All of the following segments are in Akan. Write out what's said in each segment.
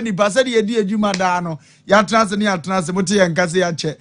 Nipa sɛdeɛ yɛdi adwuma daa no, yɛatena ase ne yɛatena ase. Mote yɛn nka sɛ yɛakyɛ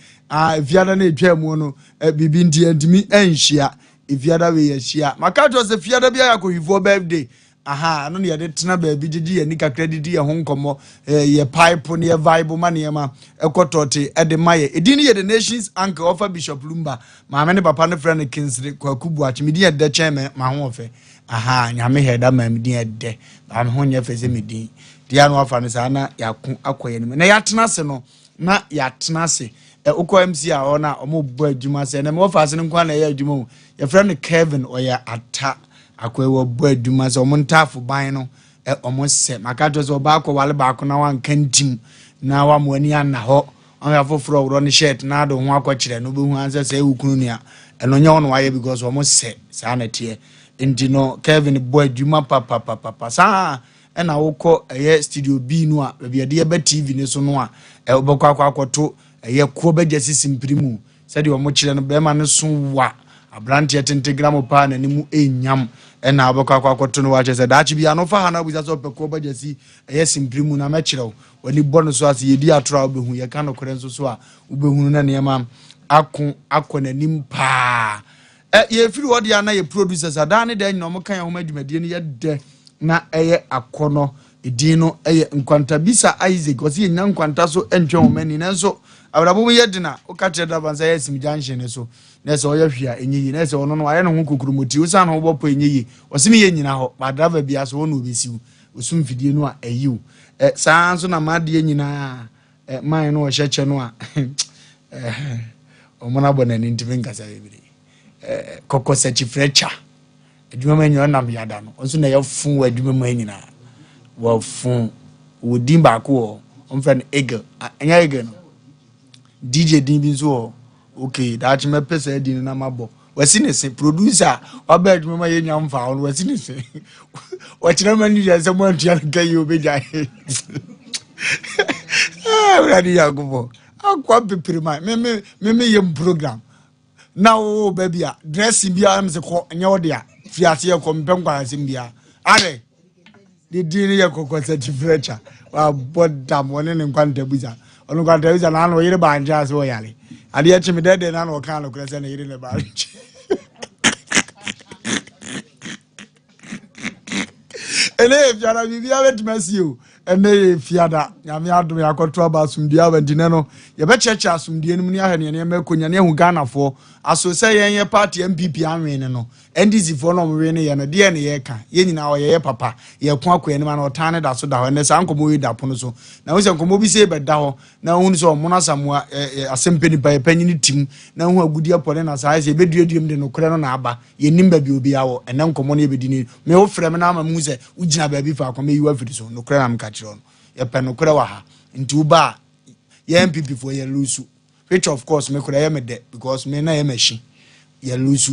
efiada no ɛtwa mu no, biribi nti yɛntumi anhyia. Efiada wei yɛahyia. Maka kyerɛ sɛ fiada bi ayɛ akɔhwifoɔ birthday. Aha, ɛno ne yɛde tena baabi gyegye yɛn ani kakra, didi yɛn ho nkɔmmɔ, yɛ pipe ne yɛ vibe ma nneɛma ɛkɔ tɔte ɛde ma yɛ. Ɛdin no yɛ The Nation's Uncle, ɔfa Bishop Lumba. Maame ne papa no frɛ no Kinsere Kwaku Buakye. Medin yɛ dɛ kyɛn me ma ho ɔfɛ. Aha, Nyame hɛ da ma medin yɛ dɛ. Ba me ho nyɛ fɛ sɛ medin. Deɛ na wafa no saa na yɛako akɔ yɛn anim. Na yɛatena ase no, na yɛatena ase. Ɛ wokɔ MC a hɔ na ɔmo bɔ adwuma sɛ na mewɔ faase no nko na ɛyɛ adwuma o. Yɛfrɛ no Kevin, ɔyɛ ata. Akɔ wɔ bɔ adwuma sɛ ɔmo ntaafo ban no ɛ ɔmo sɛ. Maka kyerɛ sɛ ɔbaa kɔ wale baako na wanka ntim na wama ani anna hɔ. Ɔmo afoforɔ ɔworɔ ne shirt na ade ho akɔkyerɛ no, wobɛhu ansɛ sɛ ɛwɔ kunu nua. Ɛno nyɛ ɔno wayɛ because ɔmo sɛ saa na ɛteɛ. Nti no Kevin bɔ adwuma papapapa saa. Ɛna wokɔ ɛyɛ Studio B no a, baabi yɛde yɛbɛ TV ne so no a, wobɛkɔ akɔto ɛyɛ koɔ bɛgya sisi mpiri mu sɛdeɛ ɔmo kyerɛ no. Bɛrima no so wa aberanteɛ tente gram paa, n'anim ɛnyam. Ɛna wobɛkɔ akɔto no, wakyerɛ sɛ daakye bi ano fa ha na wobisa sɛ ɔpɛ koɔ bɛgya si ɛyɛ simpiri mu na mɛkyerɛ wo. W'ani bɔ no so ase, yɛdi atoro a wobɛhu, yɛka nokorɛ nso so a wobɛhunu, na nneɛma ako akɔ n'anim paa. Ɛ yɛfiri hɔ deɛ, na yɛ producers adaa ne da nyina ɔmo ka yɛn ho adwumadie no yɛ dɛ na ɛyɛ akɔnɔ. Edin no ɛyɛ Nkwantabisa Isaac. Ɔsi yɛnya nkwanta so ntwɛn wɔn ani, nanso abrabɔ mu yɛ dena. Woka kyerɛ driver nsa yɛ sim junction ne so na ɛsɛ ɔyɛ hwee a ɛnyɛ yie, na ɛsɛ ɔno no ayɛ ne ho kokuromoti wosan ho bɔ pɔ ɛnyɛ yie. Ɔsi mi yɛ nyina hɔ ba driver bi aso wɔn na obesiw osum fidie no a ɛyiw ɛ saa nso na maadeɛ nyinaa ɛ man no ɔhyɛ kyɛ no a ɛ ɔmo no abɔ n'ani ntumi nkasa bebree. Ɛ kɔkɔ sɛkyifrɛ kya adwuma mu nyinaa ɔnam yada no nso na ɛyɛ fun wɔ adwuma mu nyinaa. Wɔfun wɔ din baako wɔ ɔmfrɛ no Eagle. Ɛnyɛ Eagle no, DJ din bi nso wɔ. Okay, daakye mɛpɛ sɛ din no na mabɔ. Wasi ne se producer waba adwuma mu a yɛnya mfa ho no, wasi ne se wɔkyerɛ ma ne sɛ moantua no ka yi obɛgya. Awurade Nyankopɔn akoa pepere ma me me me meyɛ m program na wo ba bi a dressing biara m sɛ kɔ nyɛ wo dea fi aseɛ kɔ mpɛ nkwarasɛm biara ade ne din no yɛ kɔkɔ sɛ kyifrɛkya wabɔ dam. Ɔne ne nkwantabusa, ɔno nkwantabusa na ano ɔyere baa nkyɛn ase ɔyare adeɛ kye me dɛdɛ na na ɔka nokorɛ sɛ ne yere ne baa nkyɛn. Ɛnɛ yɛ fiada, biribiara bɛtumi asi o. Ɛnɛ yɛ fiada, Nyame adom yɛakɔto aba, asomdue aba. Nti nɛ no yɛbɛkyerɛkyerɛ asomdue no mu ne ahwɛ neɛ nneɛma ɛkɔ nya ne ahu Ghanafoɔ aso sɛ yɛn yɛ party NPP anwene no no NDC foɔ no ɔmo wene ne yɛ no deɛ ne yɛka yɛn nyinaa ɔyɛ yɛ papa yɛko akɔ anim ana ɔtan ne da so da hɔ. Ɛnɛ saa nkɔmmɔ yi da pono so na wo sɛ nkɔmmɔ bi sɛ bɛda hɔ na wohunu sɛ ɔmono Asamoa asɛm pɛ nipa yɛ panyini tim na wohu agudeɛ pɔne na saa sɛ yɛbɛduadua mu de nokorɛ no na aba. Yɛnim baabi obiara wɔ. Ɛnɛ nkɔmmɔ no yɛbɛdi ni. Me wofrɛ me na ama mehu sɛ wogyina baabi faako, mɛyi wo afiri so. Nokorɛ na meka kyerɛ wo no, yɛpɛ nokorɛ wɔ ha. Nti woba a yɛ NPP foɔ yɛ lose, which of course me kora yɛ me dɛ because me na yɛ machine yɛ lose.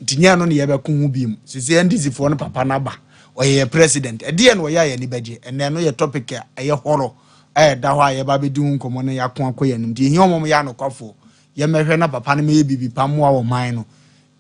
Nti nyɛ no ne yɛbɛko ho biom. Sisi NDC foɔ no papa naba ɔyɛ yɛ president, ɛdeɛ na ɔyɛ a yɛni bɛgye. Ɛnɛ no yɛ topic a ɛyɛ hɔrɔ a ɛda hɔ a yɛba bɛdi ho nkɔmmɔ no. Yɛako akɔ yɛn anim nti yɛhia ɔmo yɛ anokwafoɔ. Yɛmɛhwɛ na papa no mɛyɛ biribi pa mmoa wɔ man no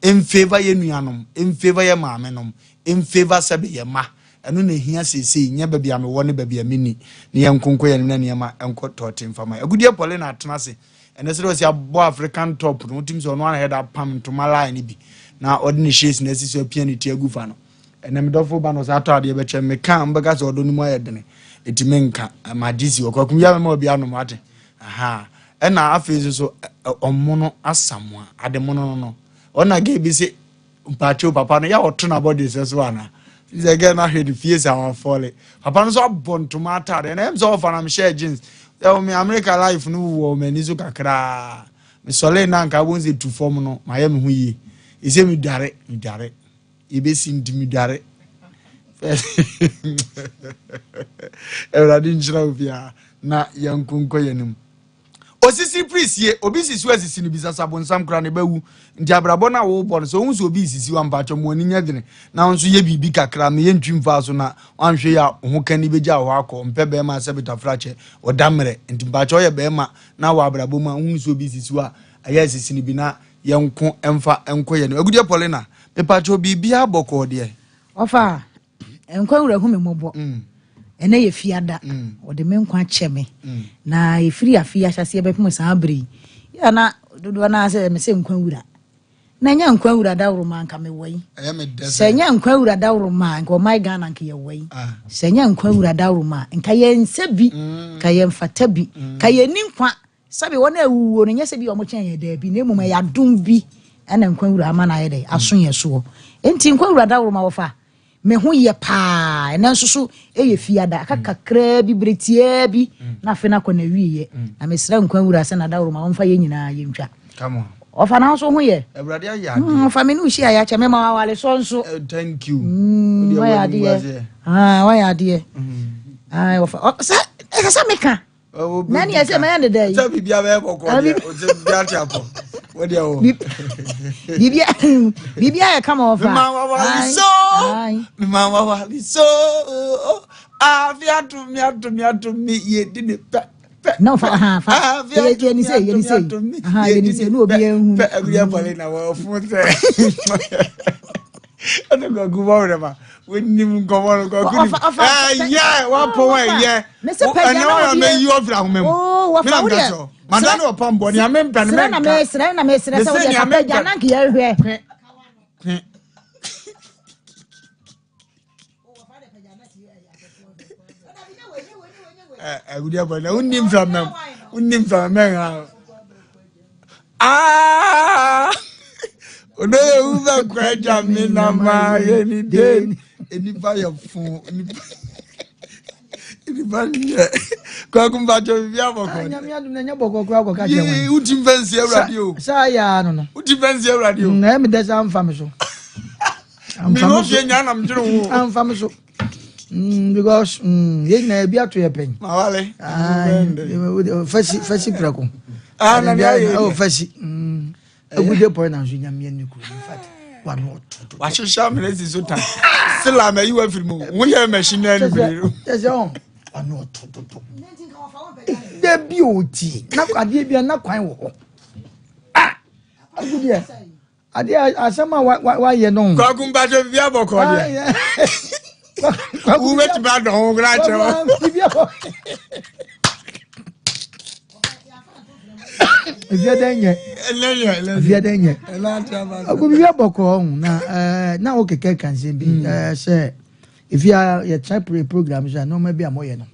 in favour yɛ nuanom, in favour yɛ maame nom, in favour sɛbe yɛ ma. Ɛno na ehia seesei, nyɛ baabi a mewɔ ne baabi a menni ne yɛn nkonko yɛn na nneɛma nkɔ tɔɔte mfama. Agudeɛ pɔle na atena ase ɛnɛ sɛ ɔsi abɔ African top no, wotim sɛ ɔno ana yɛda apam ntoma line no bi na ɔde ne shades na asi so apia ne ti agu fa no. Ɛnɛ medɔfo ba no ɔsɛ atɔ adeɛ bɛkyɛ meka mbɛka sɛ ɔdɔ no mu ayɛ dene ɛti menka magye si ɔkwakum yɛ mema obi anom ate. Aha, ɛna afei nso so ɔmono Asamoa ade mono no no ɔna gɛ bi sɛ mpakyɛw papa no yɛ ɔto n'abɔde sɛ so ana sɛ gɛ no ahwɛ ne fie sɛ awafɔle papa no nso abɔ ntoma atade. Ɛna ɛm sɛ ɔfa nam hyɛ jeans sɛ me America life no wɔ m'ani so kakraa. Mesɔle na nka wobɛhu sɛ tu fam no mayɛ me ho yie. Ɛsɛ medware medware yɛbɛsi nti medware. Awurade nhyira wo biara na yɛnkonkɔ yɛnim osisi pirisie obi sisi wo asisi no bisa sabonsam kora ne bɛwu. Nti abrabɔ no a wobɔ no sɛ wohu sɛ obi sisi wo ampakyɛ mo ani nyɛ dene na wo nso yɛ biribi kakra meyɛ ntwi mfaa so na wanhwɛ yi a wo ho ka ni bɛgya wɔ hɔ akɔ mpɛ bɛrima sɛ betafra kyɛ ɔda mmerɛ. Nti mpakyɛ ɔyɛ bɛrima na wɔ abrabɔ mu a wohu sɛ obi sisi wo a ɛyɛ asisi no bi na yɛnko mfa nkɔ yɛ no. Agudeɛ Paulina, mepakyɛ biribiara bɔkɔɔ deɛ? Ɔfa nkwa wura hu me mmɔbɔ. Ɛnɛ yɛ fiada. Ɔde me nkwa kyɛ me. Na ɛfiri afe yi ahyɛaseɛ bɛpem saa bere yi. Yɛ na dodoɔ no ara sɛ me sɛ nkwa wura. Na ɛnyɛ nkwa wura daworo ma nka mewɔ yi. Sɛ ɛnyɛ nkwa wura daworo ma nka ɔman Ghana nka yɛwɔ yi. Ah. Sɛ ɛnyɛ nkwa wura daworo ma nka yɛnsɛ bi, nka yɛmfata bi, nka yɛnni nkwa. Sɛbe wɔn a awuwuo no, nyɛ sɛ bi a wɔkyɛn yɛn, daabi, na mmom ɛyɛ adom bi na nkwa wura ama no ayɛ dɛ, aso yɛn soɔ. Enti nkwa wura daworo ma wɔfa. Me ho yɛ paa, ɛnɛ nso so ɛyɛ fiada, aka kakraa bi, berɛ tiaa bi, na afe no akɔ n'awieɛ. Na mesrɛ nkwa wura sɛ n'adaworo ma wɔmfa yɛn nyinaa yɛntwa. Ɔfa na nso ho yɛ. Awurade ayɛ adeɛ. Ɔfa me ne wo hyia yɛakyɛ me ma wawaresɔ nso. Eh, thank you. Wayɛ adeɛ. Ah, wayɛ adeɛ. Ah, ɔfa sɛ ɛsɛ sɛ meka. Na nea ɛsɛ mɛyɛ ne dɛ yi. Sɛ biribi abɛyɛ bɔkɔ deɛ ɔsɛ biribi ate apɔ wo deɛ wo. Biribi biribi ayɛ kama ɔfa. Mema wawale so mema wawale so afi ato mi ato mi ato mi yɛ di ne pɛ. Na ɔfa ha fa yɛ yɛ ni sɛ yɛ ni sɛ ha yɛ ni sɛ ne obi yɛ hu. Pɛ ɛbi yɛ pɔle na wɔ fun sɛ. Ɛna kwaku bɔ wɛrɛ ma wonim nkɔmɔ no kwaku nim ɛyɛ wapɔn ɛyɛ ɛnɛ wɔyɛ mɛ yi ɔfiri ahoma mu mi na mi ka sɔ mada ne ɔpam bɔ nea mi mpɛ no mɛ nka mesrɛ na mesrɛ sɛ wodeɛ kapɛ gya na nka yɛhwɛ Awudi abɔ na wonni mframa mu wonni mframa mɛ ha aa odo yɛ wu bɛ kɔ agya mi na ma yɛ ni den nipa yɛ fun nipa nipa yɛ kwaku mpatsɔ bibi abɔkɔ ah, nyame adum na nyɛ bɔkɔ kura kɔ kakyɛ wɔn yi wuti nfɛn si awurade o saa yɛ ano no wuti nfɛn si awurade o na ɛmi dɛ sɛ anfa mi so mi wo fie nya nam dwene ho anfa mi so. Because yɛn nyinaa ebi ato yɛ pɛn. Mawale. Fɛsi fɛsi prɛko. Ah na deɛ ayɛ. Oh fɛsi. Egude pɔn na nso nyamia ne kuro in fact wa no ɔto to. Wahyehyɛ amena si so tan. Sila ma yi wa firi mu. Wo yɛ machine na ni bere. Kyɛ sɛ ɔn wa no ɔto to to. Dabi o tie na adeɛ bi na kwan wɔ hɔ. Ah agudeɛ. Adeɛ asɛm a wayɛ no. Kwaku mpatsɔ bibi abɔkɔ deɛ. Wo bɛtumi adɔ ho koraa kyerɛ wo. Efie dɛ nyɛ. Efie dɛ nyɛ. Kwaku bibi abɔkɔ ɔho na ɛɛ na wo kɛkɛ kansen bi ɛɛ sɛ efie a yɛkyerɛ pre program so a nneɛma bi a moyɛ no.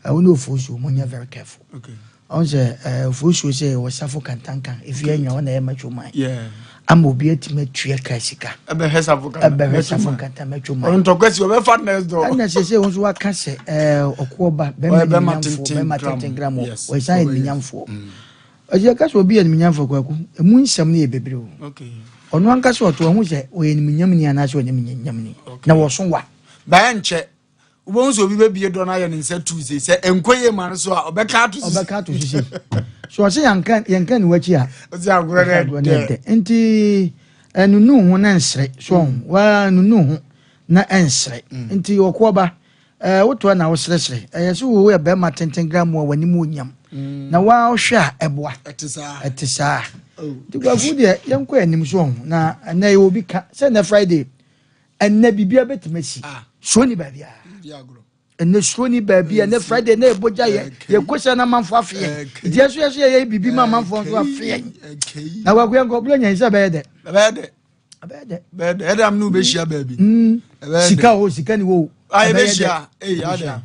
Ɛwo ne ofuo mo nyɛ very careful. Okay. Ɔn sɛ ɛɛ ofuosuo sɛ yɛwɔ safo kantanka efie anya hɔ na ɛyɛ macho man. Ama obi atumi atua kaa sika. Ɛbɛhwɛ safo kantanka. Ɛbɛhwɛ safo kantanka macho man. Ɔntɔkwa si ɔbɛfa next door. Ɛna sɛ sɛ wɔn nso waka sɛ ɛɛ ɔkoɔ ba bɛrima nimnyamfoɔ bɛrima tenten gram wɔ ɔsan yɛ nimnyamfoɔ. Ɔsi ɛka sɛ obi yɛ nimnyamfoɔ kwaku emu nsɛm no yɛ bebree o. Ɔno ankasa ɔto ɔho sɛ ɔyɛ nimnyamni anaasɛ ɔnyɛ nimnyamni na wɔso wa. Bɛyɛ nkyɛ Wobɛhu sɛ obi bɛbie dɔ no ayɛ ne nsa tuu sei sɛ ɛnkɔ yie ma no so a ɔbɛka ato so ɔbɛka ato so sei so ɔsɛ yɛnka yɛnka ne wakyi a ɔsɛ agorɔ no ɛdɛ nti ɛnunu ho na nsere so ɔho mm. waa nunu ho na ɛnsere mm. nti ɔkoɔba ɛɛ wotoa na woseresere ɛyɛ sɛ wo yɛ bɛrima tenten gram a w'anim onyam mm. na woahwɛ a ɛboa ɛte saa ɛte saa oh. nti kwaku deɛ yɛnkɔ anim so ɔho na ɛnɛ yɛ obi ka sɛ ɛnɛ Friday Ɛnnɛ biribiara bɛtumi asi. Ah. Suro ni baabiara. Ɛnnɛ suro ni baabi ɛnnɛ Friday na ɛbɔ gya yɛ yɛkɔ sɛ na amanfoɔ afe yɛn. Nti yɛso yɛso yɛyɛ biribi ma amanfoɔ nso afe yɛn. Na wakɔ yɛn kɔ buro nyɛ sɛ ɛbɛyɛ dɛ. Ɛbɛyɛ dɛ. Ɛbɛyɛ dɛ. Ɛbɛyɛ dɛ ɛdam ne wobɛhyia baabi. Mm. Sika o sika ni wo. Ayɛ bɛhyia. Ɛyɛ adɛ.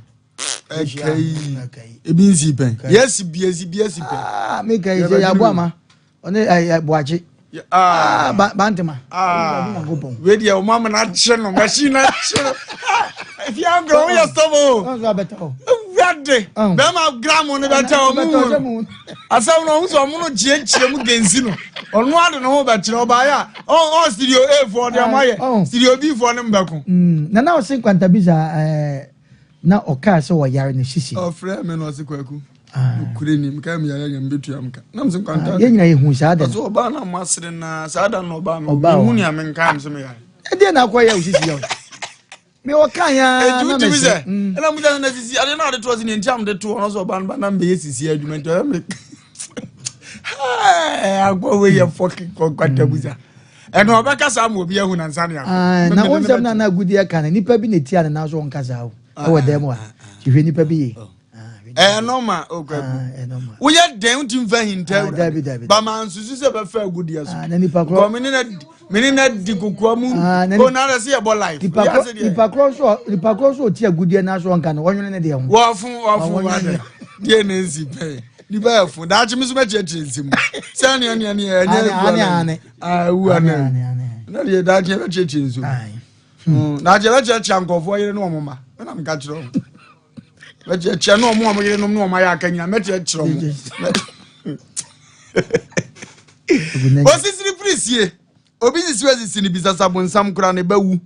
Ɛkɛyi. Ebi nsi pɛn. Yɛsi bi esi bi esi pɛn. Ah, mi kɛyi sɛ yɛ abo ama. Ɔne ɛyɛ Boakye. Ah, Bantama. Ah, wei deɛ ɔmo amena akye no machine akye no. Efi agorɔ woyɛ stɔbɔ o. Ɔnso abɛtɛ o. Ewurade bɛrima gramu ne bɛtɛ ɔmo mu. Asɛm no ɔmo sɛ ɔmo no kyiakyia mu gensi no. Ɔno ade ne ho bɛkyerɛ ɔbaayɛ a ɔn studio A foɔ deɛ ɔmo ayɛ studio B foɔ ne mbɛko. Nana ɔse nkwantabisa ɛɛ. Na ɔkaa sɛ ɔyare ne sisi. Ɔfrɛ me na ɔse Kwaku, nokorɛ ni, mekae me yare anya mebɛtua me ka. Na mese nkwanta. Ah, yɛn nyinaa yɛhu saa da no. Ɔse ɔbaa na mo asere na saa da no ɔbaa me. Mehu nea menkae me sɛ meyare. Ɛdeɛ na akɔyɛ wo sisi yɛ wo. Me ɔka ya na mese. Sɛ, mm. ɛna musa sɛ na sisi adeɛ na ade toɔ sɛ neɛ nti a mede toɔ no sɛ ɔbaa no ba na mbɛyɛ sisi adwuma nti ɔyɛ me. Akɔ wei yɛ fɔki kɔkwata busa. Ɛno ɔbɛka saa ma obi ahu nansa ne akɔ. Na wo nsɛm na na agudeɛ ka no nipa bi na etia ne nan so ɔnka saa o ɛwɔ dan mu a. Hwɛ nipa bi yie. Ɛyɛ nɔɔma okwaku. Woyɛ dɛn wontumi fa hinta awurade. Ba ma nsusu sɛ bɛfa agudeɛ so. Nkɔ mene na mene na di kokoa mu. O na adɛ sɛ yɛbɔ life. Nipa korɔ nso nipa korɔ nso ɔte agudeɛ no aso ɔnka no wɔnwene ne deɛ ho. Wɔfo wɔfo wɔadɛ deɛ na nsi pɛn. Nipa yɛ fo daakye mi nso bɛkyerɛkyerɛ nsɛm mu. Sɛ nea nea nea ɛnyɛ ewu ana ewu ana na deɛ daakye bɛkyerɛkyerɛ nsɛm mu. Daakye bɛkyerɛkyerɛ nkɔfoɔ yere ne wɔn mma. Ɛna meka kyerɛ wɔn. Mɛkyerɛkyerɛ ne ɔmo a ɔmo yerenom ne ɔmo ayɛ aka nyina mɛkyerɛkyerɛ ɔmo. Osisiri piri sie. Obi sisi asisi ne bisasa bonsam koraa ne bɛwu.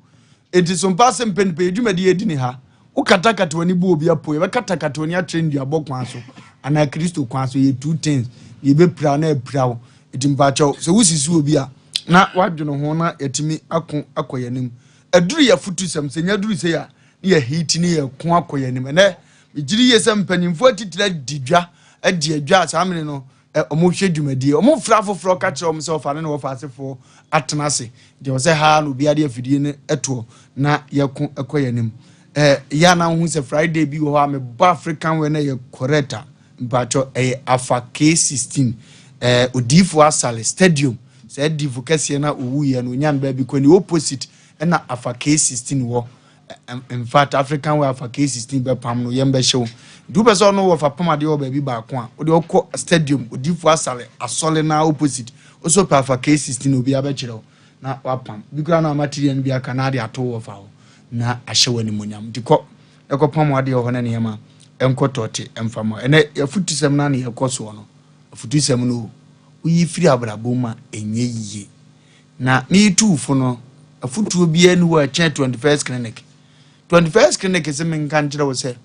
Enti so mpa ase mpɛ nipa yɛ dwumadi yɛdi ne ha. Wokatakata w'ani bu obi apo yɛbɛkatakata w'ani akyerɛ nnuabɔ kwan so anaa Kristo kwan so yɛ two things. Yɛbɛpira na apira wo. Enti mpakyɛw sɛ wosisi obi a na wadwene ho na yɛatumi ako akɔ yɛn anim. Aduru yɛ afutusɛm sɛ nya duru sei a ne yɛ heat ne yɛ ko akɔ yɛn anim. Ɛnɛ megyere yie sɛ mpanyinfoɔ atitire adi dwa adi adwa a saa mene no wɔn hwɛ dwumadie wɔn frɛ afoforɔ ka kyerɛ wɔn sɛ ɔfa ne na wɔfa asefoɔ atena ase deɛ ɔsɛ ha na obiara de afidie no ɛtoɔ na yɛko ɛkɔ yɛn anim. Ɛɛ yɛ anan ho sɛ Friday bi wɔ hɔ a mebɔ African wɛ na yɛ correct a mpakyɛ ɛyɛ afa K16 ɛɛ odiifoɔ asale stadium sɛ adiifo kɛseɛ na owuiɛ no onyan baabi kɔ ne opposite ɛna afa K16 wɔ. In fact, African way afa K16 bɛpam no yɛn bɛhyɛ wo. Nti wopɛ sɛ ɔno wɔfa pam adeɛ wɔ baabi baako a, wode ɔkɔ stadium odifo asale asɔle na opposite. Wosɛ pɛ afa K16 obi abɛkyerɛ wo na wapam. Bi koraa na material no bi aka na ade ato wɔfa hɔ na ahyɛ wɔ animonyam. Nti kɔ na kɔpam adeɛ wɔ hɔ na nneɛma nkɔ tɔte mfa ma. Ɛnɛ afutusɛm no na yɛkɔ soɔ no. Afutusɛm no woyi firi abrabɔ mu a ɛnyɛ yie. Na me tu fo no, afotuo biara ni hɔ a ɛkyɛn 21st Clinic. 21st Clinic sɛ menka nkyerɛ wo sɛ,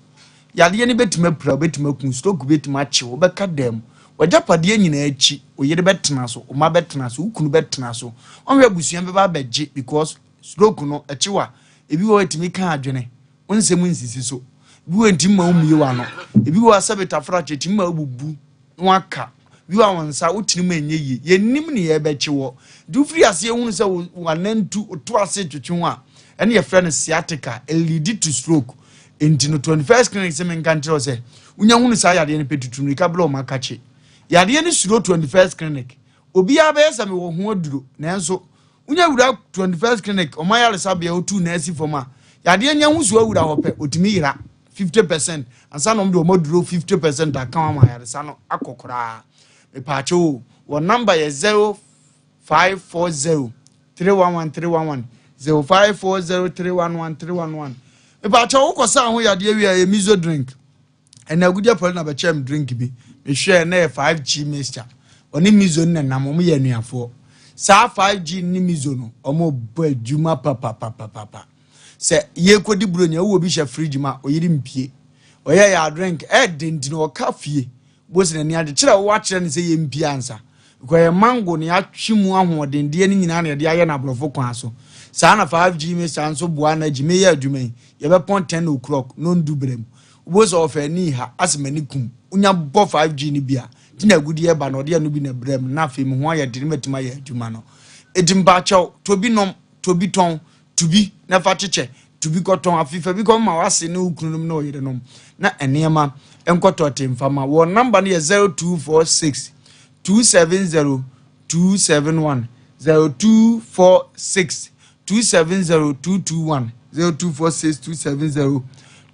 yadeɛ no bɛtumi apira wo, bɛtumi aku, stroke bɛtumi akye wo, wobɛka dan mu. W'agyapadeɛ nyinaa akyi, wo yere bɛtena so, wo mma bɛtena so, wo kunu bɛtena so. Wɔnhwɛ abusua bɛba abɛgye because stroke no ɛkye wo a, ebi wɔ hɔ ɛtumi ka adwene, wo nsɛm nsisi so. Ebi wɔ hɔ ɛntumi ma wommue w'ano. Ebi wɔ hɔ a sɛbe tafrakye ɛtumi ma wobubu. na waka bi wa wɔn nsa wo tirim ɛnyɛ yie yɛnim ne yɛbɛkye wɔ nti wofiri aseɛ hunu sɛ wanantu woto ase twetwe ho a ɛne yɛfrɛ no sciatica ɛlidi to stroke nti no 21st clinic sɛ menka nkyerɛ wo sɛ wonya hunu saa yadeɛ no pɛ tutu mmirika berɛ ɔma kakye yadeɛ no suro 21st clinic obiara bɛyɛ sɛ mewɔ ho aduro nanso Wonya wura 21st clinic ɔmo ayaresabea otu nan si fam a, yadeɛ nya ho su awura hɔ pɛ, otumi yera 50% ansa na ɔmo de ɔmo aduro 50% aka ho ama ayaresa no akɔ koraa. Mepaakyɛw o, wɔn number yɛ 0540 311 311, 0540 311 311. Mepaakyɛw wokɔ saa ho yadeɛ wie a ɛyɛ miso drink. Ɛna Agudia Paulina bɛkyɛɛ me drink bi. Mehwɛɛ na ɛyɛ 5G mixture. Ɔne miso no na nam, wɔn yɛ anuafoɔ. Saa 5G ne miso no, wɔn bɔ adwuma papapapapa. Sɛ yɛkɔdi buronya, wowɔ bi hyɛ fridge mu a, ɔyere mpie. Ɔyɛ yɛ drink, ɛɛde nti no ɔka fie. Bosi n'ani agye. Kyerɛ wo akyerɛ no sɛ yɛmpie ansa. Because ɛyɛ mango na yɛatwe mu ahoɔdendeɛ no nyinaa na yɛde ayɛ no aborɔfo kwan so. Saa na 5G mixture nso boa na agyi. Meyɛ adwuma yi, yɛbɛpɔn 10 o'clock, nondu berɛ mu. Wobɛhu sɛ ɔfɛ ani ha asɛ m'ani kum. Wonya bɔ 5G no bi a, nti na agudeɛ ba na ɔde ɛno bi na ɛbrɛ me na afei me ho ayɛ den mɛtumi ayɛ adwuma no. Enti mpakyɛw, tɔ bi nom, tɔ bi tɔn, tu bi na fa kyekyɛ, tu bi kɔtɔn, afei fa bi kɔma w'ase ne wo kununom ne wo yerenom na nneɛma nkɔtɔ te mfa ma. Wɔn namba no yɛ 0246 270 271 0246 270 221 0246 270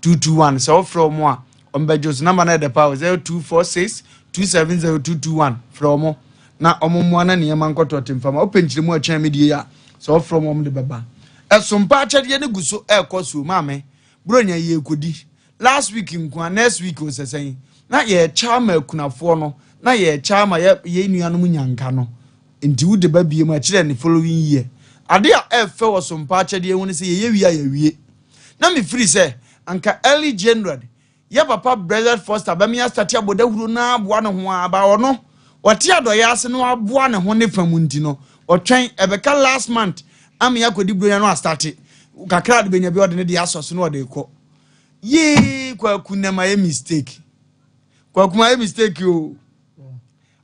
221. Sɛ wofrɛ wɔn a, wɔbɛgye so. Namba no yɛ dɛ paa o, 0246 270 221. Frɛ wɔn na wɔn mmoa na nneɛma nkɔtɔ te mfa ma. Wopɛ nkyerɛmu a ɛkyɛn me die a, sɛ wofrɛ wɔn de bɛba. Ɛsompa akyɛdeɛ no gu so ɛrekɔ so maame. Buronya yi yɛrekɔdi. Last week nko a, next week o sɛ sɛn. Na yɛrekyɛ ama akunafoɔ no, na yɛrekyɛ ama yɛ yɛn nuanom nyanka no. Nti wode ba biem a, ɛkyerɛ ne following year. Ade a ɛfɛ wɔ sompa akyɛdeɛ ho ne sɛ yɛyɛ wie a yɛawie. Na mefiri sɛ anka early January yɛ papa Blessed Foster bɛme astate abɔ dawuro na aboa ne ho ara, ba ɔno ɔte adɔeɛ ase na waboa ne ho ne fa mu nti no ɔtwɛn ɛbɛka last month ame akɔdi buronya no astate kakra de bɛnya bi ɔde ne deɛ asɔ so na ɔde kɔ. Yee Kwaku nɛ mayɛ mistake. Kwaku mayɛ mistake o.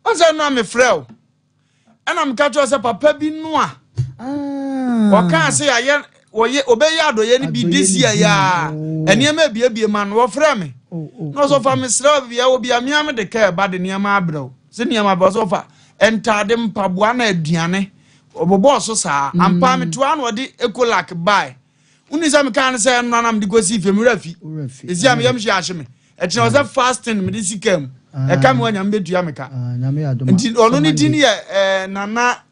Ɔnsɛ no a mefrɛ o. Ɛna meka kyerɛ sɛ papa bi no a ɔkaa sɛ yɛayɛ. Wɔyɛ ɔbɛyɛ adɔyɛ no bi this year yaa nneɛma ebiebie ma no, wɔfrɛ me na ɔsɔ fa mesrɛ bia wɔ bia mea mede kaa ɛba de nneɛma abrɛ wo sɛ nneɛma brɛ ɔsɔ fa ntaade, mpaboa na aduane. Ɔbɔbɔɔ so saa ampa. Metoa na ɔde Ecolac bae. Woni sɛ mekaa no sɛ ɛnora na mede kɔsii fie, mmerɛ fi ɛsi a meyam hye ahye me. Ɛkyerɛ sɛ fasting mede sika mu ɛka me wa, Nyame bɛtua me ka. Nti ɔno ne din yɛ Nana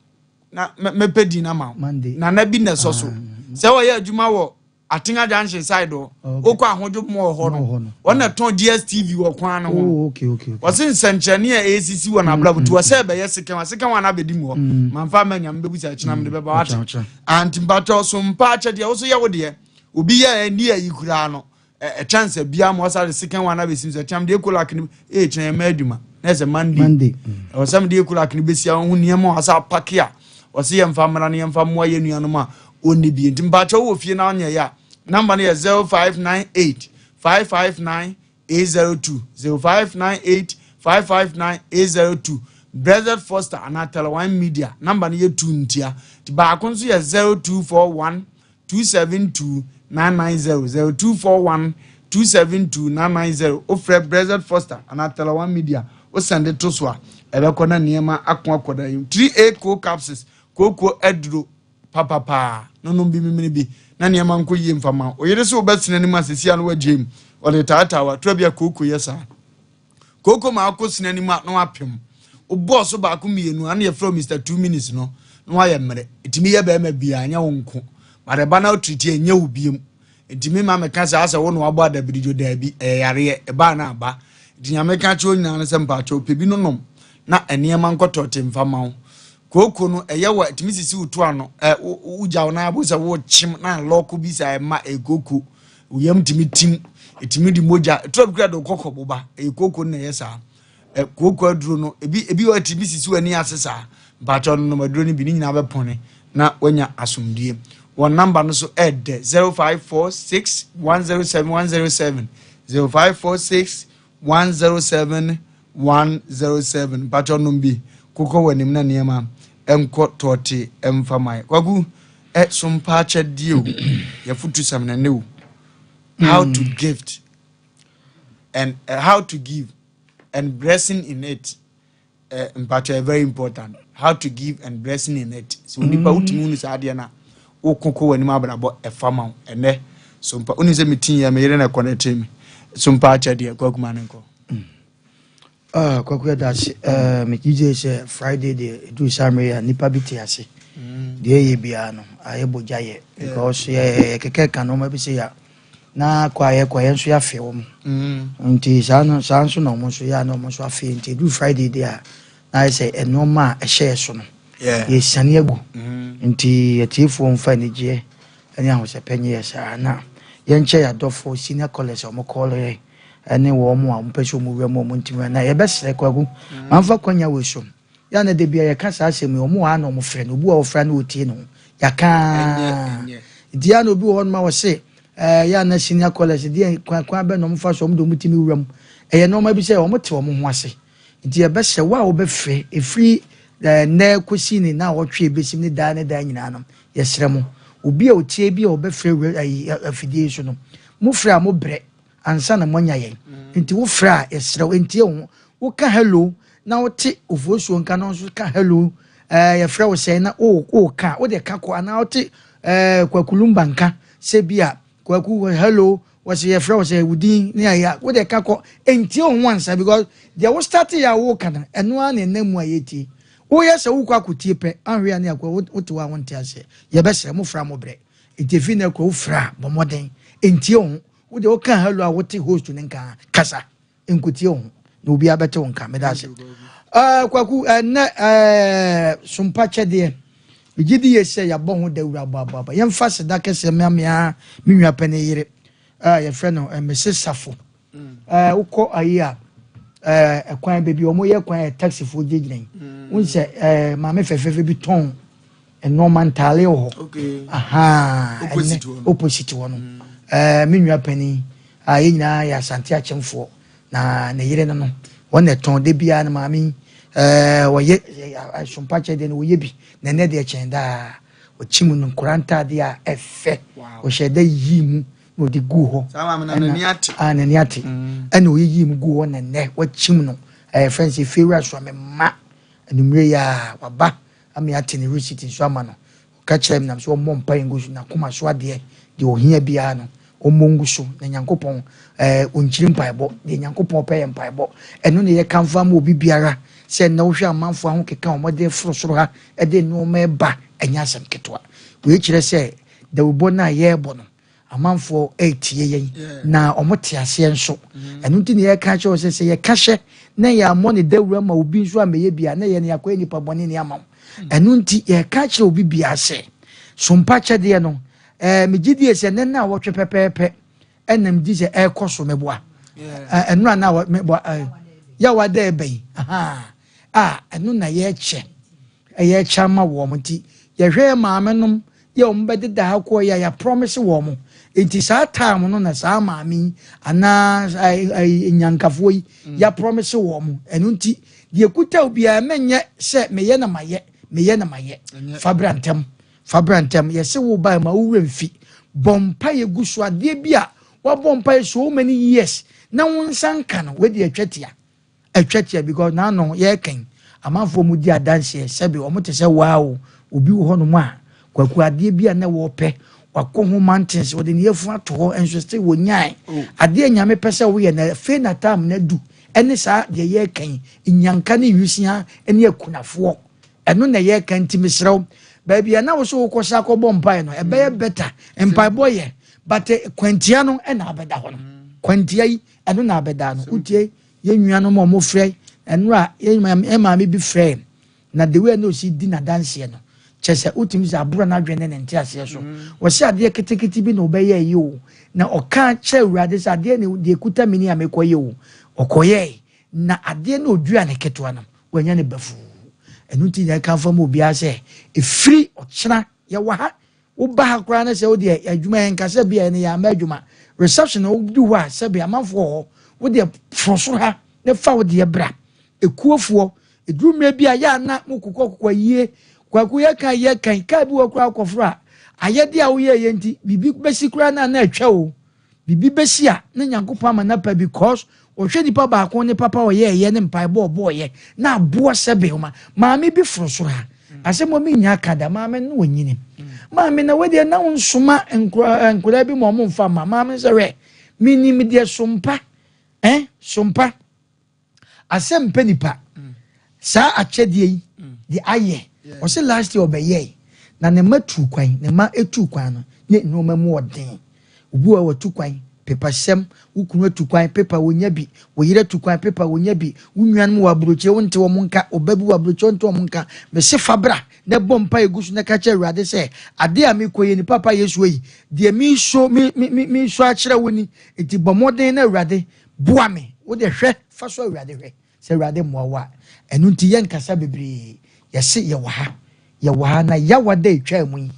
na mɛpɛ din ama wo. Nana bi na ɛsɔ so sɛ wɔyɛ adwuma wɔ Atenga Junction side hɔ. Wokɔ Ahodwo mu wɔ hɔ no, wɔn na tɔn DSTV wɔ kwan no ho. Wɔse nsɛnkyerɛnne a ɛsisi wɔ n'abrabɔ nti wɔsɛ ɛbɛyɛ sekan wa sekan wa na abɛdi mu hɔ. Mamfa ama Nyame bɛbusa, ɛkyena mede bɛba wate. Anti mpatwɛ so mpa akyɛdeɛ wo so yɛ wo deɛ obi yɛ ɛni ayi koraa no, ɛkyɛn sɛ bia ma ɔsa de sekan wa na bɛsi sɛ kyɛn de Ecolac no ɛyɛ kyɛn ɛma adwuma na ɛsɛ Monday ɛwɔ sɛ mede Ecolac no bɛsi a ɔho nneɛma a ɔsa apake a ɔsɛ yɛmfa mmara no, yɛmfa mmoa yɛ nuanom a ɔnni bi. Nti mpakyɛ wowɔ fie na ɔnyɛ yɛ a, number no yɛ 0598 559 802, 0598 559 802. Blessed Foster anaa Telewan Media number no yɛ tu ntia. Nti baako nso yɛ 0241 272 990, 0241 272 990. Wofrɛ Blessed Foster anaa Telewan Media, wosɛnde to so a, ɛbɛkɔ na nneɛma ako akɔda yi. 3A co capsules, kooko aduro papapaa, nonom bi memene bi na nneɛma nkɔ yie mfama. Oyere sɛ wobɛsena anim asɛsi a no wagye mu ɔde taataa watora bi a kooko yɛ saa. Kooko ma akɔ sena anim a na wapem wobɔɔ so baako mmienu ana yɛfrɛ Mr 2 Minutes no na wayɛ mmerɛ. Ɛtumi yɛ bɛrima biara, nyɛ wo nko, but ɛba na wotiriti ɛnyɛ wo biem. Ntumi ma meka sɛ asɛ wo na wabɔ adabiridwo, daabi, ɛyɛ yareɛ ɛbaa na aba. Nti Nyame ka kyerɛ nyinaa no sɛ mpaakyɛw pɛ bi no nom na nneɛma nkɔtɔ te mfa ma wo. Kooko no ɛyɛ wɔ ɛtumi sisi wo to ano ɛ wogya wo nan abo sɛ wokyem na alɔko bi sɛ ɛma ɛyɛ kooko. Wo yam tumi tim, ɛtumi de mogya ɛtura bi kura de kɔkɔ boba. Ɛyɛ kooko no na ɛyɛ saa. Ɛ kooko aduro no ebi ebi wɔ ɛtumi sisi w'ani ase saa. Mpaakyɛw no nom aduro no bi ne nyinaa bɛpɔne na wanya asomdue. Wɔn number no so ɛɛdɛ: 0546 107 107, 0546 107 107. Mpaakyɛw nom bi kokɔ wɔ anim na nneɛma nkɔ tɔɔte mfa man. Kwaku ɛ so mpa akyɛdeɛ o, yɛfotu sɛm na ne o, how to gift and how to give and blessing in it. Mpatwa very important, how to give and blessing in it. So nipa wotumi hunu saa adeɛ no a wokoko w'anim abrabɔ ɛfa ma wo. Ɛnɛ so mpa wonim sɛ metin yɛ meyere na ɛkɔnɛte me so mpa akyɛdeɛ. Kwakuma ne nkɔ. Ah, Kwaku, yɛda ase. Megye sɛ Friday deɛ ɛduru saa mmerɛ yi a, nnipa bi te ase deɛ ɛyɛ biara no ayɛ bɔgya yɛ because yɛkɛkɛ ka nɔɔma bi sɛ yɛ na kɔ a yɛkɔ yɛn nso yɛafe wɔ mu. Nti saa no saa nso na ɔmo nso yɛ a na ɔmo nso afe. Nti ɛduru Friday deɛ a, na ayɛ sɛ nneɛma a ɛhyɛ yɛ so no yɛsiane agu. Nti atiefoɔ mfa anigyeɛ ne ahosɛpɛ nyɛ yɛ saa na yɛnkyɛ yɛ adɔfoɔ senior callers a ɔmo kɔɔlo yɛn ɛne wɔn mo a wɔpɛ sɛ wɔn wura mu a wɔn ntumi na yɛbɛsrɛ. Kwaku, mamfa kwanya wei so yɛa na de bia yɛka saa asɛm yi, wɔn wɔ ha na wɔn frɛ no, obi wɔ wɔfrɛ no wɔtie no yɛka. Nti yɛa na obi wɔ hɔ nom a wɔse yɛa na senior callers deɛ kwan kwan bɛ na wɔn fa so wɔn de wɔn tumi wura mu. Ɛyɛ nneɛma bi sɛ wɔn te wɔn ho ase. Nti yɛbɛsrɛ wo a wɔbɛfrɛ efiri nnɛ kɔsi ne na wɔtwe ebesim ne daa ne daa nyinaa no, yɛsrɛ mo, obi a otie bi a ɔbɛfrɛ wura ayi afidie yi so no, mo frɛ a mo brɛ ansa na moanya yɛn. Nti wofrɛ a, yɛsrɛ wo, ntie wo ho. Woka hello na wote ofuosuo nka na nso ka hello, yɛfrɛ wo sɛn na woka wode ka kɔ anaa wote Kwakulumba nka sɛ bi a Kwaku hello, wɔsɛ yɛfrɛ wo sɛ wo din ne ayɛ a wode ka kɔ, ntie wo ho ansa because deɛ wo start yɛ a woka no, ɛno ara na ɛnam mu a yɛtie. Woyɛ sɛ wokɔ akɔtie pɛ ahwɛ a ne akɔ wote hɔ a wonte aseɛ. Yɛbɛsrɛ mo, fra mo brɛ. Nti efi na ɛkɔ wofrɛ a, bɔ mmɔden ntie wo ho. Wode woka hello a wote host ne nka kasa nkotie wo ho na obiara bɛte wo nka. Meda ase. Kwaku, ɛnɛ sompa kyɛdeɛ megye di yɛ sɛ yɛabɔ ho dawuro aboaboaba. Yɛmfa seda kɛseɛ mmeammea me nua pɛ ne yere yɛfrɛ no Mrs Safo. Wokɔ ayi a ɛkwan baabi a wɔyɛ kwan yɛ taxifoɔ gyinagyina yi, wohu sɛ maame fɛfɛɛfɛ bi tɔn nneɛma ntaale wɔ hɔ. Aha, ɛnɛ opposite hɔ no, me nua panin a yɛn nyinaa yɛ Asante Akyemfoɔ na ne yere no wɔn na ɛtɔn de biara no. Maame yi wɔyɛ sompakyɛ deɛ no wɔyɛ bi na ɛnɛ deɛ kyɛn daa. Ɔkyim no nkwadaa ntaadeɛ a ɛfɛ. Ɔhyɛ dɛ yii mu na ɔde guu hɔ. Saa maame na n'ani ate. Ah, n'ani ate. Ɛna ɔyiyii mu guu hɔ na nnɛ wakyim no. Ɛyɛ fɛn sɛ efiewura so a me mma anwummerɛ yi a waba ama yɛate ne receipt nso ama no. Ɔka kyerɛɛ me nam sɛ ɔmmɔ mpaeɛ ngu so, n'akoma so adeɛ, deɛ ɔhia biara no, ɔmmɔ ngu so. Na Nyankopɔn, ɛɛ, ɔnkyiri mpaebɔ. Deɛ Nyankopɔn pɛ yɛ mpaebɔ. Ɛno na yɛkamfo ama obi biara sɛ nnɛ wohwɛ amanfoɔ ahokeka a wɔde reforo soro ha de nnoɔma reba, ɛnyɛ asɛm ketewa. Wei kyerɛ sɛ dawubɔ no a yɛrebɔ no, amanfoɔ retie yɛn na wɔte aseɛ nso. Mm-hmm. Ɛno nti na yɛka kyerɛ sɛ sɛ yɛka hyɛ na yɛammɔ ne dawuro ama obi nso ammɛyɛ bi a na yɛn yɛakɔyɛ nipa bɔne ne ama wo. Mm. Ɛno nti yɛka kyerɛ obi biara sɛ sompa kyɛdeɛ no ɛɛ megye die sɛ ne na wɔtwe pɛpɛɛpɛ ɛna megye sɛ ɛrekɔ so meboa ɛno a na meboa yɛwa dɛ ɛbɛn a ɛno na yɛkyɛ yɛrekyɛ ama wɔn nti yɛhwɛ yɛ maame nom yɛ wɔn bɛdeda ha kɔ yɛ yɛ promise wɔn nti saa time no na saa maame yi anaa nyankafoɔ yi mm. yɛ promise wɔn. Ɛno nti deɛ kuta obiara mɛnyɛ sɛ meyɛ na mayɛ, meyɛ na mayɛ. Fa bra ntɛm, fa bra ntɛm. Yɛsɛ wo ba ma wo werɛ mfi bɔ mpa yɛ gu so adeɛ bi a wabɔ mpa yɛ so many years na wo nsa nka no, wadi atwa tia, atwa tia, because n'ano yɛrekɛn amanfoɔ mu di adanseɛ sɛbi wɔn te sɛ waa o. Obi wɔ hɔnom a Kwaku adeɛ bi a na wɔpɛ wakɔ ho mountains, wɔde ne yɛfu ato hɔ nso still wɔnyae oh. Adeɛ Nyame pɛ sɛ woyɛ na afei na tam na du ɛne saa deɛ yɛrekɛn nyanka ne nwisia ne akunafoɔ ɛno na yɛreka. Nti mesrɛ wo, baabi a na wo so wokɔhyɛ akɔbɔ mpae no ɛbɛyɛ mm. better mpaebɔ yɛ, but eh, kwantia no ɛna abɛda hɔ no mm. Kwantia yi ɛno na abɛda no. Wotie yɛn nuanom a wɔfrɛ ɛno a yɛn maame bi frɛ na the way na osi di n'adanseɛ no kyɛ sɛ wotumi sɛ aboro n'adwene ne ne nteaseɛ so mm. Wɔsi adeɛ ketekete bi na ɔbɛyɛ yi o, na ɔka kyerɛ Awurade sɛ adeɛ ne deɛ ekuta mi ni a mekɔ yɛ o, ɔkɔyɛɛ na adeɛ na odua ne ketewa no wanya ne bafuu. Ɛno nti na ɛka fa mu obiara sɛ efiri ɔkyena yɛwɔ ha. Woba ha koraa ne sɛ wodeɛ adwuma yɛn nkasa bi a ɛne yɛn ama adwuma reception na wodu hɔ a sɛbi amanfoɔ wɔ hɔ, wodeɛ foro soro ha ne fa wodeɛ bra. Ekuofoɔ eduru mmerɛ bi a yɛ ana mo kokɔ kokɔ yie. Kwaku yɛ kan yɛ kan kaa bi wɔ koraa kɔforo a ayɛdeɛ a woyɛ yɛ nti biribi bɛsi koraa na ana atwa o, biribi bɛsi a na Nyankopɔn ama napa because wɔhwɛ nipa baako ne papa ɔyɛɛyɛ ne mpaebɔ ɔbɔɔyɛ na aboa. Sɛbe ɔma maame bi foro soro ha asɛm ɔmi nya aka da maame no wɔnyini maame na wɔdeɛ na nsoma nkora bi ma ɔmo nfa ma maame sɛ hwɛ minim deɛ sompa ɛn sompa asɛm mpɛ nipa saa akyɛdeɛ yi de ayɛ. Ɔsɛ last year ɔbɛyɛɛ na ne mma tu kwan, ne mma etu kwan no ne nneɛma mu ɔden. Obi wɔ wɔtu kwan pepasɛm, wo kunu atu kwan pepa wonya bi, wo yere atu kwan pepa wonya bi, wo nuanom wɔ aburokyire wonte wɔn nka, ɔba bi wɔ aburokyire wonte wɔn nka. Mese fa bra na bɔ mpa egu so na ka kyerɛ Awurade sɛ adeɛ a mekɔ yɛ ni, papa Yesu yi deɛ meso me me me meso akyerɛ wo ni, nti bɔ mmɔden na Awurade boa me. Wo deɛ hwɛ fa so Awurade hwɛ sɛ Awurade mmoa wo a. Ɛno nti yɛnkasa bebree, yɛse yɛwɔ ha, yɛwɔ ha na yawa da etwa mu yi,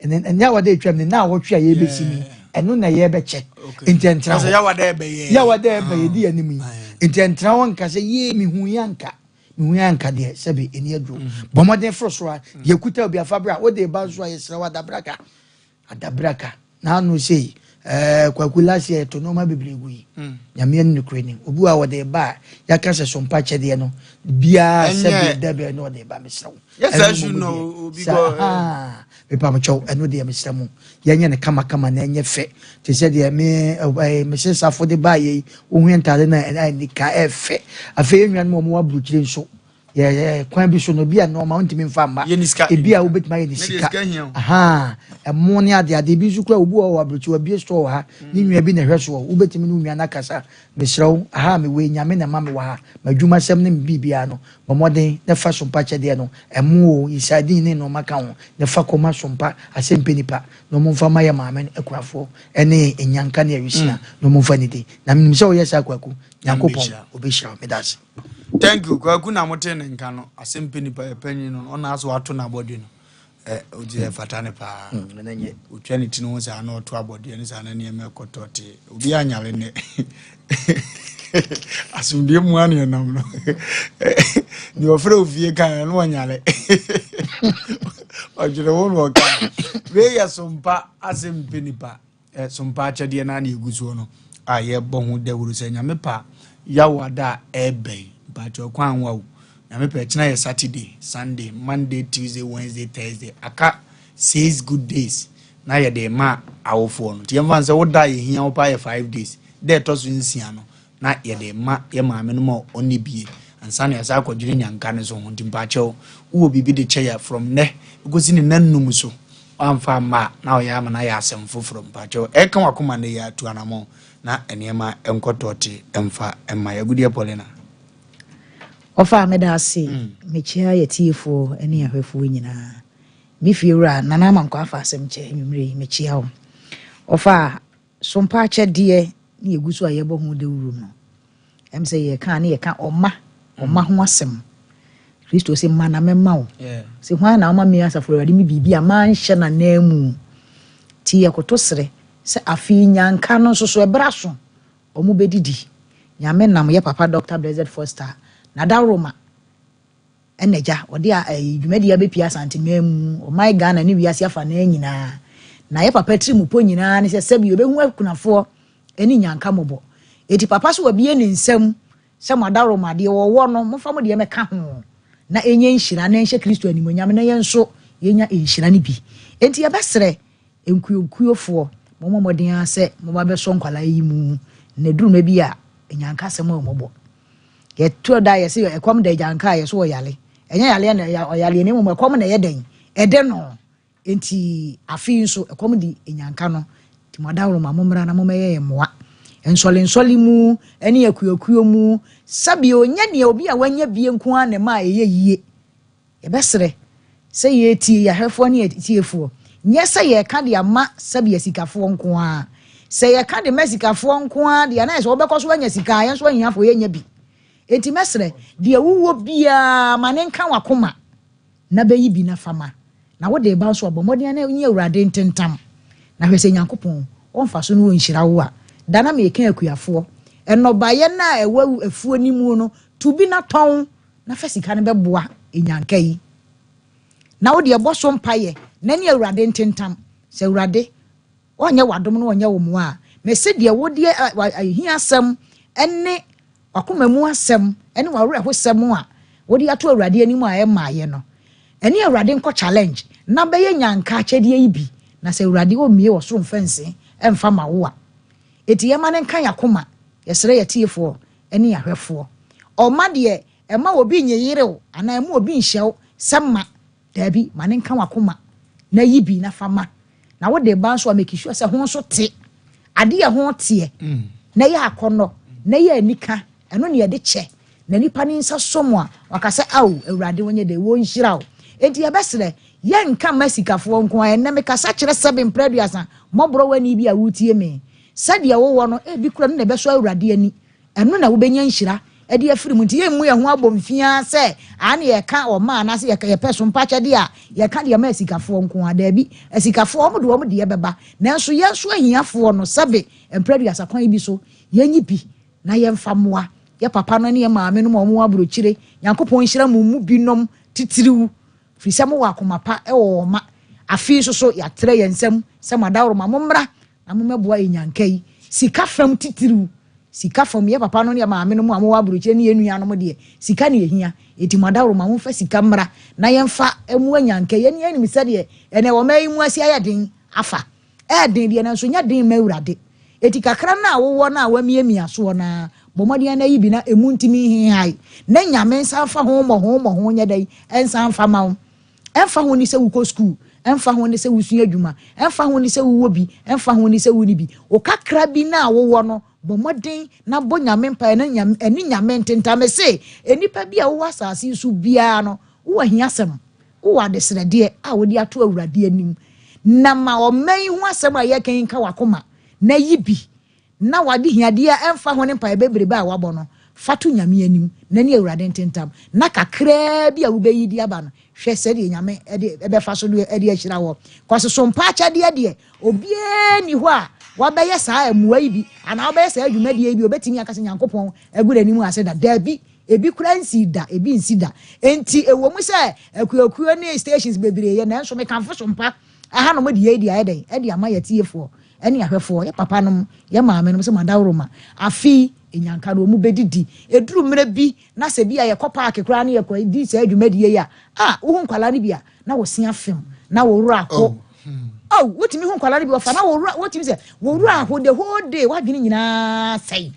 ɛne yawa da etwa mu ne na awɔtwe a yɛbɛsi mu yi, ɛno na yɛbɛkyɛ. Nti ɛntena hɔ yawa da ɛbɛyɛ yawa da ɛbɛyɛ di anim yi. Nti ɛntena hɔ nka sɛ yie mihu yi anka mihu yi anka deɛ sɛbi ɛni aduro. Bɔ mmɔden foro so a deɛ kuta obi afa bra wode ba nso a yɛsrɛ wo adabraka adabraka n'ano sei ɛɛ Kwaku last year yɛto nneɛma bebree gu yi. Nyame ani nokore ni obi wa wɔde ba a yɛaka sɛ so mpa kyɛdeɛ no biara sɛbi dɛbɛ na ɔde ba mesrɛ wo. Mepamokyɛw ɛno deɛ mesrɛ mo yɛnyɛ no kamakama na ɛnyɛ fɛ te sɛ deɛ me ɛɛ mese safo de ba yɛ yi wohu yɛ ntaade na ɛna nika ɛfɛ. Afei yɛn nuanom a wɔn wɔ aburukyire nso yɛ kwan bi so no ebi a nneɛma ntumi nfa mma ebi a wobɛtumi ayɛ ne sika ɛmo ne ade ade ebi nso kura obi wɔ wɔ aburukyire wabie store wɔ ha ne nua bi na ɛhwɛ soɔ wobɛtumi ne nua no akasa. Mesrɛ wo aha me wei Nyame na ɛma me wɔ ha m'adwuma sɛm ne me biribiara no bɔ mmɔden na fa sompa kyɛdeɛ no ɛmo o yisadin ne nneɛma ka ho na fa kɔma sompa asɛmpɛ nipa na ɔmo mfa ma yɛ maame no akurafoɔ ɛne nyanka ne awisia na ɔmo mfa ne din na menim sɛ woyɛ saa Kwaku Nyankopɔn obɛhyira wo. Meda ase. Thank you. Kwaku na mote ne nka no asɛmpɛ nipa yɛ panyin no ɔna aso ato n'abɔdwe no ɛ ogye ɛfata ne paa. Otwa ne ti no ho saa na ɔto abɔdeɛ ne saa na nneɛma ɛkɔtɔ te obi anyare nnɛ. Asomdue mu ano yɛnam no. Deɛ ɔfrɛ ofie kan no ɔnyare. Ɔdwene wo na ɔka. Wei yɛ sompa asɛm mpɛ nipa. Sompa akyɛdeɛ no a na ɛgu soɔ no a yɛbɔ ho dawuro sɛ Nyame pa yawo ada a ɛbɛn. Mpakyɛ kwan wa wo. Nyame pɛ kyena yɛ Saturday, Sunday, Monday, Tuesday, Wednesday, Thursday. Aka 6 good days na yɛde ma awofoɔ no. Nti yɛmfa no sɛ woda yɛhia wo pa yɛ 5 days. Da ɛtɔ so 6 no na yɛde ma yɛ maame no ma ɔne bie. Ansa na yɛsa akɔdwene nyanka no so ho. Nti mpakyɛw wowɔ biribi de kyɛ yɛ from nnɛ ɛkɔsi ne nannum so. Wamfa amma a na ɔyɛ ama no ayɛ asɛm foforɔ. Mpakyɛw ɛka wakoma no yɛ atu anammɔn na nneɛma nkɔtɔɔte ɛmfa ɛmma yɛ. Agudeɛ Paulina. Ɔfa meda ase. Mekyia yɛtiefoɔ ne ahwɛfoɔ nyinaa. Me fie wura Nana Amankwa afa asɛm kyɛ anwummerɛ yi, mekyia wo. Ɔfa sompa akyɛdeɛ ne yɛgu so a yɛbɔ ho dawuro no, ɛm sɛ yɛka ne yɛka ɔma ɔma ho asɛm. Kristo sɛ ma na mɛma wo. Sɛ hwan na woma me asafo Awurade me biribi a manhyɛ n'anan mu. Nti yɛkoto serɛ sɛ afei nyanka no nso so ɛberɛ so ɔmo bɛdidi. Nyame nam yɛ papa Dr. Blessed Foster n'adaworoma ɛna gya ɔde dwumadi abɛpia Asanteman mu, ɔman Ghana ne wiase afa naa nyinaa. Na yɛ papa tiri mu po nyinaa ne sɛ sɛbi obɛhu akunafoɔ ɛne nyanka mmɔbɔ. Eti papa so wabie ne nsam sɛ mo adaworoma deɛ wɔwɔ no, momfa mo deɛ mɛka ho na ɛnyɛ nhyira na ɛnhyɛ Kristo animonyam na yɛn nso yɛnya nhyira no bi. Enti yɛbɛsrɛ nkuonkuofoɔ, mommɔ mmɔden ara sɛ moba bɛsɔ nkwalaa yi mu na duruma bi a nyanka asɛm a ɔmmɔbɔ. Yɛto da yɛsɛ ɛkɔm da agyanka a yɛso ɔyale. Ɛnyɛ yale na ɔyale na mmom ɛkɔm na ɛyɛ dɛn ɛdɛ no. Enti afei nso ɛkɔm di nyanka no. Nti mo adaworoma mommra na mommɛyɛ yɛn mmoa. Nsɔlensɔle mu ɛne akuakuo mu sɛbi onye nea obi a wanya bie nko ara na ɛma a ɛyɛ yie. Yɛbɛsrɛ sɛ yɛtie yɛahwɛfoɔ ne yɛtiefoɔ. Nyɛ sɛ yɛka de ama sɛbi asikafoɔ nko ara. Sɛ yɛka de ma sikafoɔ nko ara deɛ na yɛ sɛ wɔbɛkɔ so anya sika, yɛn nso ahiafoɔ yɛnya bi. Enti mɛsrɛ deɛ wowɔ biara ma ne nka wakoma na bɛyi bi na fama. Na wode ba nso abɔ mmɔden na nye Awurade ntentam. Na hwɛ sɛ Nyankopɔn ɔmfa so no ɔnhyira wo a. Da na meka akuafoɔ. Ɛnɔbaeɛ no a ɛwɔ afuo no mu no, tu bi na tɔn na fa sika no bɛboa enyanka yi. Na wode ɛbɔ so mpayɛ na ne Awurade ntentam. Sɛ Awurade ɔnyɛ w'adom no ɔnyɛ wo mmoa a, mese deɛ wode ahia asɛm ɛne wakoma mu asɛm ɛne w'awerɛhosɛm a wode ato Awurade anim a ɛmaayɛ no, ɛne Awurade nkɔ challenge na bɛyɛ nyanka akyɛdeɛ yi bi. Na sɛ Awurade ɔmmie ɔsoro mfɛnsee ɛmfa ma wo a, eti yɛma ne nka yɛakoma. Yɛsrɛ yɛtiefoɔ ɛne yɛahwɛfoɔ, ɔma deɛ ɛma obi nye yerew anaa ɛma obi nhyɛw sɛ ma daabi, ma ne nka wakoma na yi bi na fa ma. Na wode ba nso a, make sure sɛ ho nso te adeɛ ho teɛ na ɛyɛ akɔnnɔ na ɛyɛ anika. Ɛno ne yɛde kyɛ na nipa ne nsa so mu a waka sɛ ao Awurade wɔnyɛ dɛ wɔnhyira wo. Enti yɛbɛsrɛ yɛnka mma sikafoɔ nko a. Ɛnnɛ mekasa kyerɛ sɛbe mprɛ aduasa mmɔborɔ w'ani bi a wotie me sɛdeɛ wowɔ no, ebi kura no na ɛbɛsɔ Awurade ani, ɛno na wobɛnya nhyira ɛde afiri mu. Nti yɛmmu yɛn ho abɔ mfiaa sɛ aa ne yɛka ɔma anaasɛ yɛpɛ so mpakyɛdeɛ a yɛka deɛ ma asikafoɔ nko a. Daabi, asikafoɔ ɔmo de ɔmo deɛ bɛba, nanso yɛn nso ahiafoɔ no sɛbe mprɛ aduasa kwan bi so yɛnyi bi na yɛmfa mmoa yɛ papa no ne yɛ maame no ma ɔmo aburokyire. Nyankopɔn nhyira mu mu binom titiriw firi sɛ mowɔ akoma pa ɛwɔ wɔn ma. Afei nso so yɛatrɛ yɛn nsam sɛ mo adaworoma mommra na mommɛboa enyanka yi sika fam titiriw. Sika fam yɛ papa no ne yɛ maame no mu a mowɔ aburokyire ne yɛ nuanom deɛ sika ne ehia. Eti mo adaworoma momfa sika mmra na yɛmfa mu anyanka yi. Yɛn anim sɛdeɛ ɛnɛ wɔn yi mu asi ayɛ den afa ɛɛden deɛ, nanso nyɛ den ma Awurade. Eti kakra no a wowɔ no a wamiamia soɔ na bɔ mmɔden na yi bi na emu ntumi nhae na Nyame nsa mfa ho mmɔ ho mmɔ ho nyɛ dɛn ɛnsa mfa ma wo. Ɛmfa ho ne sɛ wokɔ sukuu, ɛmfa ho ne sɛ wosua adwuma, ɛmfa ho ne sɛ wowɔ bi, ɛmfa ho ne sɛ wonni bi, wo kakra bi na wowɔ no, bɔ mmɔden na bɔ Nyame mpaeɛ na Nyame ɛne Nyame ntentame se nnipa bi a wowɔ asase yi so biara no wowɔ ahiasɛm, wowɔ adesrɛdeɛ a wode ato Awurade anim. Na ma ɔman yi ho asɛm a yɛka yi nka wakoma na yi bi na wade hiadeɛ a ɛmfa ho ne mpaeɛ bebrebe a wabɔ no fa to Nyame anim na ne Awurade ntentam. Na kakraa bi a wobɛyi de aba no, hwɛ sɛdeɛ Nyame ɛde ɛbɛfa so de ɛde ahyira wɔ kɔse so. Mpa akyɛdeɛ deɛ obiara ni hɔ a wabɛyɛ saa mmoa yi bi anaa wobɛyɛ saa dwumadie yi bi obɛtumi aka sɛ Nyankopɔn agu n'anim ase da. Daabi, ebi koraa nsii da, ebi nsi da. Enti ɛwɔ mu sɛ akuakuo ne stations bebree yɛ, nanso mekamfo so mpa ɛhanom de yei de ayɛ dɛn ɛde ama yɛtiefoɔ ɛne ahwɛfoɔ, yɛ papa nom, yɛ maame nom, sɛ madaworo afi enyanka no wɔn bɛdidi. Eduru mmerɛ bi na sɛ bi a yɛkɔ park koraa ne yɛkɔ di saa dwumadie yi a, a wohu nkwalaa no bi a na wɔsi afem na wɔwura aho. Oh, wotumi hu nkwalaa no bi wɔfa na wɔwura, wotumi sɛ wɔwura aho the whole day, wadwene nyinaa sɛe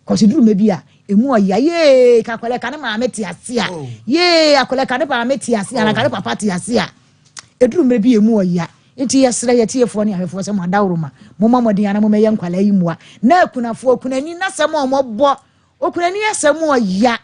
kɔsi duru mmerɛ bi a emu ɔya yee ka akwadaa ka ne maame te ase a, yee akwadaa ka ne maame te ase a na ka ne papa te ase a, eduru mmerɛ bi emu ɔya. Nti yɛsrɛ yɛtiefoɔ ne ahwɛfoɔ sɛ mo adaworo ma momma mmɔden ana mommɛyɛ nkwalaa yi mmoa na akunafoɔ okunani n'asɛm a ɔmɔbɔ okunani asɛm ɔya.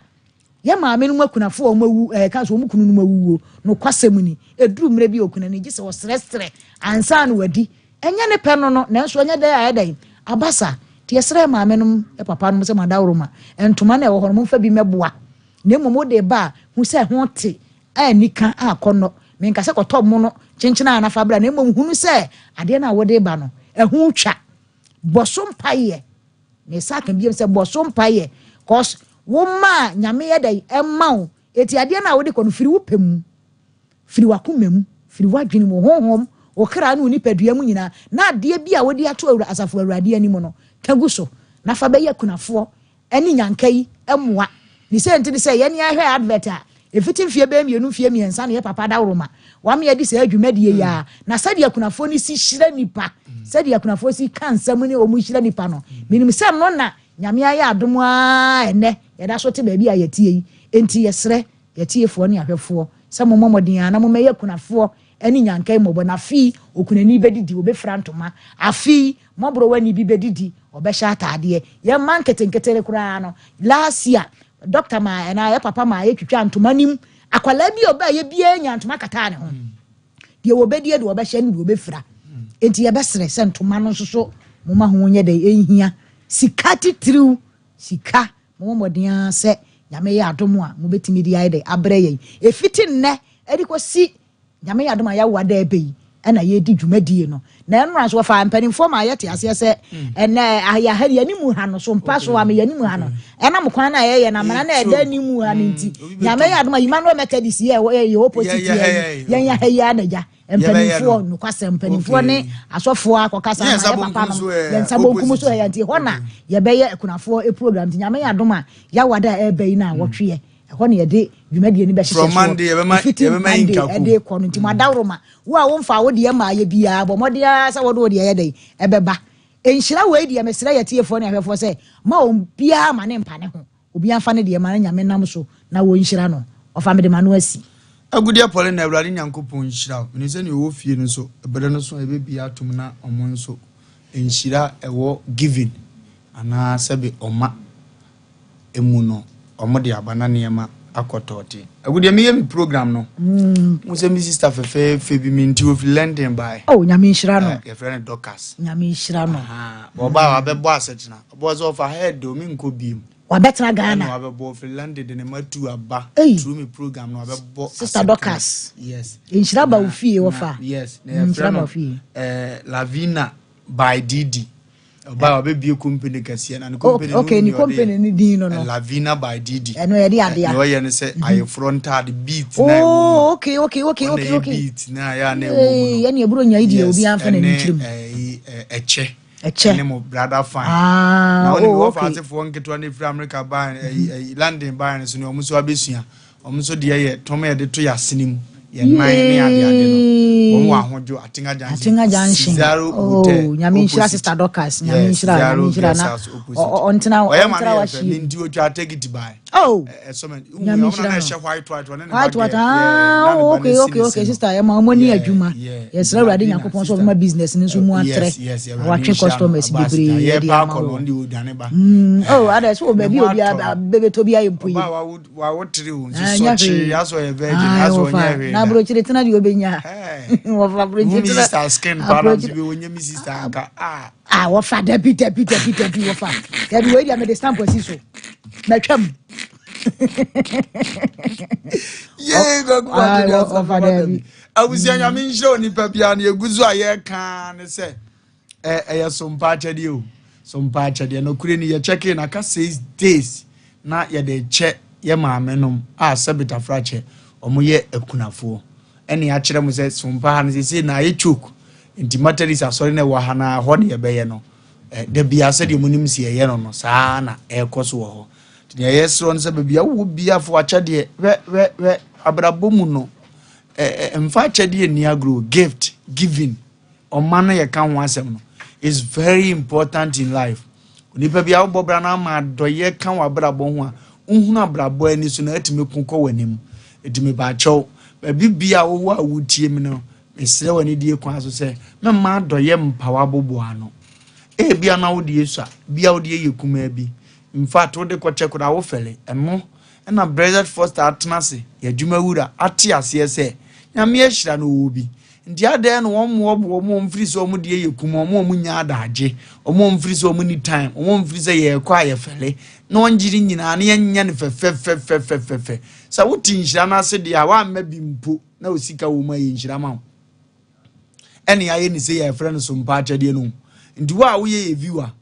Yɛ maame no mu akunafoɔ a ɔmo awu ka so ɔmo kunu no mu awuo no kwasɛm ni. Eduru mmerɛ bi okunani gye sɛ ɔsrɛsrɛ ansa na wadi, ɛnyɛ ne pɛ no, nanso ɛnyɛ dɛ ayɛ dɛn abasa. Nti yɛsrɛ maame nom, yɛ papa nom sɛ mo adaworo ma ntoma na ɛwɔ hɔ no momfa bi mɛboa, na mmom wode ba a hu sɛ ho te a nika a akɔnnɔ. Menka sɛ kɔtɔ mo no kyenkyena a nafa bra, na mmom hunu sɛ adeɛ no a wode ba no ɛho twa. Bɔ so mpayɛ, mesa ka biam sɛ bɔ so mpayɛ, cause wo ma Nyame yɛ dɛn ɛma wo. Eti adeɛ no a wode kɔ no firi wo pɛ mu, firi w'akoma mu, firi w'adwene mu, honhom, wo kra ne wo nipadua mu nyinaa, na adeɛ bi a wode ato awura asafo Awurade anim no ka gu so na fa bɛyɛ kunafoɔ ɛne nyanka yi mmoa. Ne sɛ nti ne sɛ yɛne ahwɛ advert a ɛfiti mfeɛ bɛyɛ 2, mfeɛ 3 na yɛ papa daworo ma wame adi saa adwumadie yi a, na sɛdeɛ akunafoɔ no si hyira nipa, sɛdeɛ akunafoɔ si ka nsɛm ne ɔmu hyira nipa no, menim sɛ no na Nyame ayɛ adom a ɛnɛ yɛda so te baabi a yɛtie yi. Enti yɛsrɛ yɛtiefoɔ ne ahwɛfoɔ sɛ mommɔ mmɔden a na mommɛyɛ akunafoɔ ne nyanka yi mmɔbɔ. Na afei okunani bɛdidi, obɛfira ntoma. Afei mmɔborɔwani bi bɛdidi, ɔbɛhyɛ ataadeɛ. Yɛmma nketenkete koraa no, last year doctor ma ɛna yɛ papa ma yɛtwitwa ntoma nim akwalaa bi a ɔbaa yɛ biara nya ntoma kataa ne ho, deɛ wɔbɛdie, deɛ wɔbɛhyɛ ne deɛ wɔbɛfira. Enti yɛbɛsrɛ sɛ ntoma no nso so moma ho nyɛ dɛ ɛnhia sika titiriw sika. Mommɔ mmɔden ara sɛ Nyame yɛ adom a mobɛtumi de ayɛ dɛ abrɛ yɛn. Ɛfiti nnɛ ɛde kɔsi Nyame yɛ adom a yɛawo ada ɛbɛ yi ɛna yɛdi dwumadie no. Na ɛnora nso wɔfa mpanimfoɔ ma yɛte aseɛ sɛ ɛnɛ yɛha yɛnim ha no so mpa so ama yɛnim ha no ɛnam kwan na yɛyɛ na amena na ɛda anim ha no. Nti Nyame yɛ adom a Emmanuel Methodist yɛ yɛ opposite yɛ yɛn yɛ ha yi anagya mpanimfoɔ nokwasɛm mpanimfoɔ ne asɔfoɔ akɔkasa ma yɛ papa no yɛn nsa bonkum so yɛ. Nti hɔ na yɛbɛyɛ akunafoɔ program. Nti Nyame yɛ adom a yɛawada a ɛbɛ yi na wɔtweɛ ɛhɔ na yɛde dwumadie no bɛhyehyɛ soɔ fiti Monday ɛde kɔ no. Nti mo adaworo ma wo a womfa wo deɛ ma ayɛ biara, bɔ mmɔden ara sɛ wɔde wo deɛ yɛ dɛn ɛbɛba. Nhyira wei deɛ, mesrɛ yɛtiefoɔ ne ahwɛfoɔ sɛ ma obiara ma ne mpa ne ho, obiara fa ne deɛ ma ne Nyame nam so na wɔnhyira no. Ɔfa mede ma no asi. Agudeɛ pɔle na Awurade Nyankopɔn nhyira wo. Menim sɛ nea ɔwɔ fie no nso ɛberɛ no so ɛbɛbie atom na ɔmo nso nhyira ɛwɔ giving anaa sɛbe ɔma emu no ɔmo de aba na nneɛma akɔ tɔɔte. Agudeɛ, meyɛ me program no mo sɛ me sister fɛfɛɛfɛ bi me nti ofiri London bae. Oh, Nyame nhyira no. Yɛfrɛ no Dorcas. Nyame nhyira no. Ɔbaa wabɛbɔ asɛtena, ɔbɔ sɛ ɔfa head de omi nkɔ biem. Wabɛtena Ghana. Ɛna wabɛbɔ ofiri London de ne ma tu aba through me program no wabɛbɔ. Sister Dorcas. Yes. Nhyira ba wo fie, wɔfa. Yes, na yɛfrɛ no Lavina by Didi. Ɔbaa wabɛbie company kɛseɛ na ne company no, okay, ne company no din no. Lavina by Didi. Ɛno yɛde adeɛ. Nea ɔyɛ no sɛ ayeforɔ ntaade beat na ɛwɔ mu. Oh, okay. Beat na ayɛ a na ɛwɔ mu no. Ɛne ɛburo nya yi deɛ, obi anfa n'ani kyerɛ mu. Ɛne ɛkyɛ. Ɛkyɛ. Ɛne mo brother fine. Ah, na wɔn oh, okay. Wɔfa asefoɔ nketewa no efiri America baa ɛyi London baa no so ne wɔn nso abɛsua. Wɔn nso deɛ yɛ tɔm yɛde to yɛ asene mu, yɛ nan ne ade ade no. Wɔn wɔ Ahodwo, Atenga Junction. Atenga Junction. Cesaro Hotel. Oh, Nyame nhyira Sister Dorcas. Nyame nhyira, Nyame nhyira na ɔntena ɔyɛ ma no yɛ fɛ ne nti otwa tekiti baa. Oh. Ɛsɔ mɛ. Nyame nhyira no. Ɛhyɛ white white ɔne ne ba white white. Ah, oh, okay, sister, yɛ ma ɔmo ni adwuma. Yɛsrɛ Awurade Nyankopɔn sɛ ɔbɛma business no nso mu atrɛ. Na watwe customers bebree yɛ de ama wo. Oh, ada sɛ wɔ baabi obi bɛbɛtɔ bi ayɛ mpo yi. Wawo tiri o nso sɔkye asɔ yɛ virgin asɔ ɔnyɛ hwee. Na aburokyire tena deɛ ɔbɛnya. Wɔfa aburokyire tena. Mi sister skin pa na bi wɔnyɛ mi sister nka ah. Ah, wɔfa dabi dabi dabi dabi, wɔfa dabi wei deɛ mede stamp asi so mɛtwam. Yee kɔkɔ wa de asɛm wɔfa dabi. Abusua, Nyame nhyira onipa biara na egu so a yɛreka ne sɛ Ɛyɛ sompa akyɛdeɛ o, sompa akyɛdeɛ. Nokorɛ ni, yɛkyɛkee no aka 6 days na yɛde kyɛ yɛ maame nom a sɛbitafra kyɛ wɔn yɛ akunafoɔ. Ɛne akyerɛ mo sɛ sompa ha no sese na ayɛ choke, nti Methodist asɔre no ɛwɔ ha na hɔ ne yɛbɛyɛ no. Da bia sɛdeɛ mo nim si ɛyɛ no, saa na ɛrekɔ so wɔ hɔ. Nti nea yɛsrɛ no sɛ baabi a wowɔ bia fo akyɛdeɛ. Hwɛ, hwɛ, hwɛ, abrabɔ mu no, mfa akyɛdeɛ nni agorɔ. Gift giving, ɔma no yɛka ho asɛm no, is very important in life. Onipa bi a wobɔ bra no ama adɔyɛ ka wɔ abrabɔ ho a, wohunu abrabɔ ani so na atumi ko kɔ w'anim. Ɛti mepaakyɛw, baabi bia wowɔ a wotie mi no, mesrɛ w'ani die kwan so sɛ mɛma adɔyɛ mpa w'aboboa ano. Ebia na wode esua bia wode yɛ kumaa bi, in fact, wode kɔkyɛ koraa wofɛle ɛno. Ɛna Blessed Foster atena ase, yɛ adwuma wura, ate aseɛ sɛ Nyame ahyira no wɔ bi, nti adɛn na wɔn mmoaboa wɔn a wɔmfiri sɛ wɔn deɛ yɛ kum wɔn a wɔn nya adagye, wɔn a wɔmfiri sɛ wɔn ni time, wɔn a wɔmfiri sɛ yɛrekɔ a yɛfɛle, na wɔn gye ne nyinaa na yɛnyɛ no fɛfɛfɛfɛfɛfɛ. Sɛ wote nhyira no ase deɛ a, woamma bi mpo na osika wɔ mu a, yɛ nhyira ma wo. Ɛne ayɛ ne sɛ yɛfrɛ no sompa akyɛdeɛ no. Nti wo a woyɛ yɛ viewer,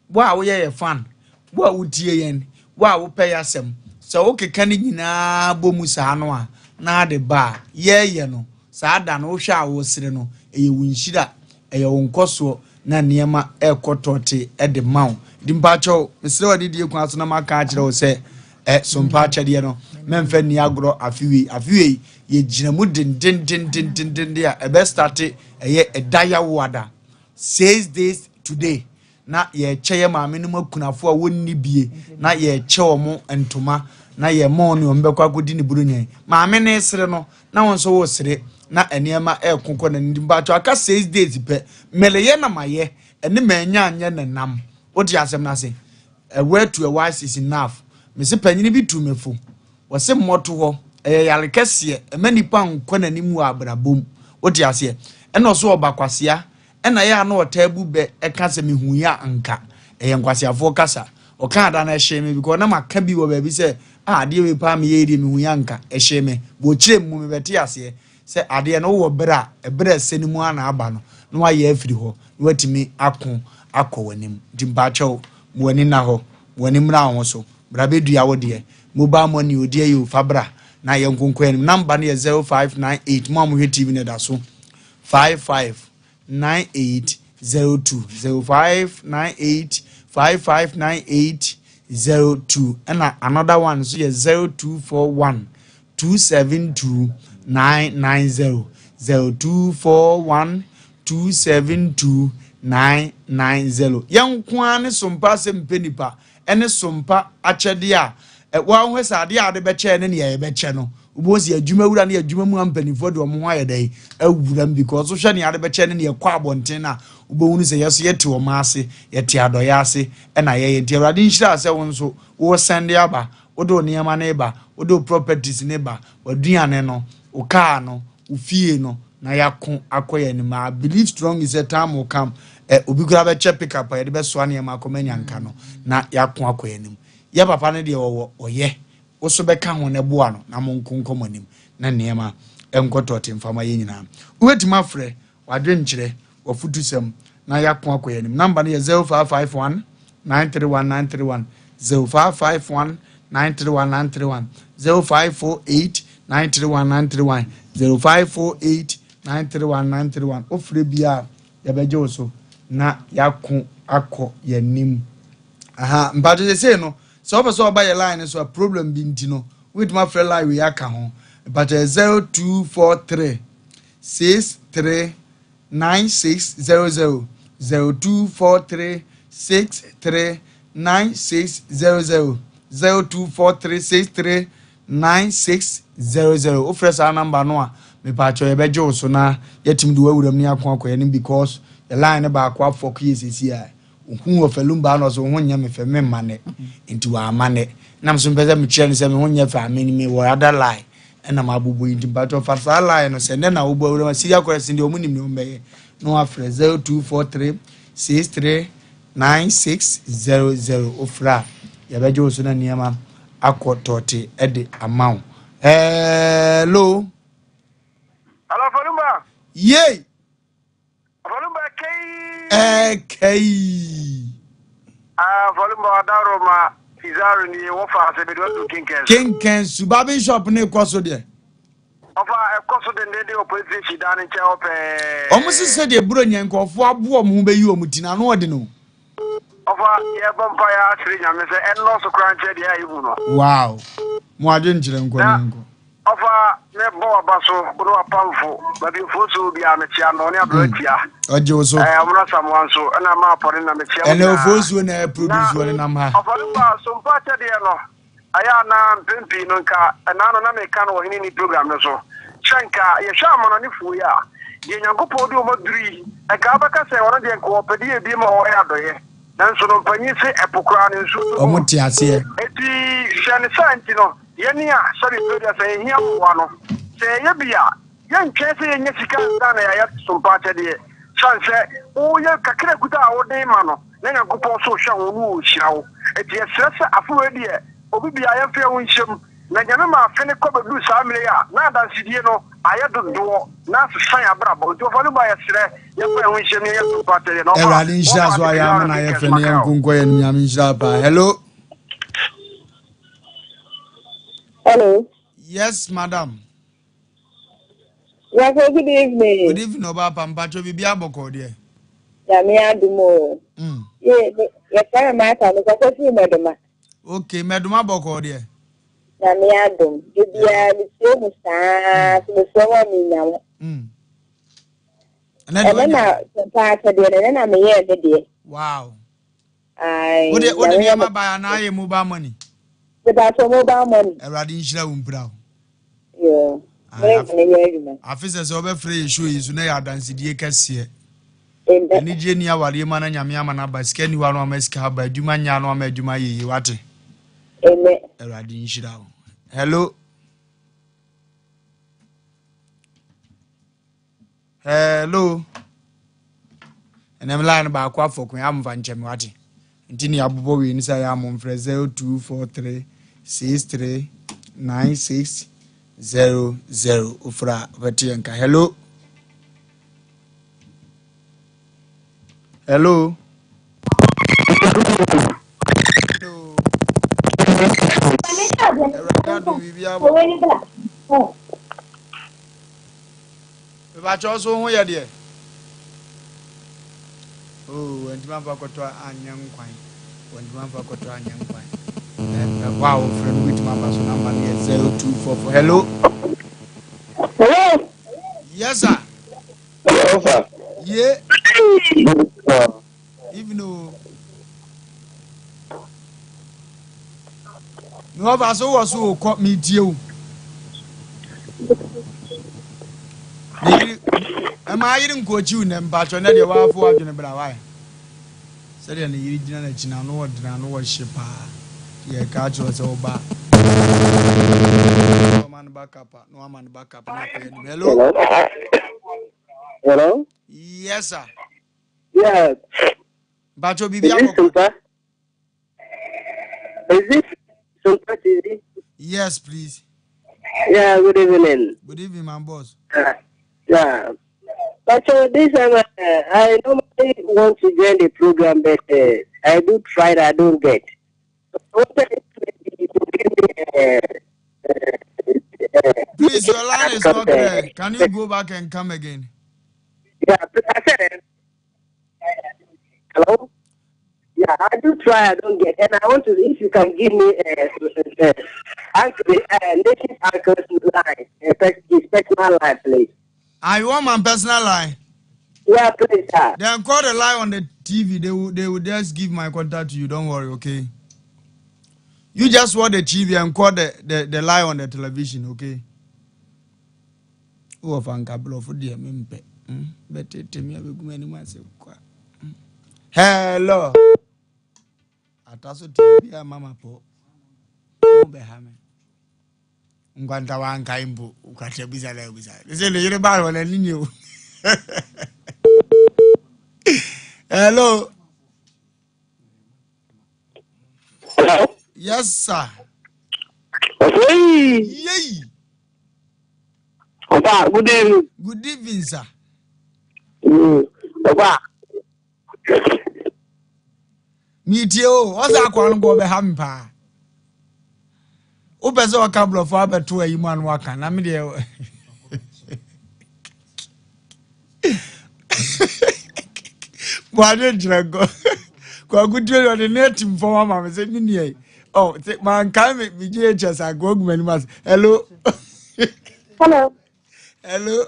wo a woyɛ yɛ fan, wo a wotie yɛn, wo a wopɛ yɛ asɛm, sɛ wokeka no nyinaa bɔ mu saa no a, na ade ba a yɛɛyɛ no saa da no, wohwɛ a wosere no, ɛyɛ wo nhyira, ɛyɛ wo nkɔsoɔ, na nneɛma ɛrekɔ tɔɔte ɛde ma wo. Nti mpakyɛw, mesrɛ wo adidie kwan so na maka akyerɛ wo sɛ sompa akyɛdeɛ no, mɛmfa nni agorɔ. Afewei, afewei yɛgyina mu dendendendendenden a ɛbɛ start ɛyɛ ɛda Yawoada, 6 days today, na yɛkyɛ yɛ maame no mu akunafoɔ a wɔnni bie, na yɛkyɛ wɔn ntoma, na yɛma wɔn ne wɔn bɛkɔ akɔdi ne buru nyɛn. Maame ne sere no na wɔn nso wɔ na nneɛma ɛɛko kɔ n'anim. Mpatsɔ, aka 6 days pɛ. Mɛlɛyɛ na mayɛ ɛne mɛnya anyɛ nenam. Wote asɛm n'ase? A word to a wise is enough. Mesi panyin bi tu me fo, wɔsi mmɔto hɔ ɛyɛ yare kɛseɛ, ɛmɛ nipa nkɔ n'anim wɔ abrabom. Wote aseɛ? Ɛna ɔso ɔba kwasia, ɛna yɛ a na ɔtaa bu bɛ ɛka sɛ mehu yɛ a nka ɛyɛ nkwasiafoɔ kasa. Ɔka ada no ɛhyɛ me because na maka bi wɔ baabi sɛ a adeɛ wei paa meyɛ yi deɛ, mehu yɛ anka ɛhyɛ me bɔ ɔkyerɛ mu. Mebɛte aseɛ sɛ adeɛ no wowɔ berɛ a ɛberɛ ɛsɛ no mu ana aba no na wayɛ afiri hɔ na watumi ako akɔ w'anim. Nti mpaakyɛw, mo w'ani nna hɔ, mo w'ani mmra wo ho so. Bra bɛdua wo deɛ, mobile money o, deɛ yɛ o, fa bra na yɛ nkonkɔ anim. Number no yɛ 0598, mo a mohwɛ TV no da so, 559802, 0598 559802, ɛna another one nso yɛ 0241 272990, 0241 272990. Yɛn nko ara ne sompa asɛm mpɛ nipa ɛne sompa akyɛdeɛ a wɔahwɛ sɛ adeɛ a wɔde bɛkyɛ ne nea yɛbɛkyɛ no. Wobɛhu sɛ adwuma wura ne adwuma mu mpanimfoɔ de wɔn ho ayɛ dɛn awura mu, because wohwɛ nea wɔde bɛkyɛ ne nea ɛkɔ abɔnten no a, wobɛhunu sɛ yɛso yɛte wɔn ase, yɛte adɔeɛ ase ɛna yɛyɛ. Nti Awurade nhyira sɛ wo nso wowɔ sɛnde aba, wode wo nneɛma no ba, wode wo properties ne ba, w'aduane no, wo kaa no, wo fie no, na yɛako akɔ yɛn anim. I believe strongly sɛ time will come, obi koraa bɛkyɛ pick up a yɛde bɛsoa nneɛma akɔma nyanka no, na yɛako akɔ yɛn anim. Yɛ papa no deɛ wɔwɔ ɔyɛ wo so bɛka ho na ɛboa no na mo nko nkɔ mo anim na nneɛma nkɔ tɔɔte mfama yɛn nyinaa. Wobɛtumi afrɛ wadwenkyerɛ, wafutusɛm, na yɛako akɔ yɛn anim. Number no yɛ 0551 931 931, 0551 931 931, 0548 931 931, 0548 931 931. Wofrɛ bi a, yɛbɛgye wo so na yɛako akɔ yɛn anim. Aha mpatwe sɛ no, sɛ wopɛ sɛ ɔba yɛ line no so a, problem bi nti no, wobɛtumi afrɛ line wei aka ho. Mpatwe 0243 63 9600, 0243 63 9600, 0243 63 9600. Wofrɛ saa number no a, mepatwɛ, yɛbɛgye wo so na yɛtumi de wawuram ne ako akɔ yɛnim, because yɛ line no baako afɔko yɛ sɛsi a ohun wɔ fɛlum baa na ɔsɛ wo ho nyɛ me fɛ, memma nɛ, nti wama nɛ nam so mpɛ sɛ mekyerɛ no sɛ me ho nyɛ fɛ a, me me wɔ other line ɛna mabobɔ yi. Nti mpatwɛ, fa saa line no sɛ nɛ na wobɔ awuram a, Syria kɔrɛsin deɛ, ɔmo nim ne ɔmo bɛyɛ na wafrɛ 0243 63 9600. Wofrɛ a, yɛbɛgye wo so na nneɛma akɔ tɔɔte ɛde ama wo. Hello. Hello, Falumba. Yei. Falumba kei. Ɛkɛyi. Ah, volume adaro ma Pizarro ni wɔfa ase bɛde wadu Kinkɛn so. Kinkɛn su barbing shop ne kɔ so deɛ. Ɔfa ɛkɔ so dendenden wɔ police station dan no nkyɛn hɔ pɛɛ. Wɔn se sɛdeɛ Buronya nkurɔfoɔ aboa wɔn ho bɛyi wɔn ti no ano ɔden o. Ɔfa yɛbɔ mpaeɛ asrɛ Nyame sɛ ɛnnɔɔso koraa nkyerɛ deɛ a yɛhu no. Wow. Mo adwenkyerɛ nkɔ ne Na yɛnkɔ. ɔfa mebɔ w'aba so wo ne w'apamfo baabi mfonsuo wɔ biara mekyea no ɔne aberewa tia. Ɔgye wo so. Ɛɛ ɔmono Asamoah nso ɛna maa pɔne na mekyea mo Ɛnɛ nyinaa. ofosuo na Na ɛproduce wɔ ne nam ha. ɔfa no ba sompa akyɛdeɛ no Ɛyɛ a na mpɛn pii no nka ɛnaa no na meka no wɔ Hene Nni program no so sɛ nka yɛhwɛ amanɔnefoɔ yi a, deɛ Nyankopɔn de wɔn aduru yi, nka wobɛka sɛ wɔn deɛ nka wɔpɛ deɛ ebie ma wɔyɛ adɔeɛ. Nanso no mpanyin se ɛpo koraa no nsuo tɔ gu mu. Wɔn te aseɛ. Enti hwɛ ne saa nti no, yɛne a sɛbe mprɛ aduasa yɛhia mmoa no, sɛ yɛyɛ bi a, yɛntwɛn sɛ yɛnya sika ansa na yɛayɛ sompa akyɛdeɛ. Sane sɛ woyɛ kakra kuta a wode ma no, na Nyankopɔn nso rehwɛ ho na ɔrehyira wo. Enti yɛsrɛ sɛ afe wei deɛ obi biara yɛmfa yɛn ho nhyɛ mu. Na Nyame ma afe no kɔ bɛduru saa mmerɛ yi a, na adansedie no ayɛ dodoɔ na asesa yɛn abrabɔ. Nti wɔfa no ba yɛsrɛ yɛmfa yɛn ho nhyɛ mu na yɛnyɛ sompa akyɛdeɛ. Na ɔfa Awurade nhyira wɔfa so ayɛ ama ade no ayɛ Pinkers fɛ ne Macau. yɛnko nkɔ yɛn anim Nyame nhyira wo paa. Hello. Hello. Yes madam. Brafo, good evening. Good evening ɔbaa pa mpakyɛ biribi abɔkɔɔ deɛ. Nyame adom o. Mm. Ye, yɛfrɛ me Martha, mekɔsɛ firi Mɛdoma. Okay, Mɛdoma bɔkɔɔ deɛ. Nyame adom. De biara metie mu saa, so mesrɛ wo a menya wo. Mm. Ɛnɛ na paa kyɛdeɛ no, ɛnɛ na meyɛɛ me deɛ. Wow. Wode wode nneɛma bae anaa ayɛ mobile money? Mepakyɛ mobile money. Awurade nhyira wo mpira wo. Yoo. Afe sɛ sɛ wobɛfrɛ yɛ show yi so na yɛ adansedie kɛseɛ. Anigye ni awareɛ mu ana nyame ama no aba sika ni hɔ ano ama sika aba adwuma nyɛ ano ama adwuma yɛ yie wate. Awurade nhyira wo. Hello. Hello. Ɛnɛ me line baako afɔ ko amfa nkyɛ me wate. Nti ne abobɔ wei ne sɛ yɛ amo mfrɛ 0243 63 96 00 ofra wobɛte yɛn ka. Hello. Hello. Hello. Awurade adom biribi abɔ. Mepakyɛw so wo ho yɛ deɛ? Oh, wantumi amfa kɔtɔ anyɛ nkwan. Wantumi amfa kɔtɔ anyɛ nkwan. Ɛhɔ a wɔfrɛ no wobɛtumi aba so namba no yɛ 0244. Hello. Hello. Yes sir. Hello sir. Ye. Even o. Me wɔfa so wɔ so kɔ metie wo. Ɛma ayere nkɔkyiw nɛ mpakyɛ nɛ deɛ waafo adwene bra wae. Sɛdeɛ ne yere gyina n'akyi no ano ɔdene ano ɔhye paa. Yɛ ka kyerɛ sɛ ɔba. Ɔma no backup a na wama no backup na akɔyɛ anim. Hello. Hello. Yes sir. Yeah. Mpakyɛ biribi abɔkɔ. Is this Sumpa TV? Yes, please. Yeah, good evening. Good evening, my boss. Yeah. But so this time, I normally want to join the program, but I do try, I don't get. Please, your line is not clear. Can you go back and come again? Yeah, I said, hello? Yeah, I do try, I don't get. And I want to, if you can give me uncle, native uncle's line, his personal line, please. I want my personal line. Yeah, please, sir. Then call the line on the TV. They will just give my contact to you. Don't worry, okay? You just watch the TV and call the line on the television, okay? Wowɔ fa nka borɔfo deɛ mempɛ. Hmm? Bɛtete me abɛgu m'anim ase kwa. Hmm. Hello. Ata so te bi a mama pɔ. Mo bɛha me. Nkwanta wankae mpo. Nkwanta bisa na bisa. Ne sɛ ne yere baa wɔ n'ani nye o. Hello. Hello. Yes, sir. Hey. Yay. Opa, good evening. Good evening, sir. Opa. Metie o, ɔsɛ akoa no nka ɔbɛha me paa. Wopɛ sɛ ɔka borɔfo abɛto ayi mu ano aka na me deɛ Buhari nkyerɛ nkɔ. Kwaku tue ɔde ne atim fam ama me sɛ me nua yi. Oh, sɛ mankae me me JHS anka wagu m'anim ase. Hello. Hello. Hello.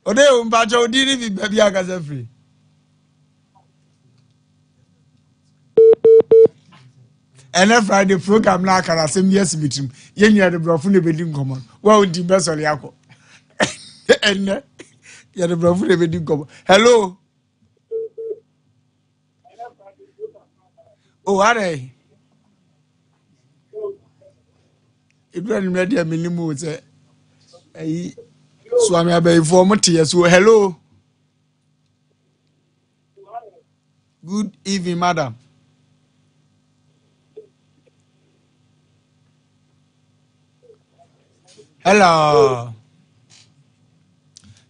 Ode o mpakyɛ odi ne bi baabi akasa firi. Ɛnɛ Friday program na aka na asɛm bi asi me tirim. Yɛn nyinaa de borɔfo na ebedi nkɔmɔ no. Wa wo nti bɛsɔre akɔ. Ɛnɛ yɛde borɔfo na ebedi nkɔmɔ. Hello. O oh, adɛ. Edu anwummerɛ deɛ menim o sɛ ayi soame abayifoɔ mo te yɛ so. Hello. Good evening, madam. Hello.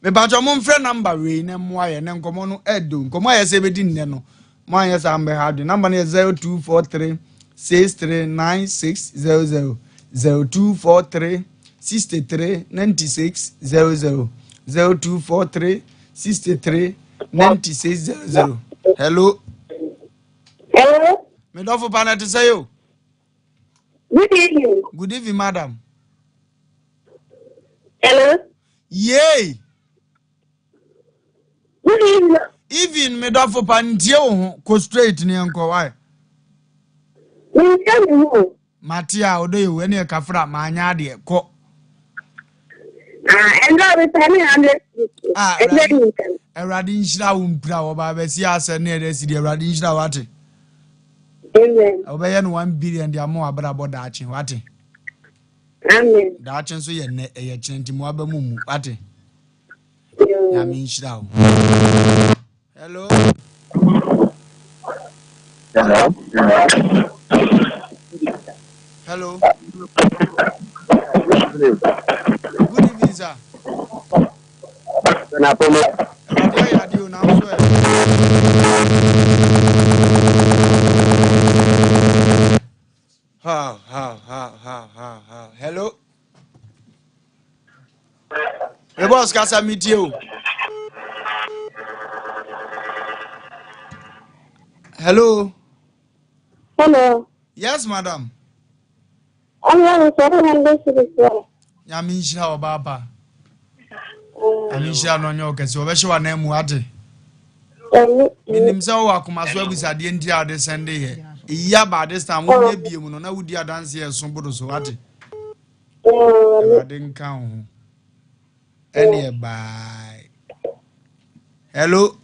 Mepakyɛ mo mfrɛ namba wei na mmoa yɛ ne nkɔmmɔ no ɛdo nkɔmmɔ a yɛsɛ bɛdi nnɛ no mo anyɛ saa mbɛha adwe namba no yɛ 0243 639600 0243 63 96 00 0243 63 96 00 hello Hello. medɔfo pa na ɛte sɛ yo Good evening. Good evening, madam. Hello. Yay. Good evening. Even me dɔfo pa ntie wo ho kɔ straight ne nkɔ why. Mentie me ho. Mate a ɔdɔ yɛ wo ɛne ɛkafra maanya adeɛ kɔ. Ah, ɛnna ɔbɛsa ne hundred. Ah, Awurade nhyira wo mpira wɔba abɛsi asɛ ne ɛdɛ si deɛ Awurade nhyira wo ate. Amen. Wobɛyɛ no 1 billion de ama w'abrabɔ daakye wate. Amen. Daakye nso yɛ nnɛ ɛyɛ kyerɛ nti mo aba mu mu wate. Nyame nhyira wo. Hello. Hello. Hello. Good evening, sir. Awurade ayɛ adeɛ o na nso ɛ. Ha ha ha ha ha ha. Hello. Me boss kasa mi tie o. Hello. Hello. Yes, madam. Nyame nhyira ɔbaa pa. Nyame nhyira no ɔnyɛ ɔkɛse ɔbɛhyɛ w'anan mu ate. Menim sɛ wowɔ akoma so abusadeɛ nti a wode sɛnde yɛ. Eyi aba this time wonyɛ bie mu no na wodi adanseɛ ɛso bodo so ate. Awurade nka wo ho. Ɛneɛ bye. Hello.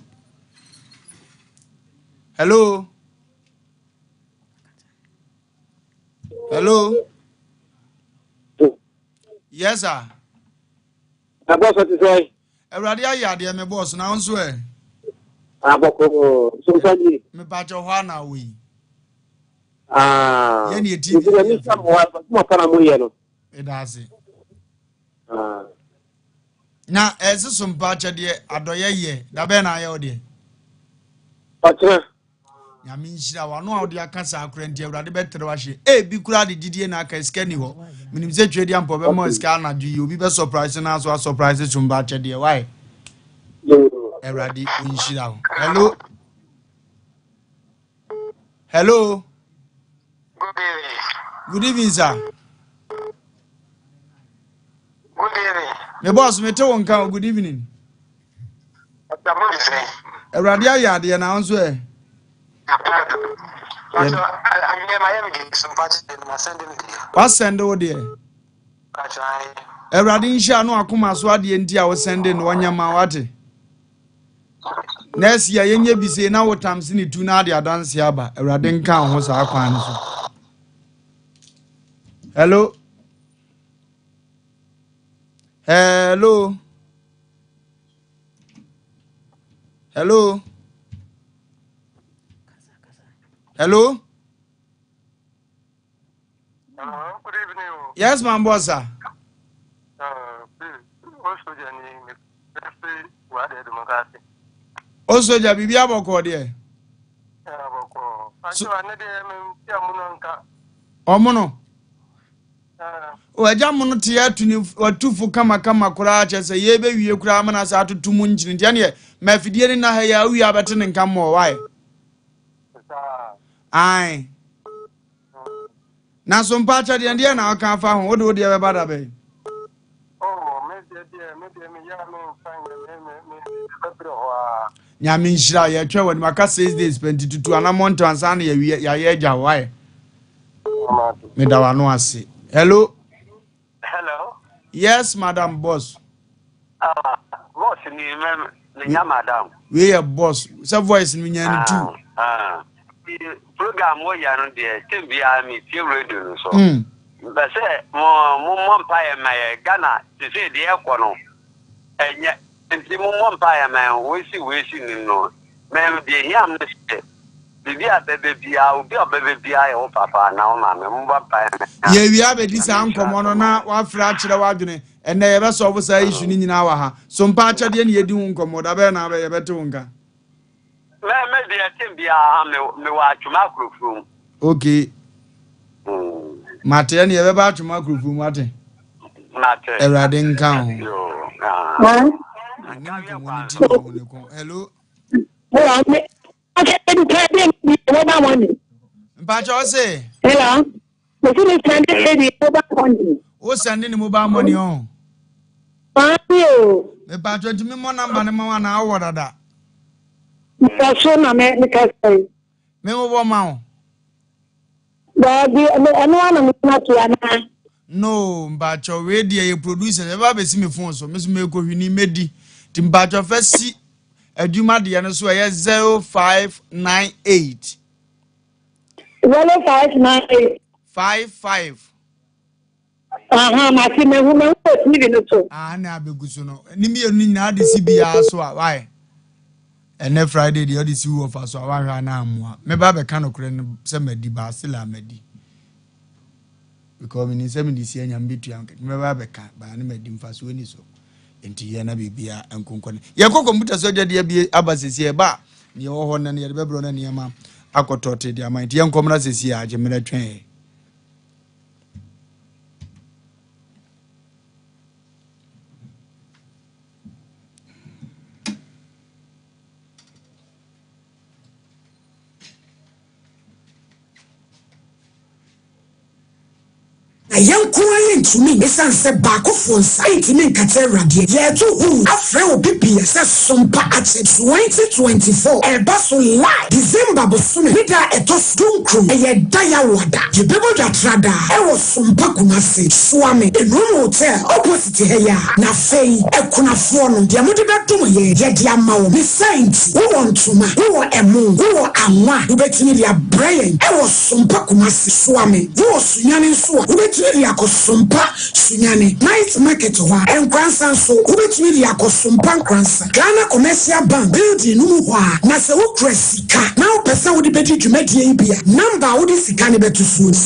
Hello. Hello. Yes sir. Abɔsɔ ti sɛ. Awurade ayɛ adeɛ me bɔs na nso ɛ. Abɔkɔ sosa ni. Mepakyɛ hɔ ana wɔ yi. Aa. Yɛn ni eti. Nti na mi sa mo wa mo fana mo yɛ no. Ɛda ase. Na ɛsɛ so mpakyɛ deɛ adɔyɛ yɛ dabɛn na ayɛ wo deɛ. Ɔkyerɛ. Nyame nhyira wano a wode aka saa kora nti Awurade bɛtrɛ wahye. Ebi kura de gyidie na aka sika ni hɔ. Menim sɛ twɛ di ampɔ bɛma sika anadwo yi obi bɛ surprise na so asurprise so mba kyɛ deɛ wae. Awurade nhyira wo. Hello. Hello. Good evening. Good evening, sir. Good evening. Me boss, me te wo nka o. Good evening. Awurade ayɛ adeɛ na nso ɛ. Wasɛnde wo deɛ. Awurade nhyira no akoma so adeɛ nti a wosɛnde no ɔnyɛ ma wate. Nɛɛsi a yɛnyɛ bi sei na wotam se ne tu na ade adanse aba. Awurade nka ho saa kwan no so. Hello. Hello. Hello. Hello. Hello, good evening. Yes, man, boss. Sir. Please, also, Jenny, O soja biribi abɔkɔɔ deɛ. Abɔkɔɔ. So- Akyɛ ne deɛ me nti amono nka. Ɔmono. Ah, O agya mono te atu ne watufo kamakama koraa kyerɛ sɛ yɛbɛwie koraa ama no asa atoto mu nkyene nti ɛneɛ ma afidie ne nna ha yi a wowie abɛte ne nka mmɔɔ wae. saa. Ae. Na so mpa akyɛ deɛ deɛ na ɔka afa ho wode wo deɛ bɛba da bɛn? Oh, me deɛ deɛ me deɛ me yɛ a me nfa nyɛ me me me bɛbrɛ hɔ a. Nyame nhyira wo, yɛtwɛn w'anim aka 6 days pɛ nti tutu anammɔn ntɛm ansa na yɛawie yɛayɛ agya wo wae. Meda w'ano ase. Hello. Hello. Yes, madam boss. Ah, boss ni me me nya madam. Wei yɛ boss. Sɛ voice no nya ne tu. Ah, ah. Program wo yɛ no deɛ tem biara me tie radio no so. Mpɛ sɛ mo mo mmɔ mpaeɛ ma yɛ Ghana te sɛ deɛ ɛkɔ no ɛnyɛ nti mo mmɔ mpaeɛ ma yɛn wei si wei si nim no mɛ deɛ hia me sɛ biribi a bɛbɛ biara obi a ɔbɛbɛ biara yɛ wo papa anaa wo maame mo bɔ mpaeɛ ma yɛn. Yɛwie abɛdi saa nkɔmmɔ no na wafrɛ akyerɛ w'adwene. Ɛnnɛ yɛbɛsɔlvo saa issue no nyinaa wɔ ha. So mpa akyɛdeɛ ne yɛdi ho nkɔmmɔ? Da bɛn na yɛbɛte wo nka? Me me deɛ tem biara me me wɔ atwoma akurofurom. Okay. Mate ɛne yɛbɛba atwoma akurofurom wate. Mate. Awurade nka ho. Yoo. Ah. Ɛne nkɔmmɔ no ti na ɔmo ne kɔn. Hello. Hello, me. Okay, me mobile money. Mpakyɛ ɔse. Hello. Me si me send lady mobile money. Wo send ne mobile money ɔn. Maame o. Mepakyɛ ntumi mmɔ namba ne ma wo anaa wowɔ dada. Mfa so na me me kasa yi. Me wobɔ ma wo. Daabi, ɛno ara na me gyina so anaa. No, mpakyɛ wei deɛ yɛ producer yɛbɛba abɛsi me phone so me so mekɔ hwini mɛdi nti mpakyɛ fɛ si adwuma deɛ no so ɛyɛ 0598 0598 55 Aha, mate mahu mahu wɔ TV no so. Ah, na abɛgu so no. Ne mmienu no nyinaa de si biara so a, why? Ɛnɛ Friday deɛ ɔde si wɔ fa so a wanhwɛ a na ammoa. Mɛba abɛka nokorɛ no sɛ madi ba still a madi. Because menim sɛ mede si anya mebɛtua nka. Mɛba abɛka baa ne madi mfasoɔ ni so. Nti yɛ na biribiara nkonkɔ ne. Yɛkɔ kɔmputa so adwadeɛ bi aba sɛsi ɛba a neɛ ɛwɔ hɔ no yɛde bɛbrɛ no nneɛma akɔtɔ te de ama nti yɛnkɔmmra sɛsi a agye mmerɛ twɛn yɛ. Na yɛn nko ara yɛntumi, esiane sɛ baakofoɔ nsa ntumi nkata Awurade. Yɛreto huu afrɛ obi biara sɛ Sompa Akyɛ 2024 ɛreba so live December bosome ne da a ɛtɔ so dunkron, ɛyɛ da Yawoada. Yɛbɛbɔ dwa tradaa ɛwɔ Sompa Kumasi, Suame, Enuom Hotel opposite ha yi ara. Na afei akunafoɔ no, deɛ mode bɛdom yɛn, yɛde ama wɔn. Ne saa nti, wowɔ ntoma, wowɔ ɛmo, wowɔ anwa a, wobɛtumi de abrɛ yɛn ɛwɔ Sompa Kumasi, Suame. Wowɔ Sunyani nso a, wobɛtumi de akɔ Sompa Sunyani, Night Market hɔ a. Nkoransa nso, wobɛtumi de akɔ Sompa Nkoransa, Ghana Commercial Bank building no mu hɔ ara. Na sɛ wokura sika na wopɛ sɛ wode bɛdi dwumadie yi bi a, number a wode sika no bɛto soɔ ni,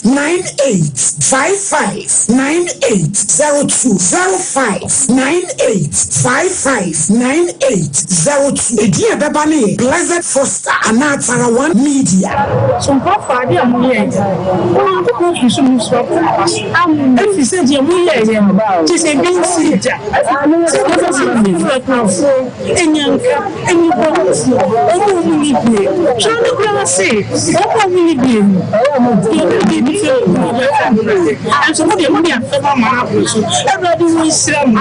0598 55 9802, 0598 55 9802. Edin a ɛbɛba no yɛ Blessed Foster anaa Tara One Media. Sompaafo, ade a moyɛe no, Onyankopɔn fi soro no so abɔ mo aba so, efisɛ deɛ moyɛeɛ no, kyerɛ sɛ ebi nsii da, sɛ mobɛfa mfiri akunafoɔ, anyanka, nnebɔneyɛfoɔ, wɔn a wɔnni bie, twerɛ no koraa se, wɔn a wɔnni bie no, deɛ ɔbɛyɛ biribi sɛ wɔn no bɛka Awurade, nanso mo deɛ mode asɛm ama no aboro so. Awurade ɔnhyira mo.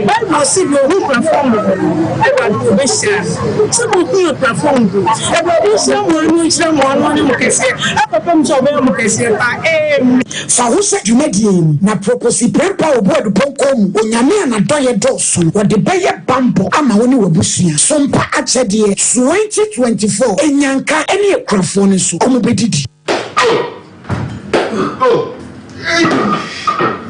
Bible se deɛ ɔhu akunafoɔ mmɔbɔ no, Awurade ɔbɛhyira no. Sɛ mohu akunafoɔ mmɔbɔ no, Awurade nhyira mo ano nhyira mo ano ɔnyɛ mo kɛseɛ ɛkɔpem sɛ ɔbɛyɛ mo kɛseɛ paa. Amen. Fa wo hyɛ dwumadie yi mu, na Proposi Prempeh a ɔbu Adupɔnkɔ mu, Onyame a n'adɔeɛ dɔɔso no, ɔde bɛyɛ banbɔ ama wo ne w'abusua. Sompa akyɛdeɛ 2024, Nnyanka ne akuafoɔ no nso, wɔbɛdidi.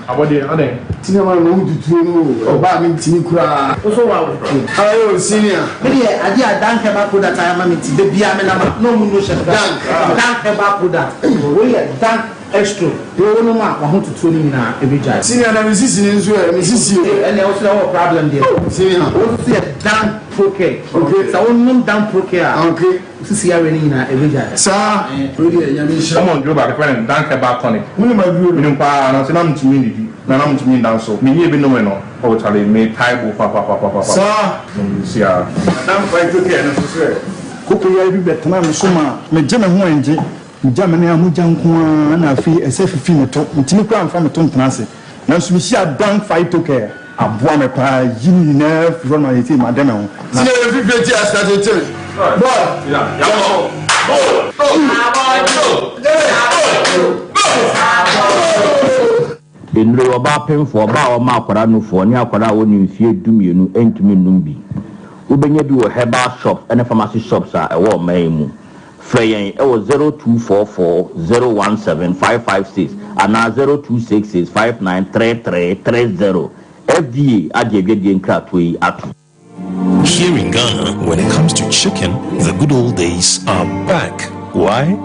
Abɔdeɛ adɛn? Senior man na wotutuo no o, ɔbaa me ntimi koraa. Wo so wa wo. Ayo senior. Me deɛ adeɛ a Dank herbal product ayɛ ama me nti da biara me nam a na ɔmo nu hyɛ me. Dank. Dank herbal product. Wei yɛ Dank. Estro, wo nom a w'ahototoɔ no nyinaa ɛbɛgyae. Senior na me sisi no nso ɛ, me sisi o. Ɛnneɛ wo nso deɛ wowɔ problem deɛ. Senior. Wo nso yɛ Dan Procare. Okay. Sɛ wo nom Dan Procare a. Okay. Wo sisi yareɛ no nyinaa ɛbɛgyae. Saa. Wei deɛ Nyame nhyira. Wɔma aduro baako yɛfrɛ no Dan Herbal Tonic. Wonim aduro no? Menim paa nanso na mentumi nnidi na na mentumi nda nso. Menyɛɛ bi nomee no oh charlie metae bo papapapapa. Saa. Sesia. Na Dan Phytocare no nso sɛ. Koko yare bi bɛtenaa me so maa megye me ho ɛngye. Megya me nan a mogya nko ara na afei ɛsɛ fifi me to. Mentumi koraa mfa me to ntena ase. Nanso mehyiaa Dan Phytocare. Aboa me paa yi ne nyinaa firi hɔ no ma seesei made me ho. Na. Senior yɛ fifire ti asase tete me boy yɛkɔ Nnuro yi, ɔbaa pemfoɔ, ɔbaa a ɔma akwadaa nufoɔ, ne akwadaa a ɔnni mfeɛ dumienu ntumi nnom bi. Wobɛnya bi wɔ herbal shops ne pharmacy shops a ɛwɔ ɔman yi mu. Frɛ yɛn wɔ 0244 017 556 anaa 0266 593330. FDA agye adwadie nkratoɔ yi atom. Here in Ghana, when it comes to chicken, the good old days are back. Why?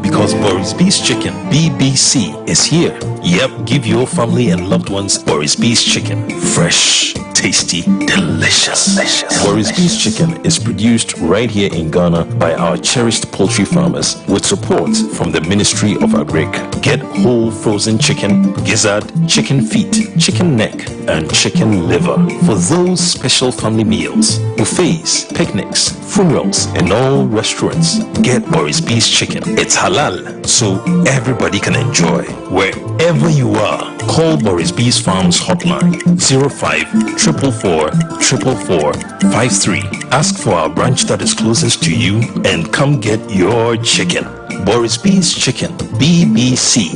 Because Boris B's Chicken, BBC, is here. Yep, give your family and loved ones Boris B's Chicken. Fresh, tasty, delicious. delicious. Boris B's Chicken is produced right here in Ghana by our cherished poultry farmers with support from the Ministry of Agric. Get whole frozen chicken, gizzard, chicken feet, chicken neck, and chicken liver for those special family meals, buffets, picnics, funerals, and all restaurants. Get Boris B's Chicken. It's halal, so everybody can enjoy. Wherever you are, call Boris B's Farms hotline 05 444 444 53. Ask for our branch that is closest to you and come get your chicken. Boris B's Chicken, BBC.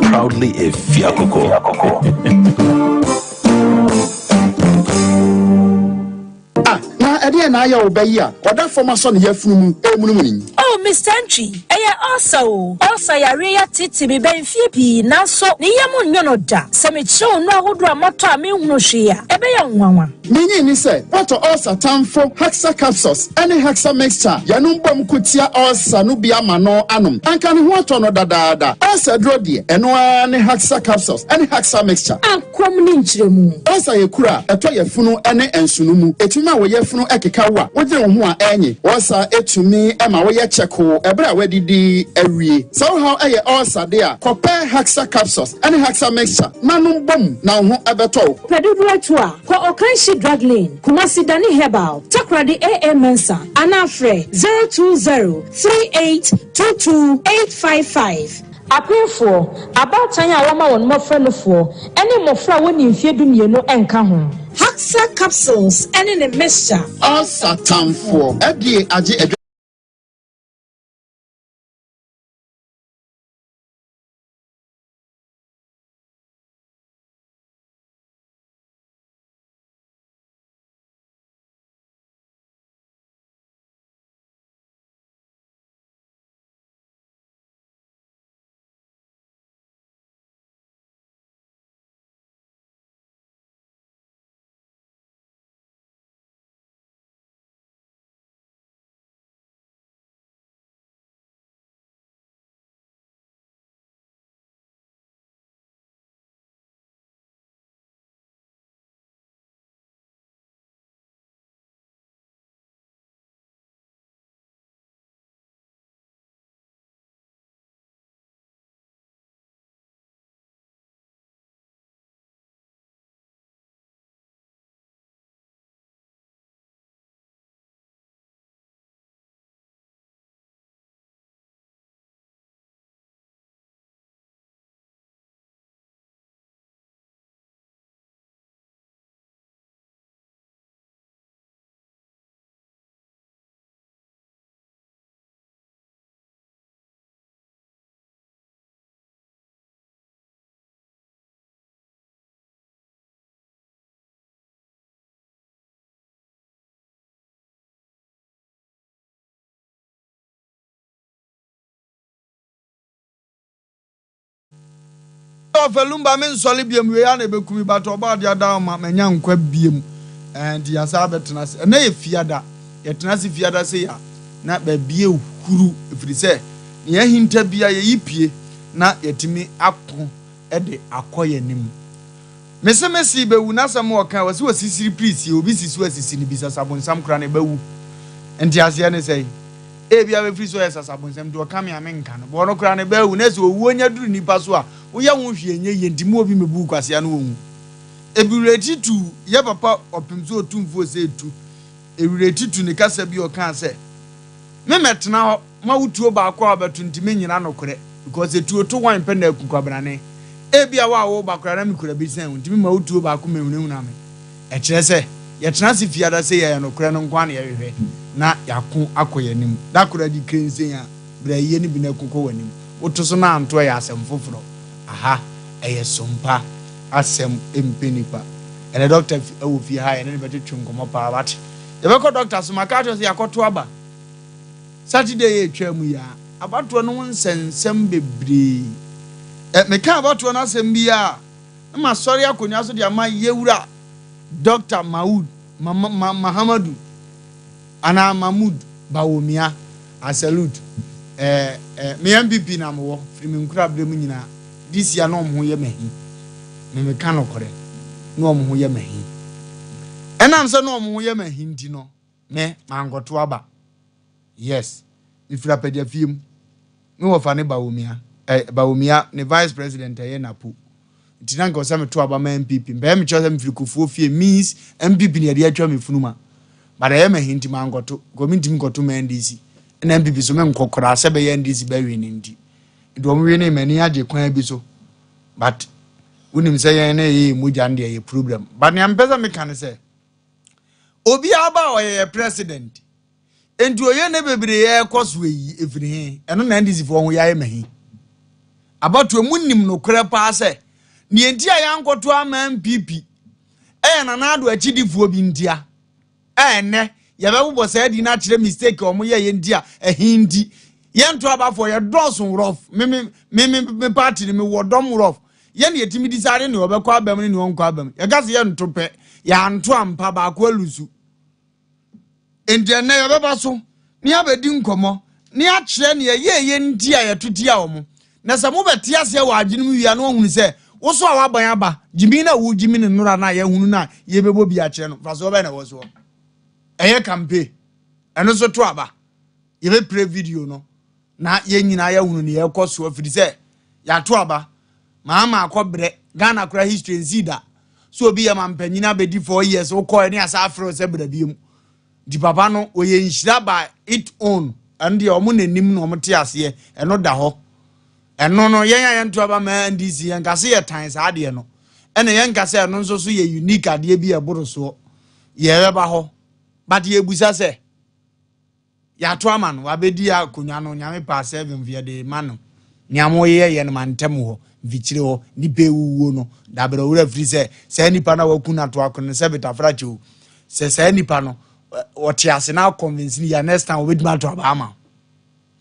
Proudly a Fiakoko. Ah, na ɛdeɛn na ayɛ wo ba yi a ɔda fam asɔ ne yafunu mu remunumunu yi? Oh, Mister Antwi, ɛyɛ ulcer o. Ulcer yareɛ yi ateetee me bɛn mfeɛ pii, nanso ne yam nnwo no da. Sɛ mekyerɛ wo nnuro ahodoɔ a matɔ a menhunu hwee a, ɛbɛyɛ wo nwanwa. Minnye nni sɛ woatɔ ulcer tamfo Hexa Capsules ne Hexa Mixture a yɛnom bom ko tia ulcer no bi ama no anom. Anka ne ho atɔ no dadaada. Ulcer aduro deɛ, ɛno ara ne Hexa Capsules ne Hexa Mixture. Akɔm ne nkyerɛmu. Ulcer yɛ kuru a ɛtɔ yafunu ne nsono mu. Ɛtumi ma wo yafunu keka wo a wodwene wo ho a ɛnnye. Ulcer tumi ma woyɛ kyɛkoo ɛberɛ a woadidi awie. Sɛ wo haw yɛ ulcer de a, kɔpɛ Hexa Capsules ne Hexa Mixture na nom bom na wo ho bɛtɔ wo. Pɛ dodoɔ atu a, kɔ Okanshi Drug Lane, Kumasi Dani Herbal, Takoradi AA Mensah anaa frɛ 020 3822 855. Apemfoɔ, abaatan a wɔma wɔn mmɔfra nufoɔ, ne mmɔfra a wɔnni mfeɛ dumienu nka ho. Haxa capsules ne ne mixture. Ulcer tamfoɔ FDA agye adwa. Ɔfɛ Lumba me nsɔre biom wei ara na ɛbɛku me but ɔbɔ adeɛ ada ɔma manya nkwa biom ɛɛ nti yɛasan abɛtena ase ɛnɛ yɛ fiada yɛtena ase fiada sei a na baabi ehuru ɛfiri sɛ nea ahinta bia yɛyi pie. na yɛatumi ako de akɔ yɛn anim. Mese mese bɛwu n'asɛm a ɔkae ɔse osisiri pirisie obi si so asisi no bi sasabonsam koraa na ɛbɛwu nteaseɛ ne sɛn ebia bɛfiri sɛ ɔyɛ sasabonsam nti ɔka me a menka no but ɔno koraa no ɛbɛwu na sɛ owuo nya duru nipa so a woyɛ ho hwee nyɛ yie nti mo obi mɛbu wo kwasea no ɔnwu Ebirekyi tu yɛ papa ɔpem sɛ otumfoɔ sɛ etu Ewirekyi tu ne kasa bi ɔkaa sɛ me mɛtena hɔ ma wo tuo baako a wobɛto nti mennyina nokorɛ because etuo to wan pɛ na aku kwabrane. Ebia wo a woreba koraa na mekura bi sɛn wo nti mema wo tuo baako mehunahuna me. Ɛkyerɛ sɛ yɛtena ase fiada sei a ɛyɛ nokorɛ no nko ara na yɛhwehwɛ na yɛako akɔ yɛn anim. Da koro adi krensen a bra ayie no bi na ko kɔ w'anim. Woto so na anto ɛyɛ asɛm foforɔ. Aha ɛyɛ sompa asɛm mpɛ nipa. Ɛnɛ dɔkta wɔ fie ha a yɛne no bɛtwetwe nkɔmmɔ paa wate. Yɛbɛkɔ dɔkta so maka akyerɛ wo sɛ yɛakɔto aba. Saturday yi a etwaa mu yi ara, abatoɔ no ho nsɛnsɛm bebree. Ɛ, meka abatoɔ no asɛm bi a, na masɔre akonnwa so de ama Yewura Dɔkta Maud, Ma, Ma, Mahamadu, anaa Mahmood Bawumia. I salute. Ɛ, ɛ, me NPP na mewɔ, firi me nkoraberɛ mu nyinaa. This year na wɔn ho yɛ me ahi. Me meka nokorɛ, na wɔn ho yɛ me ahi. Ɛnam sɛ na wɔn ho yɛ me ahi nti no, Me, mankɔto aba. Yes. Mefiri apagyafie mu. Me wɔfa ne Bawumia. Eh, Bawumia, ne vice president ɛyɛ Napo. Nti na nka ɔsɛ meto aba ma NPP. Mpɛyɛ mekyerɛ sɛ mefiri Kufuor fie means NPP ne yɛde atwa me funuma. But ɛyɛ mahi nti mankɔto. Because mentumi nkɔto ma NDC. Ɛna NPP so menkɔ koraa sɛ bɛyɛ NDC bɛwe ne nti. Nti wɔn we ne m'ani agye kwan bi so. But wonim sɛ yɛn na ɛyɛ mogya no deɛ ɛyɛ problem. But nea mepɛ sɛ meka ne sɛ, Obiara ba a ɔyɛ yɛ president. Enti oye ne bebree ɛkɔ so eyi efiri he? Ɛno na NDC foɔ ho yae mahi. Abatoɔ mu nim nokorɛ paa sɛ neɛ nti a yɛankɔto ama NPP ɛyɛ Nana Addo akyidifoɔ bi ntia. A ɛnɛ yɛbɛbobɔ saa din no akyerɛ mistake a wɔn yɛeɛ nti a ɛhe nti yɛnto abafoɔ yɛdɔɔso rough. Me me me me me party no mewɔ dɔm rough. Yɛn na yɛtumi decide nea ɔbɛkɔ abam ne nea ɔnkɔ abam. Yɛka sɛ yɛnto pɛ, yɛanto ampa, baako alusu. Enti ɛnnɛ yɛbɛba so ne abɛdi nkɔmmɔ ne akyerɛ nea ɛyɛɛyɛ nti a yɛto tia wɔn. Na sɛ mobɛte aseɛ wɔ adwene mu wie a na wahunu sɛ wo so a w'aban aba, gyimi no a wogyimi no nnora no a yɛahunu no a yɛbɛbɔ bi akyerɛ no, mfasoɔ bɛn na ɛwɔ soɔ? Ɛyɛ kampe, ɛno nso to aba. Yɛbɛpire video no na yɛn nyinaa yɛahunu nea ɛrekɔ soɔ firi sɛ yɛato aba maama akɔ brɛ Ghana koraa history nsii da so obi yɛ mampanyin abɛdi 4 years wokɔɛ ne asa afrɛ sɛ bra biom nti papa no ɔyɛ nhyira by it own ɛno deɛ ɔmo n'anim na ɔmo te aseɛ ɛno da hɔ ɛno no yɛn a yɛnto aba ma NDC yɛn kase yɛ tan saa adeɛ no ɛna yɛn kase ɛno nso so yɛ unique adeɛ bi ɛboro soɔ yɛbɛba hɔ but yɛbusa sɛ Yɛato ama no, wabɛdi akonwa no, Nyame pɛ a seventh yɛde rema no. Nea moyeyɛ yɛ no mantam hɔ, mfikyire hɔ, nnipa ɛwuwuo no, dabrɛ wo werɛ afiri sɛ saa nipa no a waku no ato akono no sɛ betafra kyɛ o, sɛ saa nipa no ɔte ase na akɔnvinsi no yia next time wɔbɛtumi ato aba ama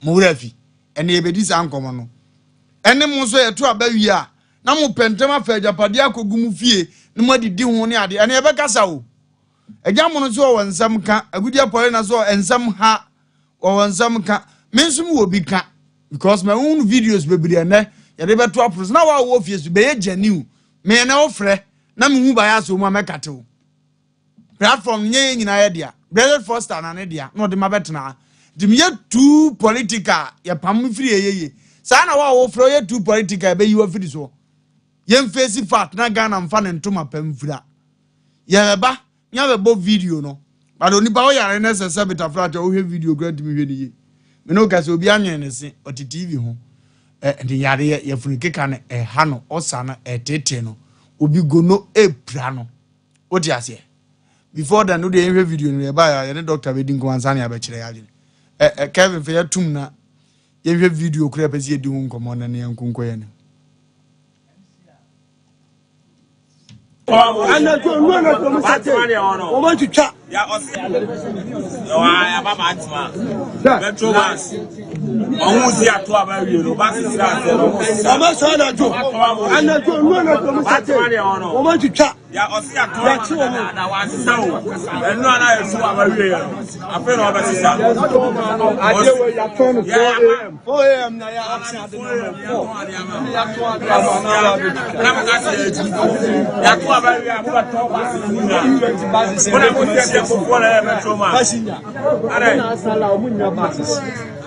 wo. Mo werɛ afi. Ɛnna yɛbɛdi saa nkɔmmɔ no. Ɛne mo nso yɛto aba wie a, na mo pɛ ntɛm afa agyapadeɛ akɔgu mo fie na moadidi ho ne adeɛ. Ɛnna yɛbɛkasa o. Agya mono nso ɔwɔ nsɛm ka. Agudeɛ Paulina nso ɔwɔ nsɛm ha. Ɔwɔ nsɛm ka. Me nso mewɔ bi ka. Because mahunu videos bebree ɛnɛ yɛde bɛto apono so. Na wa wɔ fie so bɛyɛ genuine. Me ɛnɛ wofrɛ na mehu bias wɔ mu a mɛkate wo. Platform no nyɛ yɛn nyinaa yɛ dea. Blessed Foster na ne dea na ɔde ma bɛtena ha. Nti meyɛ too political yɛpam me firi ɛyɛ yie. Saa na wa wofrɛ woyɛ too political yɛbɛyi wo afiri soɔ. Yɛn face fact na Ghana mfa ne ntoma pa mfira. Yɛbɛba ne abɛbɔ video no. But onipa wo yare na ɛsɛ sɛ betafra kyɛ wohwɛ video kura ntumi hwɛ ne yie. Me ne wo ka sɛ obi anwene ne se ɔte TV ho. Ɛ ne yareɛ yɛfunu keka no ɛha no ɔsa no ɛtetee no. Obi gono ɛpira no. Wote aseɛ? Before then no deɛ yɛnhwɛ video no yɛba yɛ yɛne doctor bɛdi nkɔmɔ ansa ne abɛkyerɛ yɛ adwene. Ɛ ɛ Kevin fɛ yɛtum na yɛnhwɛ video kura pɛ sɛ yɛdi ho nkɔmɔ na ne yɛnkonkɔ yɛn anim. Anadwo nnua anadwo mo sate wɔn atwitwa. Ya ɔsi yɛwɔ ha yaba ma atema metro mass ɔho si ato aba wie no ba sisi ase no ɔmo sisa. Ɔmo sɔ anadwo anadwo nu anadwo ɔmo sate ɔmo atwitwa Ya ɔsi ato aba dadaada wasesa o ɛnu ana yɛ to aba wie yɛ no afei na ɔbɛ sisa. Adeɛ wɔ yatɔn no 4am 4am na yɛ ɔkye ade na ɔmo 4 ɛna yatɔn ade ama na ɔmo abɛtwitwa. Na mo ka se yɛ akyi yato aba wie a mo bɛ tɔ baasi nyina mo na mo tiɛ tiɛ kofoɔ na yɛ metro mass. Ɛna asala ɔmo nya buses.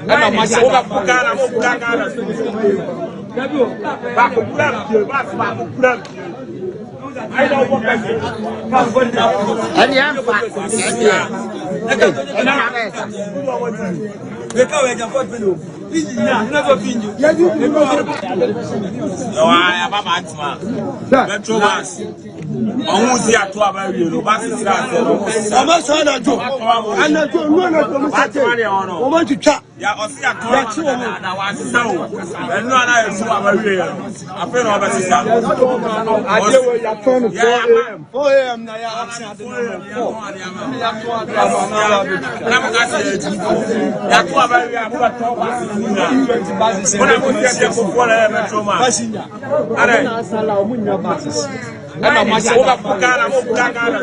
Ɛna mo ahyɛ mo bɛ ko Ghana mo ka Ghana baako kura mpie baasi baako kura mpie. Ɛne ɛmfa ɛdeɛ ɛne na bɛyɛ sa. Metro mass ɔho si ato aba wie no ba sisi ase no ɔmo sisa. Ɔmo sɔ anadwo anadwo nu anadwo ɔmo sate ɔmo atwitwa. Ya ɔsi ato aba dadaada wasesa o ɛnu ana yɛ to aba wie yɛ no afei na ɔbɛ sisa. Adeɛ wɔ yatɔn no 4am 4am na yɛ ɔkye ade na ɔmo 4 ɛna yatɔn ade ama na ɔmo abɛtwitwa. Na mo ka se yɛ akyi yato aba wie a mo bɛ tɔ baasi nyina mo na mo tiɛ tiɛ kofoɔ na yɛ metro mass. Ɛna asala ɔmo nya buses. Ɛna mo ahyɛ mo bɛ ko Ghana mo ka Ghana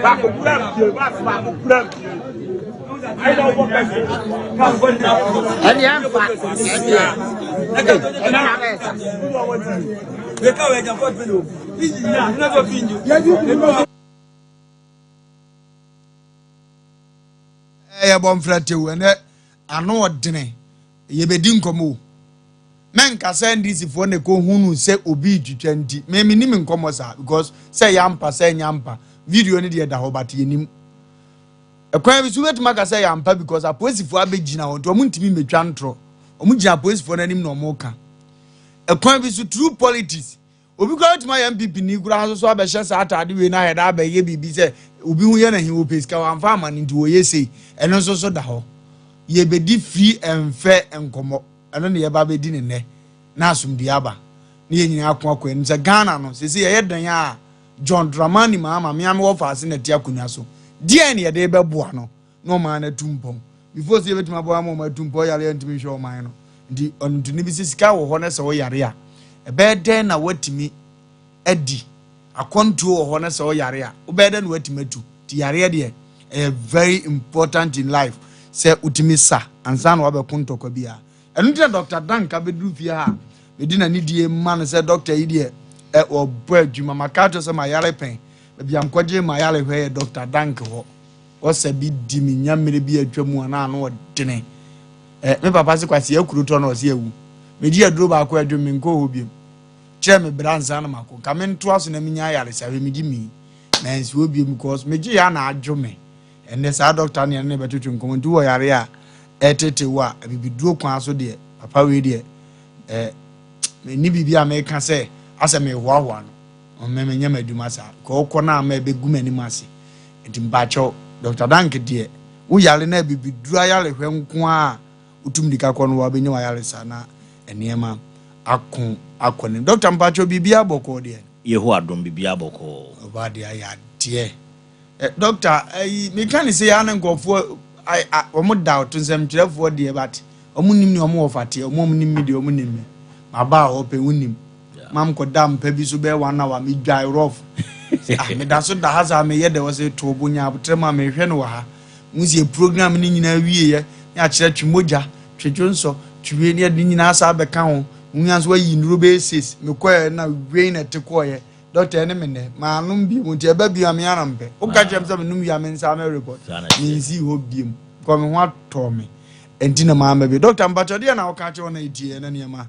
baako kura mpie baasi baako kura mpie. Ɛne ɛmfa ɛdeɛ ɛne na bɛyɛ sa. Ɛyɛ bɔmfrɛ tew ɛnɛ ano ɔdene yɛbɛdi nkɔmmɔ o mɛnka sɛ NDC foɔ na ɛkɔ hunu sɛ obi retwitwa nti me menim nkɔmmɔ saa because sɛ ɛyɛ ampa sɛ ɛnyɛ ampa video no deɛ da hɔ but yɛnim Ɛkwan bi so wobɛtumi aka sɛ ɛyɛ ampa because apolisifoɔ abɛgyina hɔ nti wɔn ntumi mmɛtwa ntorɔ. Wɔn gyina apolisifoɔ no anim na wɔn reka. Ɛkwan bi so true politics obi koraa bɛtumi ayɛ NPP ni koraa nso so abɛhyɛ saa ataade wei na ayɛ dɛ abɛyɛ biribi sɛ obi ho yɛ no ahi wɔpɛ sika wɔamfa ama no nti wɔyɛ sei ɛno nso so da hɔ. Yɛbɛdi free and fair nkɔmmɔ ɛno na yɛba abɛdi ne nnɛ na asomdue aba na yɛn nyinaa ako akɔ anim sɛ Ghana no sese yɛyɛ dɛn a John Dramani Mahama, me ara me wɔfaase na ɛte akonnwa so. Deɛn na yɛde rebɛboa no na ɔman no atu mpɔn? Before sɛ yɛbɛtumi aboa ama ɔman atu mpɔn, ɔyare a ntumi nhwɛ ɔman no. Nti ɔnotoni bi sɛ sika wɔ hɔ na sɛ ɔyare a, ɛbɛyɛ dɛn na woatumi adi? Akwantuo wɔ hɔ na sɛ ɔyare a, wobɛyɛ dɛn na woatumi atu? Nti yareɛ deɛ, ɛyɛ very important in life sɛ wotumi sa ansa na wabɛko ntɔkwa biara. Ɛno nti na Dɔkta Dank abɛduru fie ha a mede n'anidie ma no sɛ dɔkta yi deɛ ɛ ɔbɔ adwuma. Maka akyerɛ sɛ mayare pɛn. Baabi a mekɔgyee m'ayarehwɛ yɛ Dɔkta Dank hɔ. Ɔsa bi di me nya mmerɛ bi a atwa mu a na ano ɔdene. Ɛ me papa se Kwasi akuro tɔ na ɔse awu. Megye aduro baako a adwo me menkɔɔ hɔ biom. Kyerɛ me bra ansa na makɔ. Nka mentoa so na menya ayaresa hwɛ megye mii. Mansi hɔ biom because megye yɛ a na adwo me. Ɛnnɛ saa dɔkta no yɛne no bɛtwetwe nkɔmmɔ nti wɔ yare a ɛretete wo a abibiduro kwan so deɛ papa wei deɛ ɛ menni biribi a meka sɛ asɛ mehoahoa no ɔmɛ menyɛ m'adwuma saa ka ɔkɔ no ama ɛbɛgu m'anim ase nti mpakyɛw Dr. Dank deɛ wo yare no abibiduro ayarehwɛ nko a wotum di ka kɔ no wabɛnya wayaresa na nneɛma ako akɔ ne dɔkta mpakyɛw biribi abɔkɔɔ deɛ Yehowa dom biribiara bɔkɔɔ. Ɔba deɛ ayɛ adeɛ Eh, doctor, ayi, eh, meka ne sɛ ya na nkurɔfoɔ wɔn da ɔto nsɛmtwerɛfoɔ deɛ but wɔn nim ne wɔn wɔ fateɛ wɔn wɔn nim me deɛ wɔn nim me maba a hɔ pɛ wɔn nim mam kɔ da mpa bi so bɛyɛ one hour me dwae rough ah meda so da ha saa meyɛ dɛ wɔsɛ to bo nya abotrɛ ma mehwɛ no wɔ ha mo si program ne nyinaa wie yɛ ne akyerɛ twe mogya twe dwonsɔ twe wie ne yɛde ne nyinaa saa bɛka ho mo nso ayi nnuro bɛyɛ six mekɔɛ na wei na ɛte kɔɔyɛ Doctor ɛne me nnɛ manom bio nti ɛba bio a me ara mpɛ woka kyerɛ me sɛ menom wie a me nsa mɛ report mensii hɔ biom kɔ me ho atɔ me ɛnti na maama bio doctor mpakyɛ deɛ na woka kyerɛ wɔn a ɛtie na nneɛma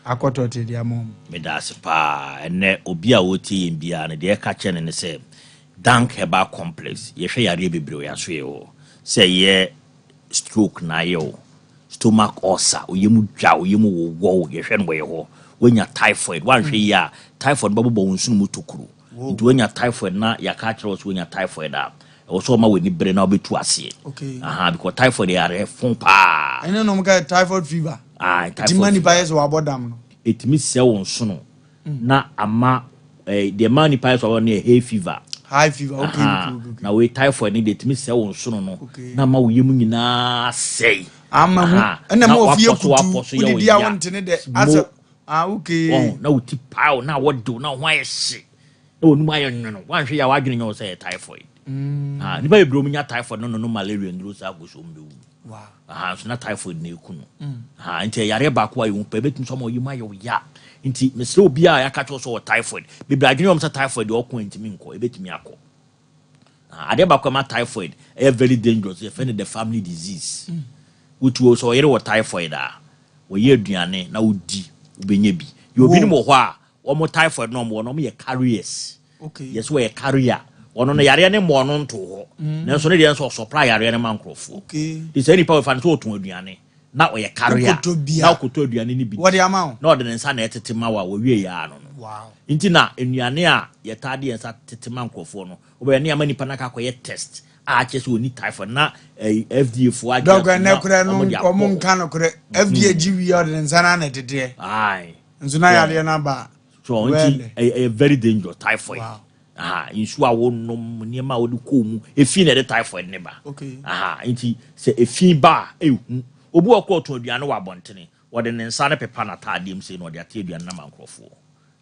akɔtɔ te deɛ ama wɔn. Meda ase paa. Ɛnnɛ obi a ɔretie yɛn biara no, deɛ ɛka kyerɛ no ne sɛ, Dank Herbal Complex, yɛhwɛ yareɛ bebree wɔ yɛn asoɛeɛ hɔ. Sɛ ɛyɛ stroke na ayɛ wo, stomach ulcer, wo yam dwa, wo yam wowɔ wo, yɛhwɛ no wɔ yɛ hɔ. Woanya typhoid, woanhwɛ yie a, typhoid bɛbobɔ wo nsono mu tokuro. Nti woanya typhoid na yɛaka akyerɛ wo sɛ woanya typhoid a, ɛwɔ sɛ wɔma w'ani bere na wobɛtu aseɛ. Okay. Aha, because typhoid yɛ yareɛ fo paa. Ɛne nom ka typhoid fever. Ah, typhoid Ɛtumi ma nipa fever. yɛ sɛ wabɔ dam no. Ɛtumi sɛe wo nsono na ama, eh, deɛ ɛma nipa yɛ sɛ wabɔ dam no yɛ hay fever. High fever, okay, okay, okay, okay. Na wei typhoid ne deɛ ɛtumi sɛe wo nsono no na ama wo yam nyinaa sɛe. Ama hu ɛna ma ofie kutu wodidi a wonte ne dɛ asɛ ah okay. Wɔn na wo ti paa na wɔdew na ho ayɛ hye na wɔn mu ayɛ nwono wanhwɛ yɛ a wadwene nyɛ wɔ sɛ yɛ typhoid. Mm. Ah, nipa bebree wɔn nya typhoid no no malaria nnuro saa kɔ so wɔn bɛwu. Wow. Aha, nso na typhoid na eku no. Mm. Aha, nti yareɛ baako a yɛhu pɛ ebetumi sɛ ɔma ɔyɛ mu ayɛ ɔya. Nti mesrɛ obiara a yɛaka kyerɛ sɛ ɔwɔ typhoid. Bebree adwene wɔn sɛ typhoid deɛ ɔko ntumi nkɔ, ebetumi akɔ. Aha, adeɛ baako a ɛma typhoid ɛyɛ very dangerous, yɛfrɛ no the family disease. Mm. Wotu sɛ ɔyere wɔ typhoid a, wɔyɛ aduane na wodi, wobɛnya bi. Yɛ obinom wɔ hɔ a, wɔn typhoid na wɔn wɔ no, wɔn yɛ carriers. Yɛ sɛ wɔyɛ carrier. Ɔno no yareɛ no mmɔɔ no ntoo hɔ. Mm. Nanso ne deɛ nso ɔsɔpra yareɛ no ma nkurɔfoɔ. Nti saa nipa wɔfa no sɛ ɔtɔn aduane na ɔyɛ carrier na ɔkɔtɔ aduane no bi di na ɔde ne nsa na ɛtete ma wo a wɔwie yɛ ano no. Nti na nnuane a yɛtaa de yɛn nsa tete ma nkurɔfoɔ no wobɛyɛ ne ama nipa no akɔ akɔyɛ test a akyerɛ sɛ ɔni typhoid na eh, FDA foɔ agye atom na wɔde akɔ hɔ. Nka nokorɛ FDA gye wie ɔde ne nsa no ana ɛteteɛ. Nso na yareɛ no aba. So nti ɛyɛ ɛyɛ very dangerous typhoid. Wow. Aha, nsuo a wonom, nneɛma a wode kɔɔ mu, efi na ɛde typhoid ne ba. Okay. Aha, nti sɛ efi ba a, ehu. Obi wɔ kɔ ɔtɔn aduane wɔ abɔntene, wɔde ne nsa no pepa n'ataadeɛ mu sei na ɔde ate aduane no ama nkurɔfoɔ.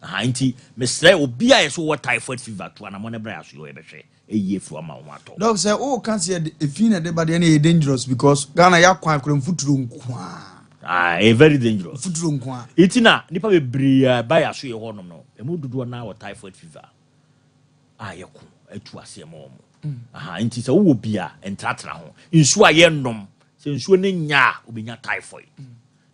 Aha, nti mesrɛ obi a yɛsɛ wɔ typhoid fever tu anamɔ ne bra yɛ aso yɛ yɛbɛhwɛ eyi afiri ama wo ho atɔ. Doc sɛ wo ka sɛ yɛde efi na ɛde ba deɛ na ɛyɛ dangerous because Ghana yɛ akwan kora mfuturo nkoaa. Ah, ɛyɛ very dangerous. Mfuturo nkoaa. Eti na nipa bebree a ɛba yɛ aso yɛ hɔ nom no, emu dodoɔ naa wɔ typhoid fever a yɛko atu aseɛ ma wɔn. Mm. Aha, nti sɛ wowɔ bi a ntenatena ho. Nsuo a yɛnom, sɛ nsuo no nya a wobɛnya typhoid. Mm.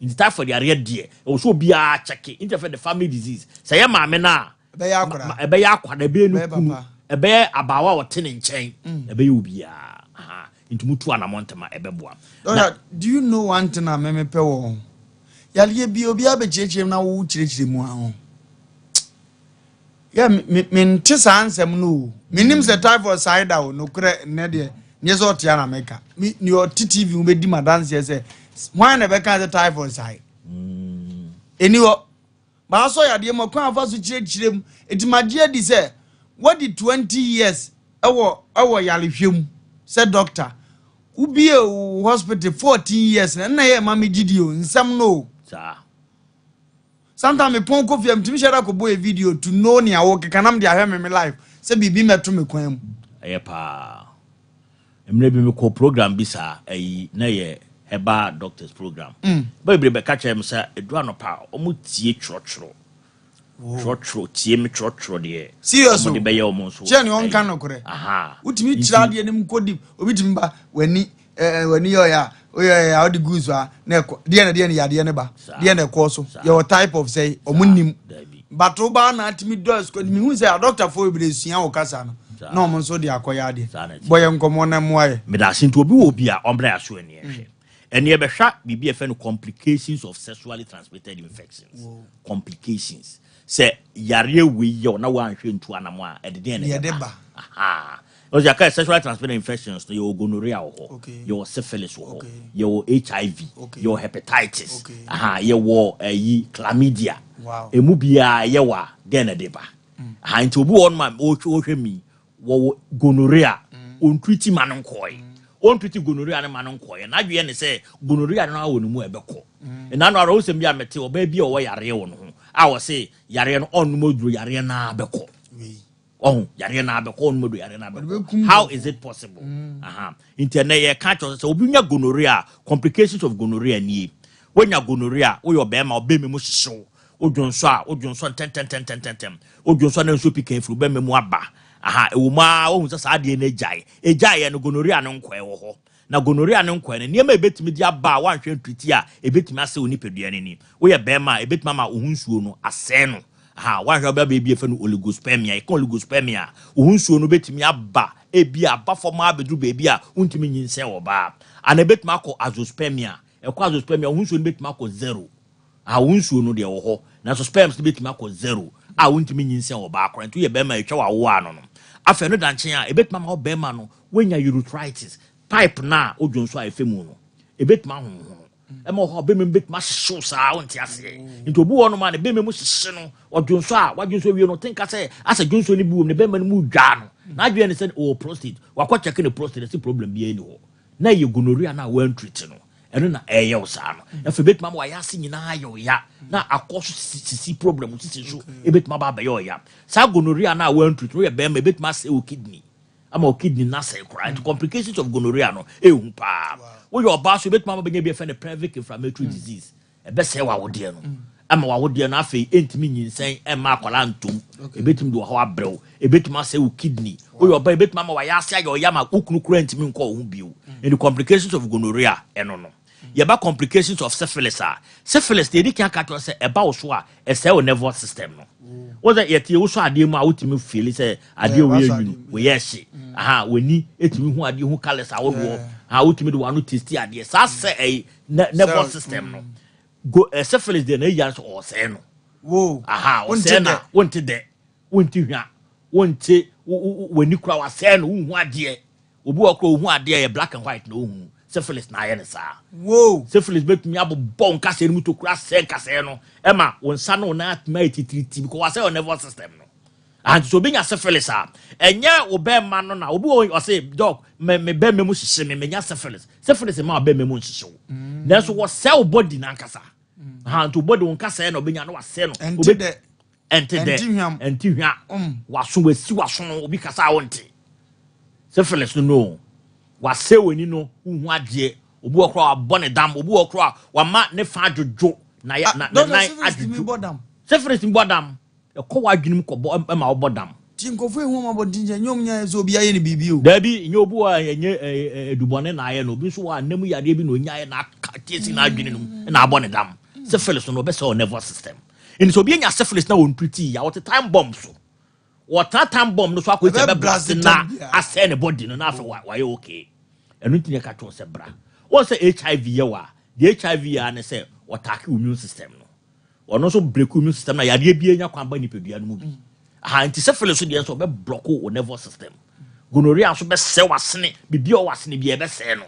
Nti typhoid yareɛ deɛ, ɛwɔ sɛ obiara kyɛke. Nti yɛfrɛ no family disease. Sɛ ɛyɛ maame no a, Ɛbɛyɛ akwadaa. Ɛbɛyɛ akwadaa, ɛbɛyɛ ne kunu, ɛbɛyɛ abaawa a ɔte ne nkyɛn, mm. ɛbɛyɛ obiara. Nti mutu anamɔ ntɛm a ɛbɛboa. Doctor, do you know one thing a mɛmɛ pɛ wɔ ho? Yadeɛ bi obiara bɛkyerɛkyerɛ mu na wo kyerɛkyerɛ mu aho. Yɛ me me nte saa nsɛm no o. Menim sɛ typhoid saa da o nokorɛ nnɛ deɛ nyɛ sɛ ɔtea na mɛka. Me nea ɔte TV ho bɛdi m'adanseɛ sɛ hwan na ɛbɛka sɛ typhoid saa. Ɛni hɔ. Maasɔ yadeɛ mu ɔkwan a ɔfa so kyerɛkyerɛ mu nti magye adi sɛ wadi 20 years wɔ wɔ yarehwɛ mu sɛ doctor. Wobie wo hospital 14 years na nna yɛ ma me gye di o nsɛm no o. Saa. Sometimes me pɔn kɔ fie a metumi hyɛ da kɔbɔ yɛ video to know nea wokeka na mede ahwɛ me me life sɛ biribi mmɛto me kwan mu. Ɛyɛ paa. Mmerɛ bi mekɔɔ program bi saa, ayi, na ɛyɛ herbal doctors program. Mm. Ba bebree bɛka kyerɛ me sɛ ɛduru anɔpa a wɔn tie twerɛtwerɛ. Twerɛtwerɛ, tie me twerɛtwerɛ deɛ. Serious o. Wɔn de bɛyɛ wɔn nso. Kyɛ ne ɔnka nokorɛ. Aha. Wotumi kyerɛ adeɛ no mu kɔ deep. Obi tumi ba w'ani ɛɛ w'ani yɛ ɔyɛ a oyɛ ɔyɛ a ɔde gu so a na ɛkɔ deɛ na deɛ na yadeɛ no ba deɛ na ɛkɔ so yɛwɔ type of sɛ ɔmo nim. But wo baa na atumi dɔ sukuu mehu sɛ adɔktafoɔ bebree sua wo kasa no na ɔmo nso de akɔyɛ adeɛ bɔ yɛ nkɔmmɔ na mmoa yɛ. Meda ase nti obi wɔ obi a ɔmbra yɛ aso ani ɛhwɛ ɛne ɛbɛhwɛ biribi a ɛfɛ no complications of sexually transmitted infections complications sɛ yareɛ wei yɛ na woanhwɛ ntu anam a ɛde deɛn na ɛbɛba aha Ɔsɛ yɛaka sexually transmitted infections no, yɛwɔ gonorrhea wɔ hɔ, yɛwɔ syphilis wɔ hɔ, yɛwɔ HIV, yɛwɔ hepatitis, aha, yɛwɔ ɛyi chlamydia. Emu biara ɛyɛ wɔ a, dɛn na ɛde ba? Mm. Aha, nti obi wɔ hɔ nom a ɔhwɛ mi, wɔwɔ gonorrhea, mm. ɔntriti ma no nkɔɔe. Mm. Ɔntriti gonorrhea no ma no nkɔɔe. N'adwene ne sɛ gonorrhea no awɔ ne mu a ɛbɛkɔ. Ɛna no awerɛhosɛm bi a mete, ɔbaa bi a ɔwɔ yareɛ wɔ ne ho a wɔse yareɛ no ɔnnom aduro, yareɛ no ara bɛkɔ. Wahu yareɛ no abɛkɔ ɔnom adu yareɛ no abɛkɔ. How is it possible? Mm. Aha. Nti ɛnɛ yɛka kyerɛ sɛ obi nya gonorrhea complications of gonorrhea nie. Wonya gonorrhea woyɛ ɔbɛrima ɔbɛrima mu hyehyew. Wodwonsɔ a wodwonsɔ ntɛntɛntɛntɛntɛm. Wodwonsɔ na nsuo pika firi ɔbɛrima mu aba. Aha ɛwɔ mu ara wohu sɛ saa adeɛ no agyae. Egyaeɛ no gonorrhea no nkɔɛ wɔ hɔ. Na gonorrhea no nkɔɛ no, nneɛma a ebetumi de aba a woanhwɛ antriti a ebetumi asɛe wo nipadua no ni. Woyɛ barima a, ebetumi ama wo ho nsuo no asɛe no. Aha, woanhwɛ a wobɛba baabi a yɛfrɛ no oligospermia. Yɛka oligospermia a, wo ho nsuo no betumi aba, ebia aba fam ara abɛduru baabi a wontumi nyinsɛn ɔbaa. Anaa ebetumi akɔ azoospermia. Ɛkɔ azoospermia a, wo ho nsuo no betumi akɔ zero. Aha, wo nsuo no deɛ ɛwɔ hɔ, nanso sperms no betumi akɔ zero a wontumi nyinsɛn ɔbaa koraa. Nti woyɛ barima a, etwa w'awoɔ ano no. Afei ɛno da nkyɛn a, ebetumi ama wo barima no Woanya urethritis, pipe no a wodwo nso a ɛfɛ mu no, ebetumi ahonhono. Ɛma wɔ hɔ a bɛma mu betumi ahyehyew saa, wonte aseɛ. Nti obi wɔ hɔnom a ne bɛma mu hyehye no, ɔdwo nso a wadwo nso awie no, ɔte nka sɛ asɛ dwo nso no bi wɔ mu, ne bɛma no mu dwaa no. N'adwene ne sɛ ɔwɔ prostate, wakɔ check ne prostate, ɛsɛ problem biara ni hɔ. Na ɛyɛ gonorrhea no a wantreat no, ɛno na ɛyɛ wo saa no. Afei ebetumi ama wayɛ ase nyinaa ayɛ ɔya, na akɔ so sisi problem sisi so, ebetumi aba abɛyɛ ɔya. Saa gonorrhea no a wantreat no, woyɛ bɛrima, ebetumi asɛe wo kidney, ama wo kidney no asɛe koraa. Nti complications of gonorrhea no ehu paa. Woyɛ ɔbaa so, ebetumi ama bɛnya bi a yɛfrɛ no pelvic inflammatory disease. Ɛbɛsɛe w'awodeɛ no ama w'awodeɛ no afei ɛntumi nyinsɛn ɛmma akwadaa ntom. Ɛbɛtumi de ɔhaw abrɛ wo. Ɛbɛtumi asɛe wo kidney. Woyɛ ɔbaa, ɛbɛtumi ama w'ayɛ ase ayɛ ɔya ma wo kunu koraa ntumi nkɔ wo ho bio. Nti complications of gonorrhea ɛno no. Yɛba complications of syphilis a, syphilis deɛ yɛdi kan aka kyerɛ wo sɛ ɛba wo so a, ɛsɛe wo nervous system no. Wo sɛ yɛte wosɔ adeɛ mu a wotumi feeli sɛ adeɛ wei yɛ nwunu, wei yɛ hye. Aha, w'ani ɛtumi hu adeɛ hu colours ahodoɔ. Aha, wotumi de w'ano taste adeɛ. Saa sɛ ɛyi nervous system no. Go eh, syphilis deɛ na eya nso ɔsɛe no. Wo. Aha, ɔsɛe na wonte dɛ, wonte hwa, wonte w'ani kura wasɛe no, wonhu adeɛ. Obi wɔ kora ohu adeɛ yɛ black and white na ohu. Syphilis na ayɛ no saa. Wo. Syphilis betumi abobɔ nkasɛɛ no mu tokura asɛe nkasɛɛ no ɛma wo nsa ne wo nan atumi ayɛ titiriti because wasɛe your nervous system no. Ahanti sɛ obi nya syphilis a, ɛnyɛ wo bɛrima no na obi wɔ ɔse dɔk me me bɛrima mu hyehye me menya syphilis. Syphilis mma wo bɛrima mu nhyehye wo. Mm. Nanso wɔsɛe wo body n'ankasa. Mm. Ha nti wo body wo nkasɛɛ na obenya na wasɛe no. Ɛnte dɛ. Ɛnte dɛ. Ɛnte hwa. Mm. Waso wasi waso no obi kasa a wonte. Syphilis no no. Wasɛe w'ani no wohu adeɛ. Obi wɔ koraa wabɔ ne dam. Obi wɔ koraa wama ne fa adwodwo na ah, na ne nan adwodwo. Syphilis tumi bɔ dam. Ɛkɔ w'adwene mu kɔbɔ ɛma wobɔ dam. Nti nkurɔfoɔ ehu wɔn abɔnten kyɛ, ɛnyɛ wɔn nyinaa sɛ obi ayɛ no biribi o. Daabi, ɛnyɛ obi wɔ a ɛnyɛ adubɔne na ayɛ no, obi nso wɔ a nna mu yareɛ bi na ɔnyaeɛ na aka ati asi n'adwene no mu na abɔ ne dam. Syphilis no ɔbɛsɛe wo nervous system. Nti sɛ obi anya syphilis na ɔntreatii a, ɔte time bomb so. Ɔtena time bomb no so akɔsi sɛ ɛbɛblase na asɛe ne body no na afei wayɛ okay. Ɛno nti na yɛka kyerɛ wo sɛ bra. Wohu sɛ HIV yɛ wo a, deɛ HIV yɛ ara ne sɛ ɔtaake wo immune system no. Ɔno nso break immune system na yareɛ biara nya kwan ba nipadua no mu bi. Aha nti syphilis so deɛ nso ɔbɛ block wo nervous system. Gonorrhea nso bɛsɛe w'asene, biribi a ɔwɔ asene biara ɛbɛsɛe no.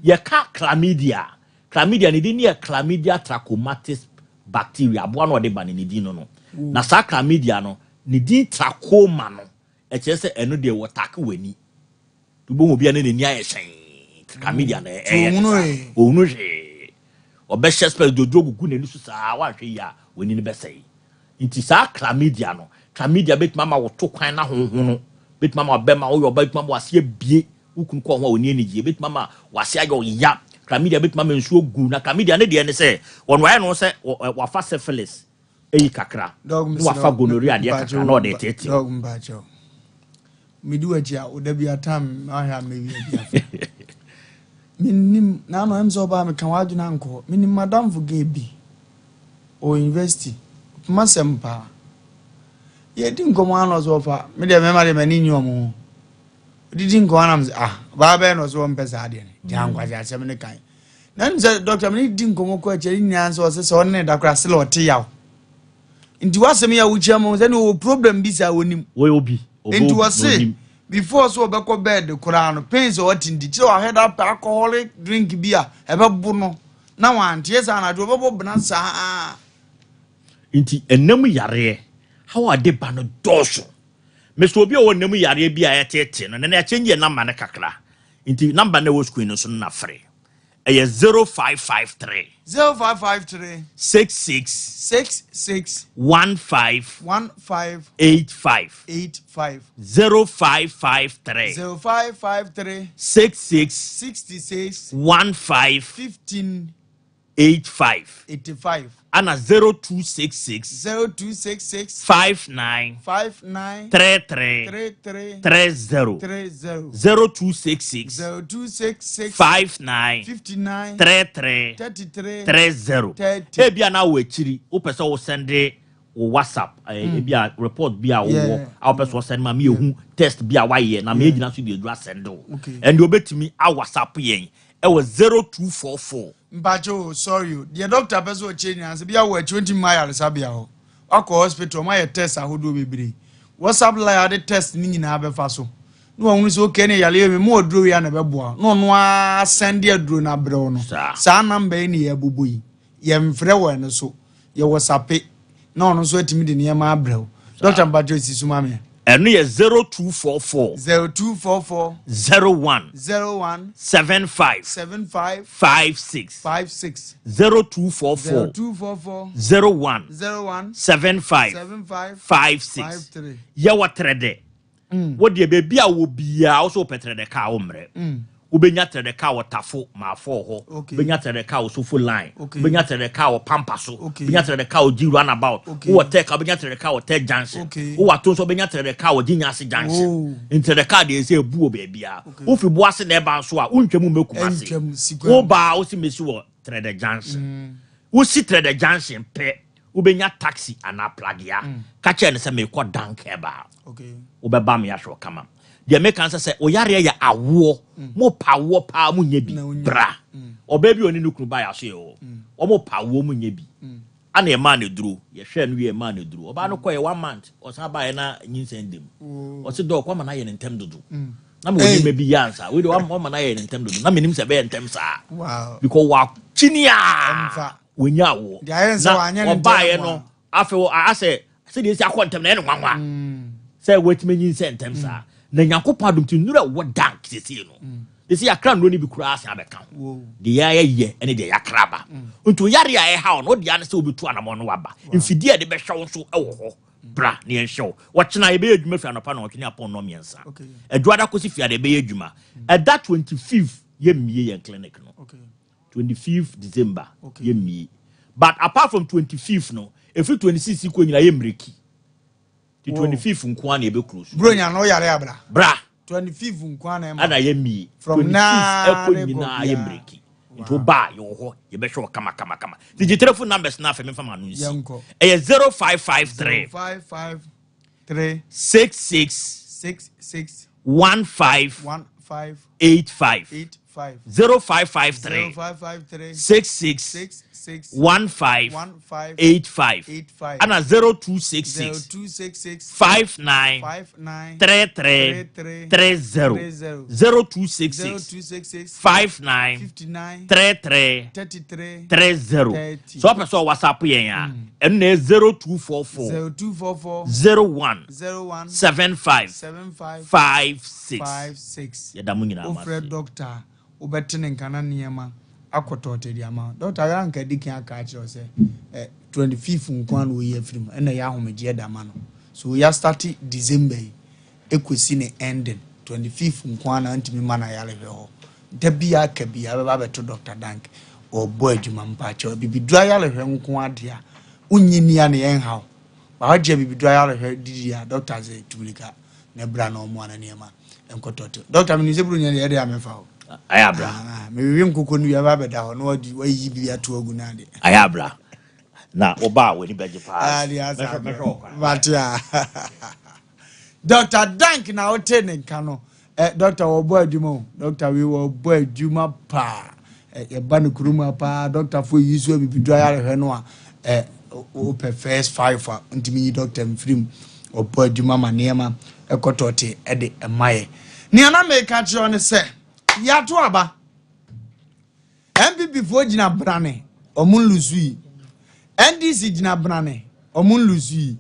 Yɛka chlamydia, chlamydia ne din yɛ chlamydia trachomatis bacteria, aboa no ɔde ba no ne din no no. Na saa chlamydia no, ne din trachoma no, ɛkyerɛ sɛ ɛno deɛ wɔtake w'ani. Wobɛhu obi a na n'ani ayɛ hyɛnn, chlamydia na ɛyɛ no saa. Ɔhunu hwee. Ɔbɛhyɛ spɛs dodwo gugu n'ani so saa, woanhwɛ yie a w'ani no bɛsɛe. Nti saa chlamydia no, chlamydia bɛtumi ama wo to kwan no ahonhono, bɛtumi ama wabɛma woyɛ ɔba, bɛtumi ama w'ase abie, wo kunu kɔ ho a ɔnni anigyeɛ, bɛtumi ama w'ase ayɛ ɔya. Chlamydia bɛtumi ama nsuo gu, na chlamydia ne deɛ ne sɛ, wɔn wayɛ no sɛ wafa syphilis eyi kakra, na wafa gonorrhea deɛ kakra na ɔde reteetee. Medi w'akyi a, wo da bi atam ahwɛ a mɛwia bi afa. Menim, na ano ɛm sɛ ɔbaa meka w'adwene ankɔ hɔ. Menim madamfo gay bi, ɔwɔ university, ɔpem asɛm paa. Yɛdi nkɔmmɔ ano ɔsɛ ɔfa, me deɛ mɛma deɛ m'ani nyi ɔmo ho. Odidi nkɔmmɔ anam sɛ, ah, ɔbaa bɛyɛ na ɔsɛ ɔmpɛ saa adeɛ no. Gyaa nkwasi asɛm ne kan. Na ɛnim sɛ dɔkta me ne di nkɔmmɔ kɔ akyire nyinaa sɛ ɔsɛ sɛ ɔne ne da koraa sɛ ɔte yaw. Nti w'asɛm yi a wokyia mu sɛ ne ɔwɔ problem bi saa wɔnim. Wɔyɛ obi. Nti wɔse before sɛ ɔbɛkɔ bed koraa no pains a ɔte nti kyerɛ wahwɛ da pɛ alcoholic drink bi a ɛbɛbo no na wanteɛ saa anadwo ɔbɛbɔ bena saa. Nti ɛnam yareɛ haw a ɛde ba no dɔɔso. Mesɛ obi a ɔwɔ nam yareɛ bi a ɛteetee no, nana yɛakyɛngye yɛ number no kakra. Nti number no a ɛwɔ screen no so no na frɛ. Ɛyɛ 0553. 0553. 66. 66. 15. 15. 85. 85. 0553. 0553. 66. 66. 15. 15. 85. 85. Ana 0266. 0266. 59. 59. 33. 33. 30. 30. 0266. 0266. 59. 59. 33. 33. 30. 30. Ebia na wɔ akyiri wopɛ sɛ wo sɛnde wo WhatsApp eh, ebi a report bi a wowɔ a wopɛ sɛ ɔsɛnde ma me yɛhu test bi a wayɛ na meyɛ gyina so de aduru asɛnde wo. Ɛnde wobɛtumi a WhatsApp yɛn ɛwɔ 0244 Mpakyɛ o, sorry o, deɛ doctor pɛ sɛ ɔkyerɛ nyinaa sɛ bia wɔ akyi wontumi mma ayaresabea hɔ, wakɔ hospital ɔmo ayɛ test ahodoɔ bebree, WhatsApp line a wode test no nyinaa bɛfa so na wahunu sɛ okay ɛne yareɛ wei mema aduro wei a na ɛbɛboa wo na ɔno ara sɛnde aduro no abrɛ wo no, saa number yi ne yɛbobɔ yi, yɛmfrɛ wɔ ɛno so, yɛ WhatsAppe na ɔno nso atumi de nneɛma abrɛ wo. Doctor mpakyɛ si so ma me. Ɛno yɛ 0244. 0244. 01. 01. 75. 75. 56. 56. 0244. 0244. 01. 01. 75. 75. 56. 53. Yɛwɔ trɛdɛ. Wo deɛ baabi a wɔ biara wo so wopɛ trɛdɛ kaa wo mmerɛ. Wobɛnya trɛdɛ kaa wɔ Tafo Maafɔɔ hɔ. Wobɛnya trɛdɛ kaa wɔ Sofo Line. Wobɛnya trɛdɛ kaa wɔ Pampa so. Wobɛnya trɛdɛ kaa wɔ Gyi Runabout. Wowɔ Tech a wobɛnya trɛdɛ kaa wɔ Tech Junction. Wowɔ Ato nso wobɛnya trɛdɛ kaa wɔ Gyinyase Junction. Ntrɛdɛ kaa deɛ ɛsɛ ɛbu wɔ baabiara. Wofi Boase na ɛba nso a wontwam mmɛ Kumasi. Wobaa wo se mɛsi wɔ Trɛdɛ Junction. Wosi Trɛdɛ Junction pɛ Wobɛnya taxi anaa pragea. Ka kyerɛ no sɛ merekɔ Dank Herbal. Wobɛba me ahwɛ wo kama. Deɛ meka ne sɛ, sɛ wo yareɛ yɛ awoɔ, mopɛ awoɔ paa monyɛ bi, bra. Ɔbaa bi a ɔne ne kunu baeɛ aso yɛ hɔ, wɔpɛ awoɔ monyɛ bi. Ana yɛmaa no aduro, yɛhwɛɛ no wie yɛmaa no aduro. Ɔbaa no kɔeɛ one month, ɔsan baeɛ na nyinsɛn da mu. Ɔse dɔk, woama no ayɛ no ntɛm dodo. Na mewɔ nneɛma bi yɛ ansa. Wei deɛ woama no ayɛ no ntɛm dodo. Na menim sɛ ɛbɛyɛ ntɛm saa. Because wakyini a. wɔnya awoɔ na ɔbaeɛ no afei wɔ asɛ sɛdeɛ ɛsi akɔ ntɛm na ɛyɛ no nwanwa mm. sɛ wɔatumi anyin sɛ ntɛm saa mm. na nyankopɔn adom nti nnuro a ɛwɔ dank seesei no mm. ɛsɛ yɛakra nnuro no bi koraa asan abɛka ho deɛ yɛayɛ ne deɛ yɛakra aba nti oyare a ɛha wo no wode ane sɛ wobɛtu anamɔ no waba mfidie a ɛde bɛhwɛ wo nso wɔ hɔ bra na yɛnhwɛ wo wɔkyena yɛbɛyɛ adwuma firi anɔpa na ɔtwe ne apɔn nnɔ mmiɛnsa adwuada kɔsi fiada yɛbɛyɛ adwuma ɛda 25 yɛmmie yɛn clinic no 25th December yɛ mmie but apart from 25th no ɛfiri 26 kɔ nyina yɛ mmireki ti 25th nko ara na yɛbɛ close. Bro nya no yare abra. Bra. 25th nko ara na ɛma. Ana yɛ mmie. From 25th ɛkɔ nyinaa yɛ mmireki. Nti wo ba yɛwɔ hɔ yɛbɛhwɛ wɔ kama kama kama. Ti gye telephone numbers na afei mefa ma no nsi. Ɛyɛ 0553. 0553. 66. 66. 15. 15. 85. 85. 0553. 0553. 66. 66. 15. 15. 85. 85. Ana 0266. 0266. 59. 59. 33. 33. 30. 30. 0266. 0266. 59. 59. 33. 33. 30. 30. So wopɛ sɛ ɔwhatsapp yɛn a ɛno na ɛyɛ 0244. 0244. 01. 01. 75. 75. 56. 56. Yɛda mo nyinaa mo Wofrɛ ase. dɔkta a, wobɛte ne nka na nneɛma akɔtɔɔtɔ de ama wo. Dɔkta yɛ anka adi kan aka akyerɛ wo sɛ eh, 25 nko ara na oyi afiri mu, ɛna ɛyɛ ahomegyeɛ da ma no. So yɛastarte December yi ɛkɔsi ne ending, 25 nko ara na ntumi ma no ayarehwɛ hɔ. Da biara aka biara bɛba abɛto Dɔkta Dank, ɔrebɔ adwuma. Mpakyɛw, abibiduro ayarehwɛ nko ara deɛ a, wonnye nni a na yɛnha wo. Ba wagye abibiduro ayarehwɛ didi a, dɔkta dze tu mirika na bra na ɔmmoa na nneɛma nkɔtɔ te. Dɔkta menim sɛ buronya deɛ ɛde a mɛfa o. Ayɛ abra. Ah, mewewe nkokɔ no wie aba abɛda hɔ na wadi wayiyi biribi ato agu no ade. Ayɛ abra. Na woba a w'ani bɛgye paa. Ah, deɛ asa Mɛhwɛ mɛhwɛ wɔ kwan. Mate a. Dɔkta Dank na wote ne nka no. Eh, dɔkta wɔbɔ adwuma o. Dɔkta wei wɔbɔ adwuma paa. Eh, yɛba no kurom ha paa. Dɔktafoɔ yi so abibiduro ayarehwɛ no a, eh, wopɛ first five a, ntumi yi dɔkta mfiri mu. Ɔbɔ adwuma ma nneɛma ɛkɔtɔte ɛde ɛma yɛ. Nea na meka kyerɛ wo ne sɛ, yɛato aba. NPP foɔ gyina brane, ɔmo nlusu yi. NDC gyina brane, ɔmo nlusu yi.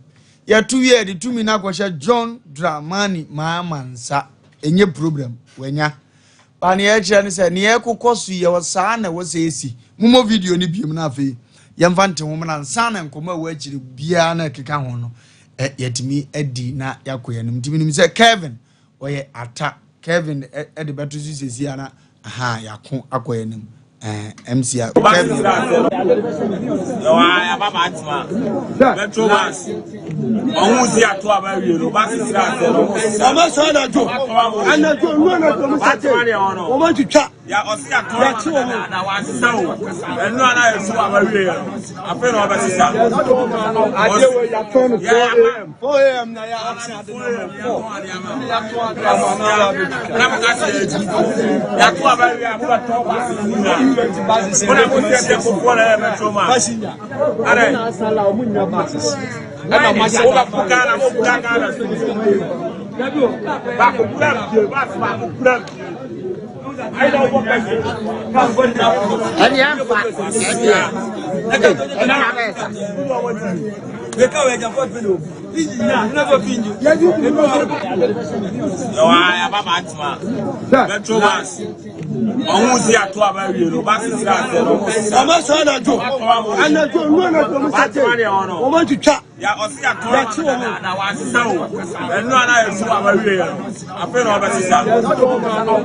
Yɛto wie yɛde tumi no akɔhyɛ John Dramani Mahama nsa. Ɛnyɛ problem, wanya. Ba nea ɛkyerɛ ne sɛ nea ɛkokɔ so yi ɛwɔ saa na ɛwɔ sɛ ɛsi. Mommɔ video no biom na afei yɛmfa nte ho mmra nsa na nkɔmmɔ a ɛwɔ akyiri biara na ɛkeka ho no yɛatumi adi na yɛakɔ yɛn anim. Nti menim sɛ Kevin Ɔyɛ ata. Kevin de bɛto so sɛsi a na aha yɛako akɔ yɛn anim. Eh, MC a Kevin. Ọmọ sọ anadwo anadwo nnu anadwo mo sate ọmọ twitwa yàtí wọn. Adeɛ wɔ yàtọ̀ no 4 am 4 am na yà ɔkye ade no ma 4 ɛna yàtọ̀ ade ama na wa bɛ twitwa. Passenger ɛna asala ɔmo nya buses ɛna ɔmo ahyɛ Ɛdeɛ mfa ɛdeɛ ɛna na bɛyɛ sa. Ɔmo sɔ anadwo anadwo nu anadwo ɔmo sate ɔmo ntwitwa yɛkye wɔn.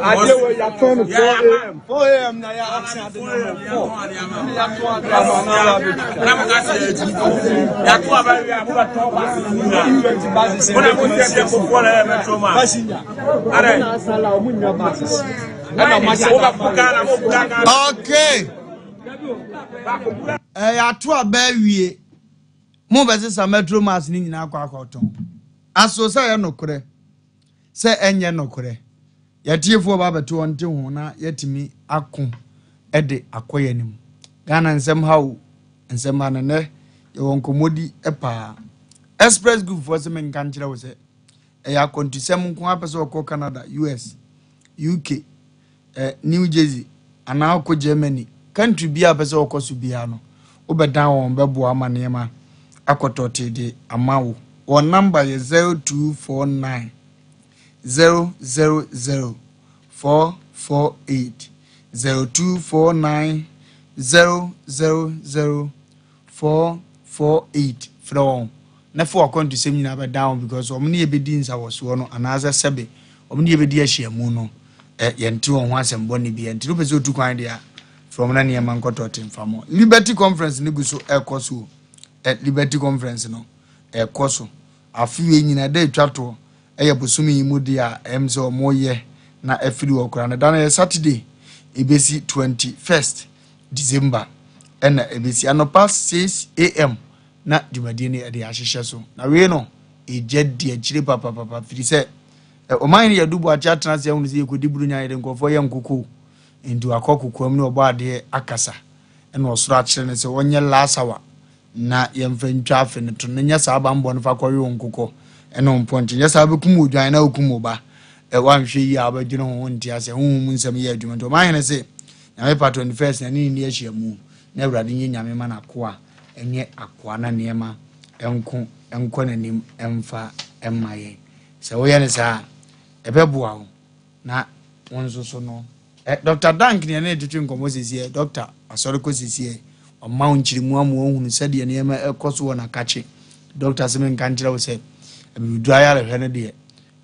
Adeɛ wɔ yɛatɔn no 4am 4am na yɛ ɔkye ade no 4 ɛna yɛatɔn ade ama na aba abɛtwitwa. Okay. Ɛyɛ ato aba awie. Mo bɛsesa Metro Mass ne nyinaa akɔ akɔtɔn. Aso sɛ ɛyɛ nokorɛ sɛ ɛnyɛ nokorɛ. Yɛtiefoɔ ba abɛto wɔn te ho na yɛatumi ako de akɔ yɛn anim. Ghana nsɛm ha o, nsɛm ha no nnɛ yɛwɔ nkɔmmɔdi paa. Express Group foɔ sɛ menka nkyerɛ wo sɛ ɛyɛ akwantusɛm nko ara pɛ sɛ ɔkɔ Canada, US, UK, eh, New Jersey anaa ɔkɔ Germany, country biara pɛ sɛ ɔkɔ so biara no, wobɛdan wɔn bɛboa ama nneɛma akɔtɔte de ama wo. Wɔn namba yɛ 0249 000 448 0249 000 448 frɛ wɔn na fa w'akwantusɛm nyinaa bɛdan wɔn because wɔn ne yɛbɛdi nsawɔsoɔ no anaasɛ sɛbe wɔn ne yɛbɛdi ahyiamu no ɛ yɛnte wɔn ho asɛm bɔne bi nti wopɛ sɛ otu kwan deɛ a frɛ wɔn na nneɛma nkɔtɔ te mfa mɔ. Liberty Conference no gu so ɛkɔ so ɛ Liberty Conference no ɛkɔ so afe wei nyinaa da atwa toɔ ɛyɛ bosome yi mu deɛ a ɛm sɛ wɔyɛ na afiri hɔ koraa no da no yɛ Saturday ɛbɛsi 21st December ɛna ɛbɛsi anɔpa 6am na dwumadie no yɛde ahyehyɛ so. Na wei no ɛgya di akyire papapapa firi sɛ ɔman no yɛdu boakye atena ase ahunu sɛ yɛkɔdi buronya yɛde nkurɔfoɔ yɛ nkoko nti wakɔ kokoam ne ɔbɔ adeɛ akasa ɛna ɔsoro akyerɛ no sɛ ɔnyɛ last hour na yɛmfa ntwa afe no to no nyɛ saa bammɔ no fa kɔwe wo nkokɔ ɛne wo mpɔnkye nyɛ saa bɛkum odwan na wokum wo ba wanhwɛ yie a wobɛdwene ho wonte aseɛ honhom mu nsɛm yɛ adwuma nti ɔman hene se Nyame pa 21st na ne ne nni ahyiamu na Awurade nyɛ Nyame ma n'akoa nyɛ akoa na nneɛma nko nkɔ n'anim mfa mma yɛn. Sɛ woyɛ no saa a, ɛbɛboa wo na wo nso so no. Eh, Dr. Dank ne ɛne twetwe nkɔmmɔ sesiɛ, Dr. asɔre kɔ sesiɛ, ɔma wo nkyeremu ama woahunu sɛdeɛ nneɛma ɛkɔ so wɔ n'akakye. Dr. sɛ menka nkyerɛ wo sɛ, abibiduro ayarehwɛ no deɛ,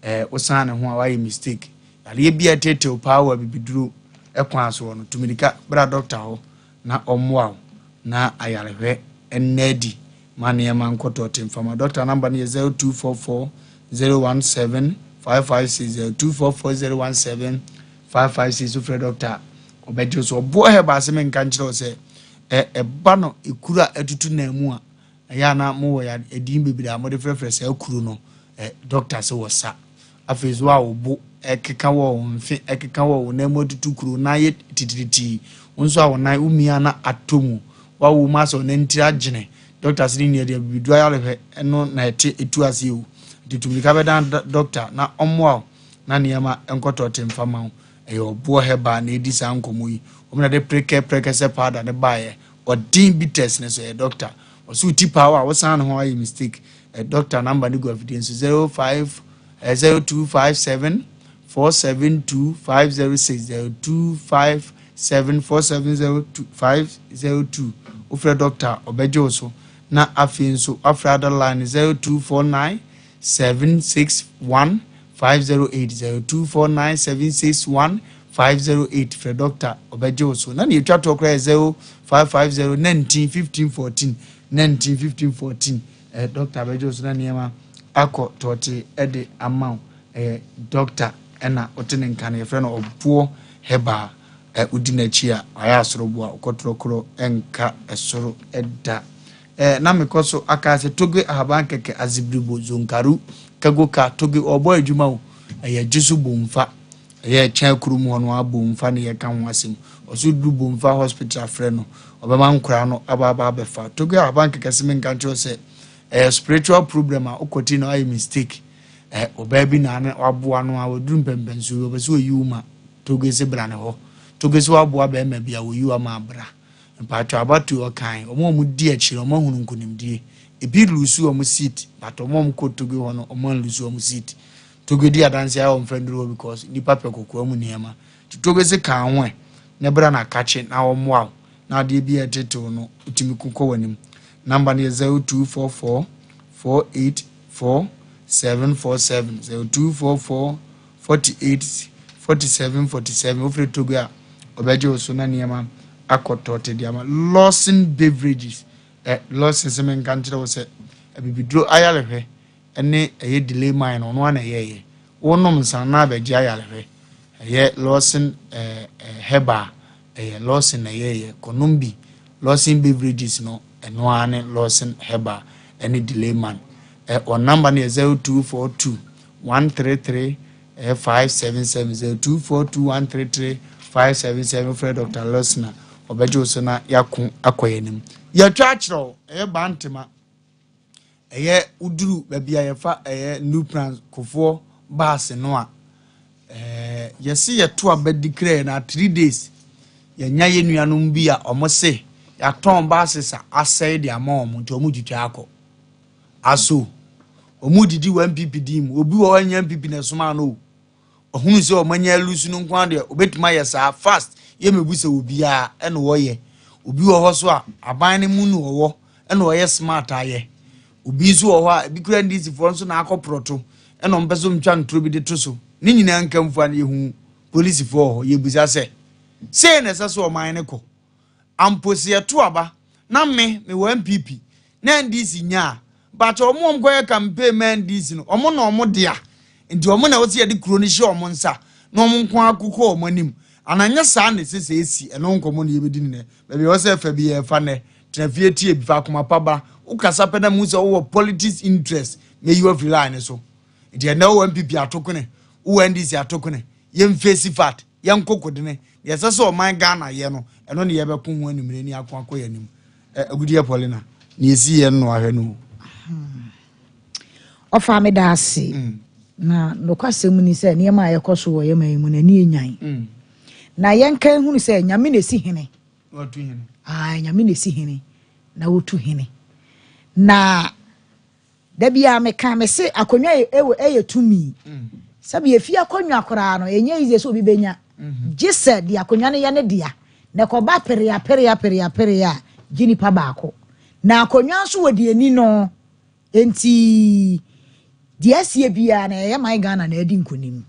Eh wosan ne ho a wayɛ mistake. Yareɛ bi a ɛteetew paa wɔ abibiduro kwan soɔ no, tu mirika bra dɔkta hɔ na ɔmmoa wo na ayarehwɛ nna adi ma nneɛma nkɔ tɔɔte mfa ma. Dɔkta namba no yɛ 0244 017 556 0244 017 556 wofrɛ dɔkta a ɔbɛgye wo so. Ɔboɔ herbal ase menka nkyerɛ wo sɛ ɛba no ekuro a atutu nan mu a Ɛyɛ a na mowɔ ya edin bebree a mode frɛfrɛ saa kuro no. Ɛ, dɔkta se wɔ sa. Afei nso a wo bo ɛkeka wɔ wo mfe ɛkeka wɔ wo nan mu atutu kuro, wo nan yɛ titiritii. Wo nso a wo nan womia na atɔ mu. Woawo mu asɛ wo nan tiri agyene. Dɔkta se ne nua deɛ abibiduro ayarehwɛ ɛno na ɛte ɛtu aseɛ o. Nti tu mirika bɛdan dɔkta na ɔmmoa wo na nneɛma nkɔtɔ te mfa ma wo. Ɛyɛ ɔboɔ herbal na ɛdi saa nkɔmmɔ yi. Wɔn na de prekɛ prɛkɛsɛ powder no baeɛ. Ɔden bitters no so ɛyɛ doctor. Ɔse wo ti paa wo a wo san ne ho ayɛ mistake. Ɛ doctor number no gu afidie no so 05 eh, 0257 472 506 0257 470 502 wofrɛ doctor a ɔbɛgye wo so na afei nso wafrɛ other line 0249 761 508 0249 761 508 frɛ dɔkta ɔbɛgye wo so na nea etwa toɔ koraa yɛ 0550 19 15 14 19 15 14 eh, dɔkta bɛgye wo so na nneɛma akɔ tɔɔte de ama wo ɛyɛ dɔkta ɛna wote ne nka no yɛfrɛ no ɔboɔ herbal ɛ wodi n'akyi a wayɛ asoroboa wokɔtorɔkorɔ ɛnka ɛsoro ɛda ɛ na mekɔ so aka sɛ toge ahaban kɛkɛ azibiribo zonkaru kagoka toge ɔbɔ adwuma o ɛyɛ gye so bomfa Ɛyɛ kyɛn kurom hɔ no ara Bomfa ne yɛka ho asɛm. Ɔse oduru Bomfa hospital a frɛ no, ɔbɛma nkoraa no aba aba abɛfa. Togo ahaban kɛkɛ se menka nkyerɛ wo sɛ ɛyɛ spiritual problem a wokɔti na wayɛ mistake. Ɛ ɔbaa bi na ne waboa no a waduru mpɛmpɛnsoɔ bi ɔpɛ sɛ ɔyi wo ma. Togo se bra ne hɔ. Togo se waboa bɛrima bi a wɔyi wo ama abra. Mpaatwɔ abatoɔ ɔkan wɔn a wɔdi akyire wɔn ahunu nkonimdie. Ebi lose wɔn seat but wɔn a wɔkɔ Togo hɔ no wɔn anlose wɔn seat. Togo di adanse ayɛ wɔn fɛ nduru hɔ because nipa pɛ kokoa mu nneɛma. Nti Togo se ka ho ɛ na bra na kakye na wɔmmoa wo na adeɛ bi a ɛtetew no wotumi ko kɔ w'anim. Number no yɛ 0244 484 747 0244 48 47 47 wofrɛ Togo a ɔbɛgye wo so na nneɛma akɔ tɔɔte de ama. Lawson Beverages Ɛ Lawson sɛ menka nkyerɛ wo sɛ abibiduro ayarehwɛ ne ɛyɛ delay mine no ɔno ara na ɛyɛɛyɛ. Wonom nsa na abɛgye ayarehwɛ. Ɛyɛ Lawson ɛ ɛ herbal ɛyɛ Lawson na ɛyɛɛyɛ. Kɔnom bi. Lawson beverages no ɛno ara ne Lawson herbal ɛne delay man. Ɛ wɔn number no yɛ 0242 133 Ɛyɛ 577 0242 133 577 wofrɛ Dr. Lawson a ɔbɛgye wo so na yɛako akɔ yɛn anim. Yɛtwa akyerɛ wo ɛyɛ Bantema ɛyɛ woduru baabi a yɛfa ɛyɛ New Plan Kofoɔ baase no a ɛɛ yɛse yɛto aba di krɛ na 3 days yɛnya yɛn nuanom bi a wɔn se yɛatɔn baase sa asɛe de ama wɔn nti wɔn twitwa akɔ. Aso wɔn redidi wɔ NPP din mu? Obi wɔ hɔ ɛnyɛ NPP na ɛsomaa no o. Ɔhunu sɛ wɔn anya alusu no nko ara deɛ obetumi ayɛ saa fast yɛ mebu sɛ obiara ɛna ɔyɛ. Obi wɔ hɔ so a aban no mu na ɔwɔ ɛna ɔyɛ smart ayɛ. Obi nso wɔ hɔ a ebi kura NDC foɔ nso na akɔ prɔto ɛna wɔn pɛ sɛ wɔn twa ntoro bi de to so. Ne nyinaa nkamfua no yɛhu polisifoɔ wɔ hɔ yɛbusa sɛ sei na ɛsɛ sɛ ɔman no kɔ. Ampo se yɛto aba na me mewɔ NPP na NDC nya a, mpakyɛ wɔn a wɔkɔyɛ campaign ma NDC no, wɔn na wɔn dea. Nti wɔn na ɛwɔ sɛ yɛde kuro no hyɛ wɔn nsa na wɔn nko ara kokɔ wɔn anim. Anaa nyɛ saa na ɛsɛ sɛ ɛsi? Ɛno nkɔmmɔ na yɛbɛdi no nnɛ. Baabi a ɛwɔ sɛ ɛfa bi yɛrefa nnɛ. Tena fie tie bi, fa akoma pa ba. Wokasa pɛ na mehu sɛ wowɔ politics interest, mɛyi wo afiri line no so. Nti ɛnnɛ wowɔ NPP atokone, wowɔ NDC atokone, yɛmface fact. Yɛnko kodene. Deɛ ɛsɛ sɛ ɔman Ghana yɛ no, ɛno ne yɛbɛko ho anwummerɛ ni ako akɔ yɛn anim. Ɛ, Agudeɛ Paulina, nea ɛsi yɛn no ahwɛ no o. Ɔfa meda ase. Mm. Na nokwasɛm ni sɛ nneɛma a ɛkɔ so wɔ yɛn man yi mu no ani enyan. Mm. Na yɛnka ehunu sɛ Nyame na esi hene. Wɔtu hene. Ah, Nyame na esi hene na wotu hene. Na Da biara meka, mese akonnwa yɛ tumi. Sɛbi efie akonnwa koraa no, ɛnyɛ easy sɛ obi bɛnya. Gye sɛ deɛ akonnwa no yɛ ne dea. Na ɛkɔba perea perea perea perea a, gye nipa baako. Na akonnwa nso wɔ deɛ ni no. Enti deɛ asie biara no, ɛyɛ man Ghana na adi nkonim.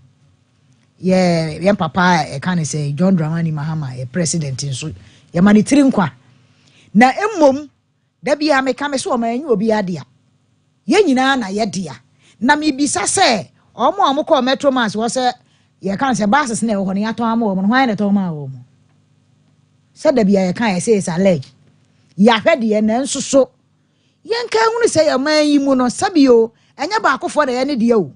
Yɛ yɛn papa a ɛka ne sɛ John Dramani Mahama yɛ president nso, yɛma ne tiri nkwa. Na mmom Da biara meka me se ɔman ɛnyɛ obiara dea. Yɛn nyinaa na yɛ dea. Na mebisa sɛ wɔn a wɔkɔɔ Metro Mass hɔ sɛ yɛka no sɛ buses na ɛwɔ hɔ no yɛatɔn ama wɔn no hwan na ɛtɔn maa wɔn? Sɛ da biara yɛka yɛsɛ it's alleged. Yɛahwɛ deɛ nanso so yɛnka nhunu sɛ yɛ man yi mu no sɛbi o ɛnyɛ baakofoɔ na ɛyɛ ne deɛ o.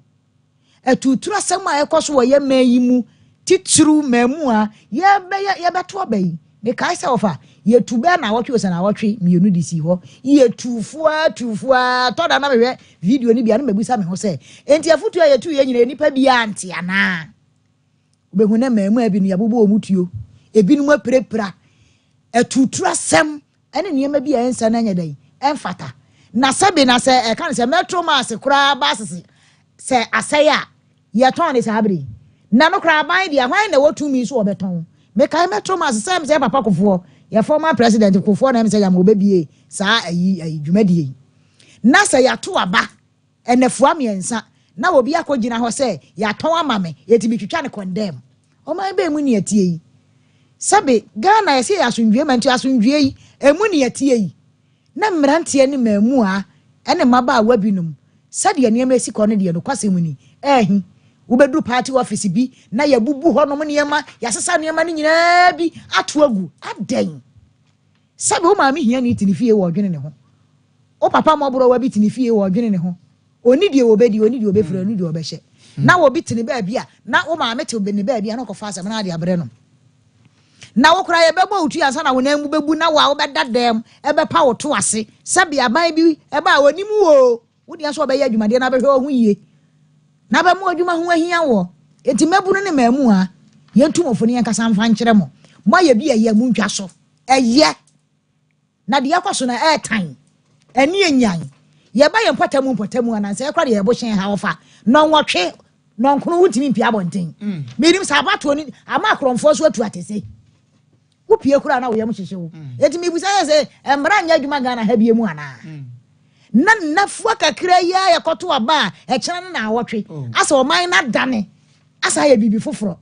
Aturuturasɛm a ɛkɔ so wɔ yɛn man yi mu, titiriw mmaamua, yɛbɛyɛ yɛbɛto aba yi. Mekae sɛ wɔfa yɛtu bɛyɛ naawɔtwe ose naawɔtwe mmienu de sii hɔ. Yɛtu fo ara tu fo ara. Tɔ da na mehwɛ video no bi a na mabisa me ho sɛ, enti afotu a yɛtu yɛ nyinaa nnipa biara nte anaa? Wobɛhu na mmaamua bi no yɛabobɔ wɔn tuo, ebinom apirapira. Aturuturasɛm Ɛne nneɛma bi a ɛnsɛ no nyɛ dɛn? Ɛmfata. Na sɛbe na sɛ ɛka no sɛ Metro Mass koraa buses sɛ asɛe a, yɛtɔn ne saa bere yi. Na no koraa aban deɛ, hwan na ɛwɔ tumi so ɔbɛtɔn? Mekae Metro Mass sɛ ɛm sɛ yɛ papa Kufuor, yɛ former president Kufuor na ɛm sɛ yɛama ɔbɛbie saa ayi ayi dwumadie yi. Na sɛ yɛato aba Nnafua mmiɛnsa na obi akɔgyina hɔ sɛ yɛatɔn ama me enti metwitwa no kɔndɛm. Ɔman bɛn mu ne yɛteɛ yi? Sɛbe Ghana yɛse yɛyɛ asomdwoeɛ man nti asomdwoeɛ yi ɛmu ne yɛteɛ yi? Na mmeranteɛ ne mmaamua ne mmabaawa binom sɛdeɛ nneɛma resi kɔ no deɛ nokwasɛm ni ɛɛhi. Wobɛduru party office bi na yɛabubu hɔnom nneɛma, yɛasesa nneɛma no nyinaa bi ato agu. Adɛn? Sɛbe wo maame hiani te ne fie wɔ ɔdwene ne ho. Wo papa mmɔborɔwa bi te ne fie wɔ ɔdwene ne ho. Ɔnni deɛ ɔbɛdi, ɔnni deɛ ɔbɛfira, ɔnni deɛ ɔbɛhyɛ. Na obi te ne baabi a, na wo maame te ne baabi a, na ɔkɔfa asɛm na ade abrɛ no. Na wo koraa yɛbɛbɔ wo ti ansa na wo nan mu bɛbu na wo a wobɛda dɛm ɛbɛpa wo to ase. Sɛbe aban bi ɛba a ɔnim wo o, wo deɛ nso ɔbɛyɛ adwumadeɛ na abɛhwɛ wo ho yie. Na abɛma w'adwuma ho ahia woɔ. Enti mmabunu ne mmaamua, yɛntu mo fo na yɛnkasa mfa nkyerɛ mo. Moayɛ bi a ɛyɛ a, montwa so. Ɛyɛ. Na deɛ ɛkɔ so no, ɛretan. Ani anyan. Yɛba yɛn mpɔtamu mpɔtamu a, nansa yi koraa deɛ yɛbo hyɛn ha ɔfa nnɔnwɔtwe, nnɔnkron wontumi mpue abɔnten. Menim sɛ abatoɔ no ama akorɔmfoɔ nso atu atese. Wopue koraa na wo yam hyehye wo. Enti mebisa sɛ sɛ mmara nyɛ adwuma Ghana ha bio mu anaa? Na nnafua kakra yi ara yɛkɔto aba a ɛkyena ne naawɔtwe asɛ ɔman no adane asa ayɛ biribi foforɔ.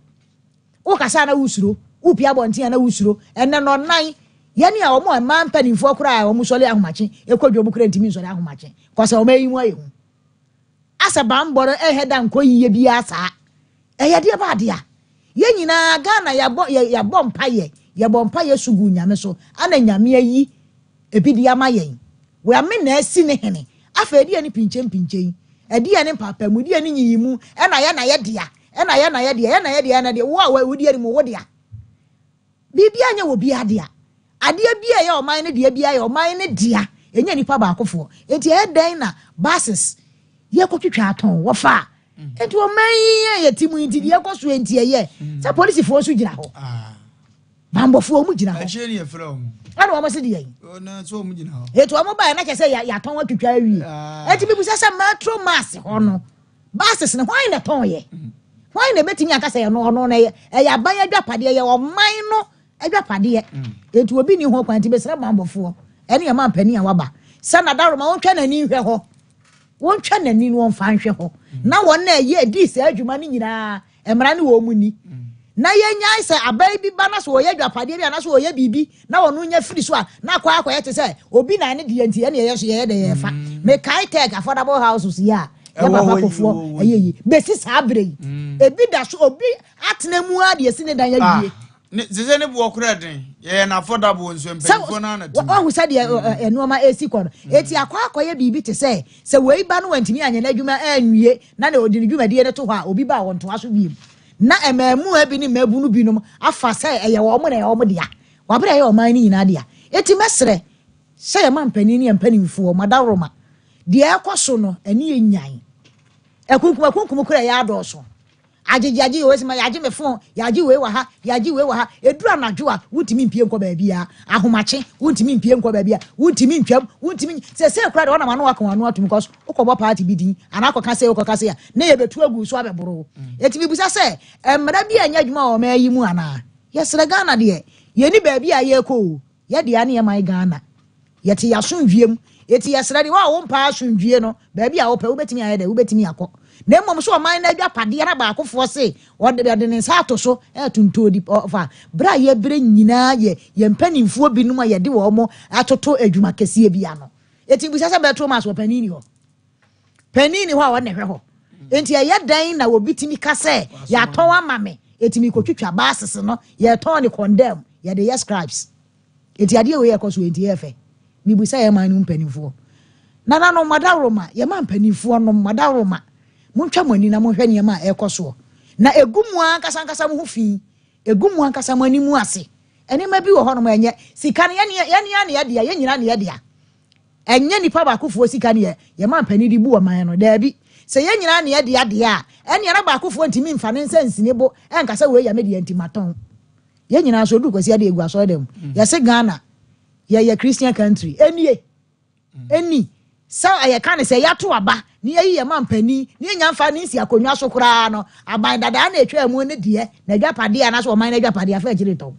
Wokasa a na wosuro, wopue abɔnten a na wosuro. Ɛnnɛ nnɔnnan, yɛne a wɔn a mmaa mpanimfoɔ koraa a wɔsɔre ahomakye kɔ dwom koraa ntumi nsɔre ahomakye kɔ sɛ wɔn ayi mu ayɛ hu. Asɛ banbɔ no ɛnhɛ da nkɔ yiye biara saa. Ɛyɛ deɛ ba adeɛ a. Yɛn nyinaa Ghana yɛabɔ yɛ yɛabɔ mpaeɛ, yɛbɔ mpaeɛ su gu Nyame so ana Nyame ayi ebi de ama yɛn. Wame na asi ne hene. Afei ɛdeɛ ne pinkyɛmpinkyɛ yi, ɛdeɛ ne mpaapaemu, ɛdeɛ ne nyiyimu, ɛna yɛ na yɛ dea, ɛna yɛ na yɛ dea, yɛ na yɛ dea, ɛna deɛ wo a wodi anim wo dea. Biribiara nyɛ obiara dea. Adeɛ biara a ɛyɛ ɔman no dea biara yɛ ɔman no dea, ɛnyɛ nipa baakofoɔ. Enti ɛyɛ dɛn na buses yɛkɔtwitwa atɔn wɔfa a? Enti ɔman yi a yɛte mu yi nti deɛ ɛkɔ soɔ nti ɛyɛ sɛ polisifoɔ nso gyina hɔ. Bambɔfoɔ wɔn gyina hɔ. Akyire ne yɛfrɛ wɔn. Ɛna wɔn se deɛ yi. Na so wɔn gyina hɔ. Eti wɔn baeɛ na kyerɛ sɛ yɛatɔn atwitwa awie. Eti mibisa sɛ metro mass hɔ no Buses no, hwan na ɛtɔn yɛ? Hwan na ebetumi aka sɛ ɛno ɔno na ɛyɛ ɛyɛ aban adwapadeɛ, ɛyɛ ɔman no adwapadeɛ. Enti obi nni ho kwan nti mesrɛ bammɔfoɔ ɛne ɛma mpanin a waba sɛ Nadaroma wɔntwa n'ani nhwɛ hɔ. Wɔntwa n'ani no wɔmfa nhwɛ hɔ. Na wɔn a ɛyɛ ɛdii saa adwuma no nyinaa mmara ne wɔn ni. Na yɛnyae sɛ aban bi ba na sɛ wɔyɛ adwapadeɛ bi anaasɛ wɔyɛ biribi na wɔn nya firi so a na akɔ akɔyɛ te sɛ obi na ne deɛ nti ɛne ɛyɛ so yɛyɛ dɛ yɛfa. Mm. Mekae tech affordable houses yi a yɛ papa kofoɔ ɛyɛ yi bɛsi saa berɛ yi. Mm. Ebi da so obi atena mu ara de asi ne dan awie. Ah. Ne sese ne boɔ koraa den yɛyɛ no affordable nso mpanyinfoɔ no ana ti. Wahu sɛdeɛ mm. nneɛma esi kɔ no mm. eti akɔ akɔyɛ biribi te sɛ sɛ wei ba no wantumi anyɛ n'adwuma anwie na na ɔde ne dwumadie no to hɔ a obi ba a wɔntoa so biem na mmaamua bi ne mmaabunu binom afa sɛ ɛyɛ wɔn na ɛyɛ wɔn dea wabere ɛyɛ ɔman no nyinaa dea eti mɛsrɛ sɛ yɛma mpanin ne yɛn mpanimfoɔ madaworoma deɛ ɛkɔ so no ɛne yɛ nyan akunkum akunkum kora ɛyɛ adɔɔso. Agyegye agye wei ma yɛagye me phone, yɛagye wei wɔ ha, yɛagye wei wɔ ha. Ɛduru anadwo a, wontumi mpie nkɔ baabiara. Ahomakye, wontumi mpie nkɔ baabiara. Wontumi ntwam, wontumi. Seesei koraa deɛ wɔnam ano aka wɔn ano atom because wokɔbɔ party bi din anaa akɔka sei wokɔka sei a, na yɛbɛtu agu wo so abɛboro wo. Enti mebisa sɛ, mmara bi a ɛnyɛ adwuma wɔ ɔman yi mu anaa? Yɛsrɛ Ghana deɛ, yɛnni baabi a yɛrekɔ o. Yɛ dea ne yɛ man Ghana. Yɛte yɛ asomdwie mu. Eti yɛsrɛ deɛ wo a wompɛ asomdwie no, baabi a wopɛ wobɛtumi ayɛ dɛ, wobɛtumi akɔ. Na mmom sɛ ɔman no adwapadeɛ na baakofoɔ se ɔde ɔde ne nsa ato so ɛreto ntoodi ɔfa. Berɛ a yɛbrɛ nyinaa yɛ yɛn mpanimfoɔ binom a yɛde wɔn atoto adwuma kɛseɛ bi ano. Eti bisa sɛ Bɛtro Mass wɔ panin ni hɔ? Panin ni hɔ a ɔno na ɛhwɛ hɔ. Enti ɛyɛ dɛn na obi tumi ka sɛ yɛatɔn ama me, eti mekɔtwitwa buses no, yɛtɔn ne condemn, yɛde yɛ scribes. Enti adeɛ wei ɛkɔ so enti ɛyɛ fɛ. Mebisa yɛn man no mu mpanimfoɔ. Nananom, madaworoma, yɛn man mpanimfoɔ nom, madaworoma, montwa mo ani na monhwɛ nneɛma a ɛrekɔ soɔ. Na ɛgu mo ankasa ankasa mo ho fi, ɛgu mo ankasa mo anim ase. Nneɛma bi wɔ hɔnom a ɛnyɛ sika no yɛn yɛn ne yɛdea, yɛn nyinaa ne yɛdea. Ɛnyɛ nipa baakofoɔ sika ne yɛn mampanin de bu ɔman no. Daabi. Sɛ yɛn nyinaa ne yɛdea deɛ a, ɛnneɛ na baakofoɔ ntumi mfa ne nsa nsi ne bo nka sɛ wei yɛ me deɛ nti matɔn. Yɛn nyinaa nso ɛduru Kwasiada yɛgu asɔre dɛm. Yɛse Ghana yɛyɛ Christian country. Ɛnie. Ɛni. Sɛ yɛka no sɛ yɛato aba na yɛayi yɛn mampanin na yɛnnya mfa no nsi akonnwa so koraa no, aban dadaa na ɛtwaa mu no deɛ, n'adwapadeɛ anaasɛ ɔman no agyapadeɛ afa akyire tɔn.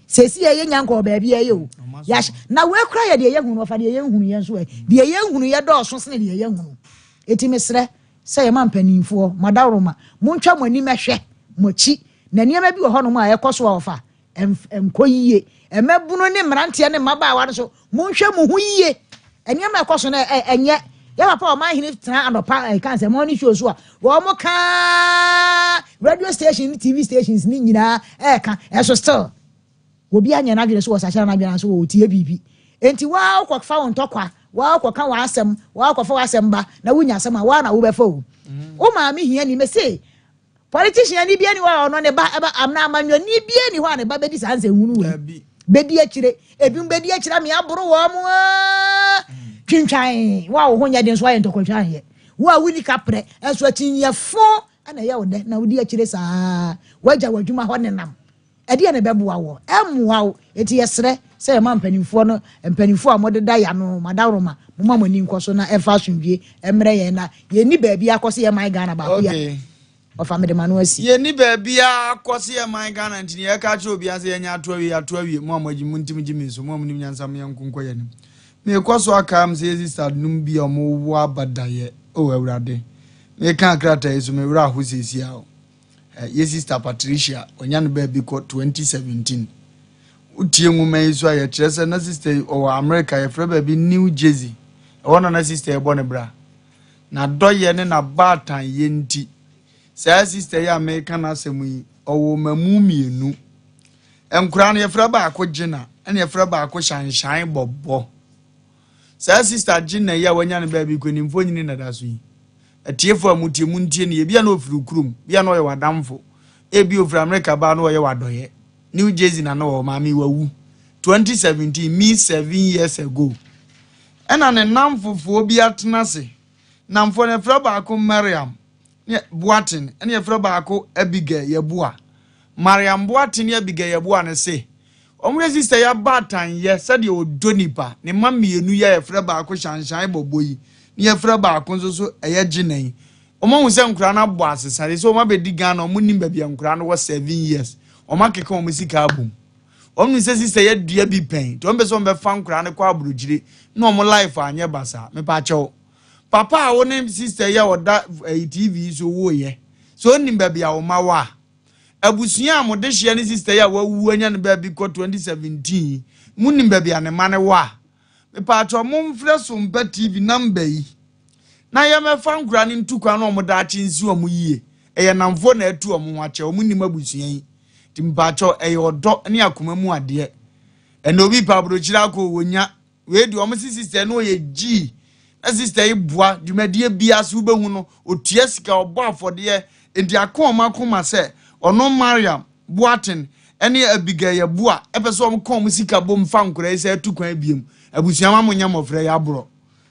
Sɛsi yɛ yɛnya nkɔɔ baabi ɛyɛ o. Yɛahyɛ na wei kora yɛ deɛ yɛhunu ɔfa deɛ yɛnhunu yɛ nso ɛ. Deɛ yɛnhunu yɛ dɔɔso sene deɛ yɛhunu. Eti mesrɛ sɛ yɛma mpanimfoɔ, mo adaworoma, montwa mo ani mɛhwɛ mo akyi na nneɛma bi wɔ hɔnom a ɛkɔ so a ɔfa ɛnkɔ yie. Mmabunu ne mmeranteɛ ne mmabaawa no so, monhwɛ mo ho yie. Nneɛma ɛkɔ so no ɛnyɛ. Yɛ papa ɔman hene tena anɔpa ɛka sɛ morning show so a wɔn ka radio station ne TV stations ne nyinaa ɛka ɛso still obi anyɛ n'adwene so wɔ sakyera n'adwene so wɔ otie biribi. Enti waa wokɔfa wo ntɔkwa, waa wokɔka w'asɛm, waa wokɔfa w'asɛm ba na wonya asɛm a waa na wobɛfa o. Wo maame hia ni mese Politician ni bia ni hɔ a ɔno ne ba ɛba amena amanyɔni bia ni hɔ a ne ba bɛdi saa nsɛnhunu wei bɛdi akyire ebinom bɛdi akyire ame aboro wɔn mo aa twintwan wo a wo ho nyɛ den so ayɛ ntɔkɔtwan yɛ wo a wonni kaprɛ ɛnso akyinnyɛfo ɛna ɛyɛ wo dɛ na wodi akyire saa wagya w'adwuma hɔ nenam ɛdeɛ na ɛbɛboa wɔ ɛmmoa wo eti yɛsrɛ. sɛ yɛma mpanimfoɔ no, mpanimfoɔ a wɔdeda yɛn ano, mo adaworoma, momma mo ani nkɔ so na ɛmfa asomdwie mmrɛ yɛn na yɛnni baabi akɔ sɛ yɛn man Ghana baako yɛ. Okay. Ɔfa mede m'ano asi. Yɛnni baabiara kɔ sɛ yɛn man Ghana nti nea yɛka akyerɛ obiara sɛ yɛnyɛ ato awie yɛato awie mo a moagye mo ntim gye me nso mo a monim nyansa mo yɛnko nkɔ yɛn anim. Merekɔ so akae mo sɛ yɛn sister nom bi a wɔwɔ aba dayɛ oh Awurade meka krataa yi so me werɛ aho seesia o. Eh, yɛ sister Patricia ɔnya no baabi kɔ 2017. Wotie nwoma yi so a yɛkyerɛ sɛ na sister yi ɔwɔ America yɛfrɛ baabi New Jersey. Ɛhɔ na na sister yi bɔ ne bra. N'adɔyɛ ne n'abaatanyɛ nti, saa sister yi a meka n'asɛm yi, ɔwɔ mmamu mmienu. Nkoraa no yɛfrɛ baako Gina ɛna yɛfrɛ baako Shanshine Bɔbɔ. Saa sister Gina yi a wanya no baabi kɔ ne mfonini na da so yi. Atiefo a motie, montie no yie. Ebia na ɔfiri wo kurom, ebia na ɔyɛ w'adamfo, ebia ɔfiri Amerika baa na ɔyɛ w'adɔeɛ. New Jersey na na ɔwɔ, maame yi wawu. 2017, me 7 years ago. Ɛna ne nnamfofoɔ bi atena ase. Nnamfoɔ no yɛfrɛ baako Mariam ne Boaten, ɛna yɛfrɛ baako Abigail Yeboah. Mariam Boaten ne Abigail Yeboah no se, Wɔn yɛ sista yi abaatanyɛ sɛdeɛ ɔdɔ nipa. Ne mma mmienu yi a yɛfrɛ baako Shanshine Bɔbɔ yi ne yɛfrɛ baako nso so ɛyɛ Gyina yi. Wɔn ahu sɛ nkoraa no abɔ asesa. Sɛ wɔn abɛdi Ghana wɔn nim baabi a nkoraa no wɔ 7 years. Wɔn akeka wɔn sika abom. Wɔn nim sɛ sista yi adua bi pɛn. Nti wɔn pɛ sɛ wɔn bɛfa nkoraa no kɔ aburokyire na wɔn life anyɛ basaa. Mepa kyɛw. Papa a wo ne sista yi a ɔda ɛyi TV yi so woyɛ. Sɛ onim baabi a wɔn mma wɔ a. Abusua a mo dehyeɛ ne sista yi a wawu anya ne baabi kɔ 2017 yi, monim baabi a ne mma no wɔ a, mepaakyɛw momfrɛ Sompa TV number yi na yɛmmɛfa nkoraa no ntu kwan na wɔn daakye nsi wɔn yie. Ɛyɛ nnamfoɔ na atu wɔn ho akyɛ, wɔn nnim abusua yi. Nti mepaakyɛw ɛyɛ ɔdɔ ne akoma mu adeɛ. Ɛnna obi pɛ aburokyire akɔ wɔnya. Wei deɛ wɔn se sister no ɔyɛ gyii na sister yi boa dwumadie biara so wobɛhu no ɔtua sika ɔbɔ afɔdeɛ nti aka wɔn akoma sɛ ɔno Mariam Boateng ɛne Abigail Yeboah ɛpɛ sɛ wɔn ka wɔn sika bom fa nkwadaa yi sɛ atu kwan biem abusua ma mo nyɛ mmɔfra yi aborɔ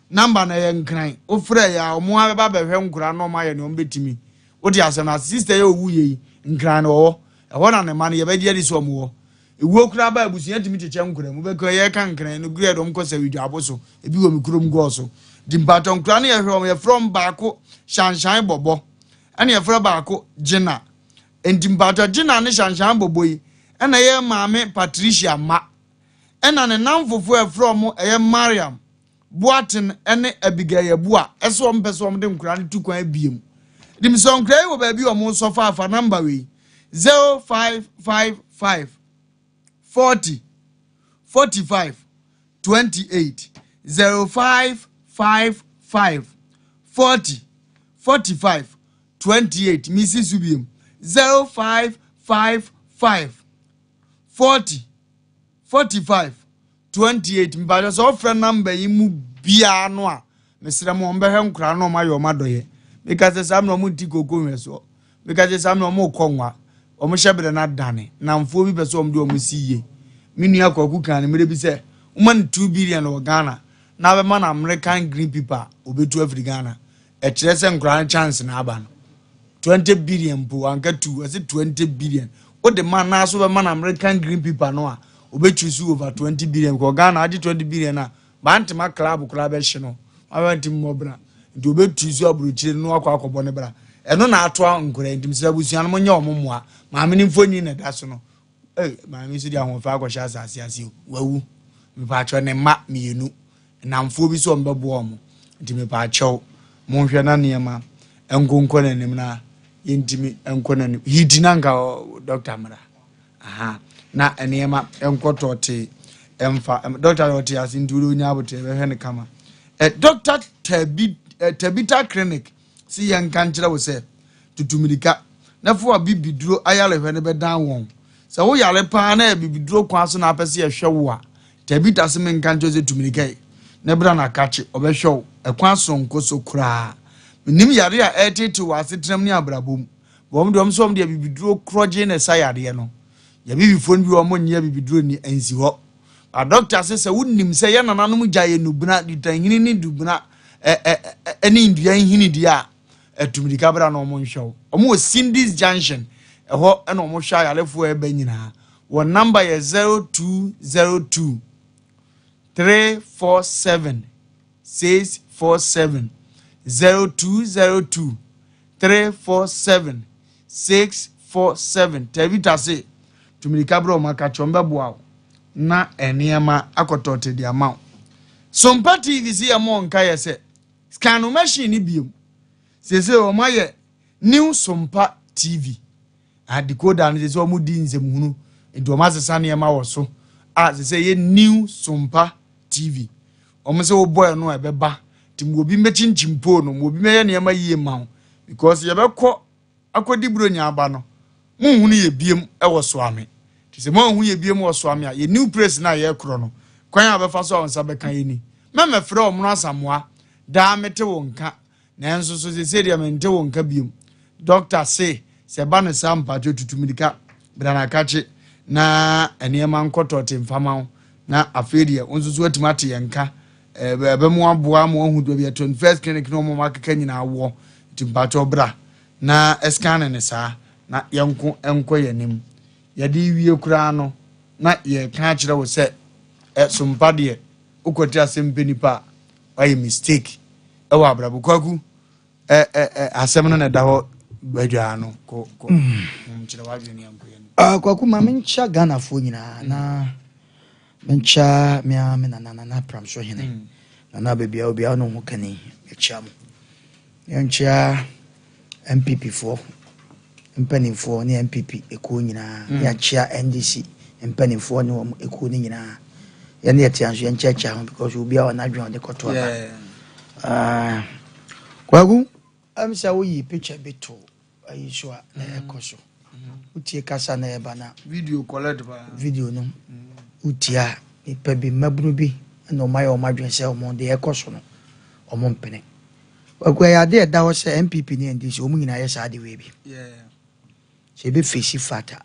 number na ɛyɛ nkran wofrɛ yɛ a wɔn abɛba abɛhwɛ nkwadaa na wɔn ayɛ nea wɔn bɛtumi wote asɛm no ase sister yi a ɔwu yɛ yi nkran na ɔwɔ ɛhɔ na ne mma no yɛbɛgye adi sɛ wɔn wɔ Ewuo koraa ba a abusua tumi kyekyɛ nkora mu. Wobɛka yɛreka nkran no gurɛ dɔm kɔ sɛ dwabo so. Ebi wɔ me kurom gɔɔ so. Nti mpaatɔ nkora no yɛhwɛ wɔn yɛfrɛ wɔn baako shanshine bɔbɔ ɛna yɛfrɛ baako gyina. Nti mpaatɔ gyina ne shanshine bɔbɔ yi ɛna ɛyɛ maame Patricia mma. Ɛna ne namfofo a yɛfrɛ wɔn ɛyɛ Mariam Boateng ne Abigail Yeboah ɛsɛ wɔn pɛ sɛ wɔn de nkora no tu kwan biem. Nti mesɛ nkora yi wɔ baabi a wɔn sɔ faafa namba wei. 0555 40 45 28 0555 40 45 28 mesi so biem 0555 40 45 28 mpakyɛ sɛ ɔfrɛ number yi mu biara no a mesrɛ mo ɔmbɛhwɛ nkoraa na ɔmayɛ ɔma dɔyɛ meka sɛ saa mmerɛ ɔmo nti koko nhwɛsoɔ meka sɛ saa mmerɛ ɔmo kɔ nwa ɔmo hyɛ berɛ no adane namfoɔ bi pɛ sɛ ɔmo de ɔmo si yie me nua Kwaku kan ne mmerɛ bi sɛ woma no 2 billion wɔ Ghana na abɛma no American green paper a ɔbɛtu afiri Ghana ɛkyerɛ sɛ nkoraa no chance na aba no 20 billion mpo anka tu ɛsɛ 20 billion wode ma naa so bɛma no American green paper no a obɛtwi so over 20 billion kɔ Ghana agye 20 billion a bantama club koraa bɛhye no wabɛ nti mmɔ bra nti obɛtwi so aburokyire no akɔ akɔbɔ ne bra ɛno na atoa nkora nti mesrɛ abusua no monyɛ ɔmo mmoa maame no mfonyin na ɛda so no ee maame nso de ahoɔfɛ akɔhyɛ asase ase o wawu mepaakyɛw ne mma mmienu nnamfoɔ bi so ɔmo bɛboa ɔmo nti mepaakyɛw monhwɛ na nneɛma nkonkɔ n'anim na yɛntumi nkɔ n'anim hiti na nka dɔkta mmra aha na nneɛma nkɔ tɔɔtee ɛmfa dɔkta yɛ ɔte ase nti wode onya abotire bɛhwɛ no kama ɛ dɔkta tabi ɛ Tabita Clinic si yɛn nka nkyerɛ wo sɛ tutu mirika na fo a bibiduro ayarehwɛ no bɛdan wɔn sɛ woyare paa na yɛ bibiduro kwan so na apɛ sɛ yɛhwɛ wo a Tabita se menka nkyerɛ sɛ tu mirika yi na bra na akakye ɔbɛhwɛ wo ɛkwan soronko so koraa menim yare a ɛretete wɔ asetenam ne abrabɔ mu wɔn deɛ wɔn sɛ wɔn deɛ bibiduro korɔgye na ɛsa yareɛ no yɛbibifoɔ no bi wɔn nyɛ bibiduro ni nsi hɔ ba dɔkta sɛ sɛ wonim sɛ yɛ nananom gya yɛ nubena ditanhini ne dubena ɛ ɛ ɛne ndua nhini deɛ a ɛtumirika bra na wɔn nhwɛ wo wɔn wɔ Cindy's Junction ɛhɔ ɛna wɔn hwɛ ayarefoɔ ɛbɛ nyinaa. Wɔn number yɛ 0202 347 647 0202 347 647. Tabita se tumirika berɛ wɔn aka kyerɛ wɔn bɛboa wo na nneɛma akɔtɔte de ama wo. Sompa TV si yɛ mo nka yɛ sɛ scan no machine ni biom. Sese wɔn ayɛ new Sompa TV. Ah, decoder no sese wɔn di nsɛmhunu nti wɔn asesa nneɛma wɔ so a sese yɛ new Sompa TV. Wɔn sɛ wobɔ ɛno a ɛbɛba nti mu obi mbɛkyinkyim pole no mu obi mbɛyɛ nneɛma yie ma wo because yɛbɛkɔ akɔdi buronya aba no monhunu yɛ biem wɔ Soame. Nti sɛ moanhu yɛ biem wɔ Soame a, yɛ new place no a yɛrekorɔ no, kwan a wobɛfa so a wo nsa bɛka yɛ ni. Mɛmɛfrɛ wo Mono Asamoah, daa mete wo nka, nanso so seesei deɛ mente wo nka biom. Doctor se sɛ ɛba no saa mpakyɛw tutu mirika bra na kakye na nneɛma nkɔ tɔte mfa ma wo na afei deɛ wo nso so atumi ate yɛn nka. Ɛbɛmo aboa ma wahu baabi a 21st clinic ne wɔn akeka nyinaa wɔ. Nti mpakyɛw bra na scan no saa na yɛnko nkɔ yɛn anim. Yɛde rewie koraa no, na yɛreka akyerɛ wo sɛ ɛ sompa deɛ wokɔte asɛm pɛ nipa a wayɛ mistake ɛwɔ abrabɔ. Kwaku ɛ ɛ ɛ asɛm no na ɛda hɔ badwaa no kɔ kɔ mm. kyerɛ w'adwene ne yɛnkɔ yɛn anim. Uh, Kwaku ma menkyia Ghanafoɔ nyinaa na menkyia me ara me nana nana Pramso hene mm. nana baabi a obiara no ho kani mekyia mo. Yɛnkyea NPP foɔ mpaninfoɔ ne NPP ekuo nyinaa. Mm. Yɛakyea NDC mpaninfoɔ ne wɔn ekuo no nyinaa. Yɛne yɛte nso yɛnkyɛkyɛ ho because obiara wɔ n'adwene a ɔde kɔto aba. Uh, Kwaku, ɛm sɛ woyi picture bi to ayi so a na mm. ɛkɔ so. Wotie kasa na ɛba na. Video collect ba. Video no. Wotie a nipa bi mmabunu bi na wɔn ayɛ wɔn adwene sɛ wɔn deɛ ɛkɔ so no wɔn mpene. Kwaku ɛyɛ ade a ɛda hɔ sɛ NPP ne NDC wɔn nyinaa yɛ saa ade wei bi. Sɛ ebe fesi fat a,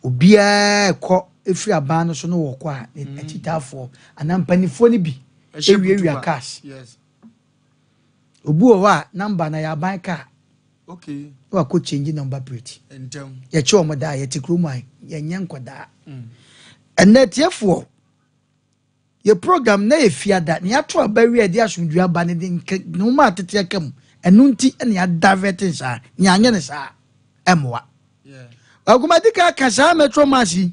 obiara ɛkɔ efiri aban no so no wɔkɔ a ne mm. akyitaafoɔ anaa mpanimfoɔ no bi ewiawia cars. Obi wɔ hɔ a namba na yɛ aban car. Okay. Na wakɔ change number plate. Yɛkye wɔn daa yɛte kurom a yɛnyɛ nkɔdaa. Mm. Ɛnna atiefoɔ. Yɛ program na yɛ fiada na yɛato aba wie a yɛde asomdwoe aba no de nka nwoma a tete aka mu ɛno nti na yɛ divert saa na yɛanyɛ no saa ɛmmoa. Aguma di ka aka saa metro mass yi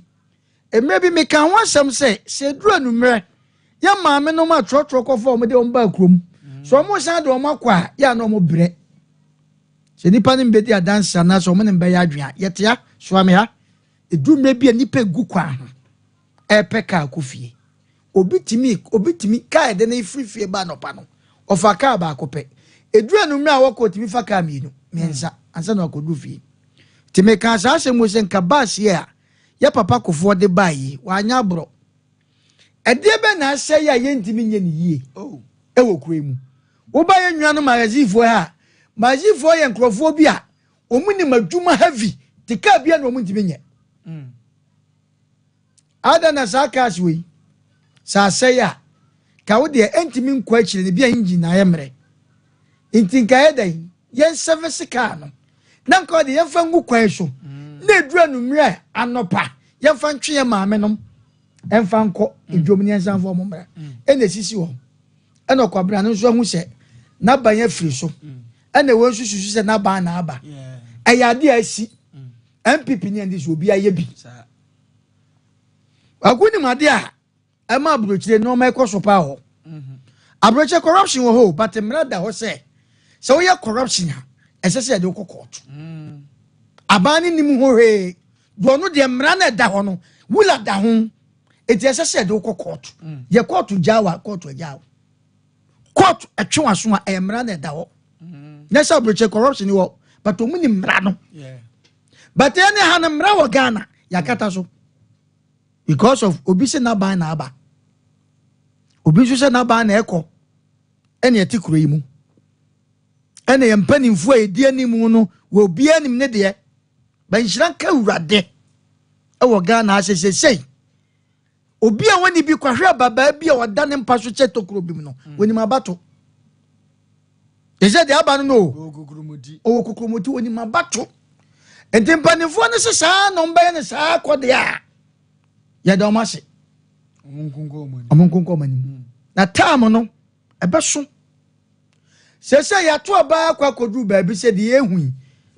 mmerɛ bi meka ho asɛm sɛ sɛ ɛduru anummerɛ yɛ maame nom atrɔtrɔ kɔfa wɔn de wɔn baa kurom so wɔn san de wɔn akɔ a yɛ a na wɔn brɛ sɛ nipa no mbɛdi adanse anaasɛ wɔn ne mbɛyɛ adwene a yɛtea soa me ha ɛduru mmerɛ bi a nipa gu kwan ho ɛrepɛ kaa kɔ fie. Obi tumi, obi tumi, kaa ɛde no firi fie ba anɔpa no, ɔfa kaa baako pɛ. Ɛduru anwummerɛ a wɔkɔ, ɔtumi fa kaa mmienu, mmiɛnsa, ansa na wakɔduru fie. Nti mekaa saa asɛm wei sɛ nka bus yi a yɛ papa Kufuor de bae yi, wanyɛ aborɔ. Ɛdeɛ bɛn na asɛe a yɛntumi nyɛ no yie oh. wɔ kuro yi mu? Woba yɛn nuanom Magazinefoɔ ha a, Magazinefoɔ yɛ nkurɔfoɔ bi a wɔn nim adwuma heavy, te kaa bi a na wɔn ntumi nyɛ. Mm. Adɛn na saa cars wei sɛ asɛe a ka wo deɛ ɛntumi nkɔ akyire no bi a engine na ayɛ mmerɛ nti nka yɛ dɛn yɛn service car no na nka ɔde yɛmfa ngu kwan so na ɛduru anummerɛ anɔpa yɛmfa ntwe yɛn maame nom ɛmfa nkɔ edwom ne yɛnsan fa ɔmo mmra ɛna esisi hɔ ɛna ɔkwabena no nso ahu sɛ n'aban afiri so ɛna wɔn nso susu sɛ n'aban na aba ɛyɛ adeɛ a asi NPP ne NDC obi ayɛ bi. Kwaku nim adeɛ a ɛma aburokyire nneɛma ɛkɔ so paa hɔ. Mhm. Aburokyire corruption wɔ hɔ o but mmara da hɔ sɛ sɛ woyɛ corruption a ɛsɛ sɛ yɛde wokɔ court. Mm. Aban ne nim ho hwee. Deɛ ɔno deɛ mmara no ɛda hɔ no wula da ho eti ɛsɛ sɛ yɛde wokɔ court. Mm. Yɛ court gyaa wa court agyaa wo. Court ɛtwe w'aso a ɛyɛ mmara na ɛda hɔ. Mm. Nyɛ sɛ aburokyire corruption wɔ but wɔn ni mmara no. But ɛne ha no mmara wɔ Ghana yɛakata so because of obi sɛ n'aban na aba obi nso sɛ n'aban na ɛkɔ ɛne ɛte kuro yi mu ɛne yɛn mpanimfoɔ a yɛdi anim no wɔ obiara nim ne deɛ bɛnhyira nka awurade ɛwɔ Ghana ha sɛsɛsɛi Obi a wɔnni bi kɔhwɛ ababaa bi a ɔda ne mpa so kyɛ tokuro bi mu no, mm. onim abato. Te sɛ deɛ aba no no o. Ɔwɔ kokromoti, onim abato. Nti mpanimfoɔ no se saa na wɔbɛyɛ no saa kɔ deɛ a, yɛda wɔn ase. Wɔn nkonkɔ wɔn anim. Na taam no, ɛbɛso. Sɛsɛ yɛato aba akɔ akɔduru baabi sɛ deɛ yɛhu yi,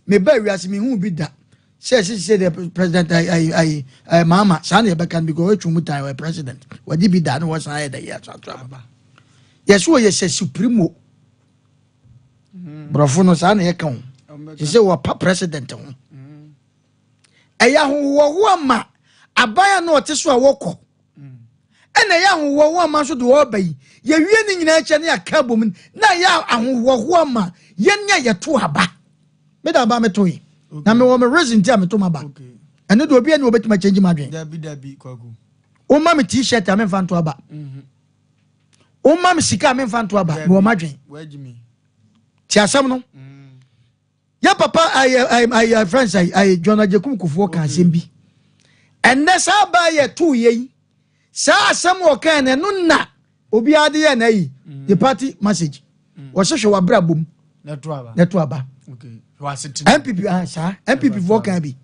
meba wiase mehu bi da. Sɛ ɛsɛ sɛ deɛ president ayi ayi ayi eh, Mahama saa na yɛbɛka no because ɔtwe mu tan ɔyɛ president. Wɔde bi da na wɔsan ayɛ dɛ yɛ ato aba. Yɛsɛ ɔyɛ sɛ supremo. Borɔfo no saa na yɛka ho. Sɛ sɛ wɔpa president ho. Ɛyɛ ahohoahoa ma aban a na ɔte so a wɔkɔ. Ɛna ɛyɛ ahohoahoa ma nso de ɔreba yi. Yɛwie ne nyinaa kyɛ ne yɛaka abom na ɛyɛ ahohoahoa ma yɛn a yɛto aba. Me da aba meto yi. Na mewɔ me reason nti a meto m'aba. Ɛno de obi ani wɔbɛtumi akyɛngye m'adwene. Dabi dabi kwaku. Woma me t-shirt a memfa nto aba. Woma me sika a memfa nto aba. Mewɔ m'adwene. Ti asɛm no. Yɛ papa ayɛ ayɛ friends ayɛ ayɛ John Agyekum Kufuor ka asɛm bi. Ɛnnɛ saa baa yɛ too yɛ yi. Saa asɛm wɔ kan no ɛno na obiara de yɛ na ayi the party message. Wɔsɛ hwɛ w'abrabɔ mu. Na to aba. NPP ah saa NPP foɔ kan bi.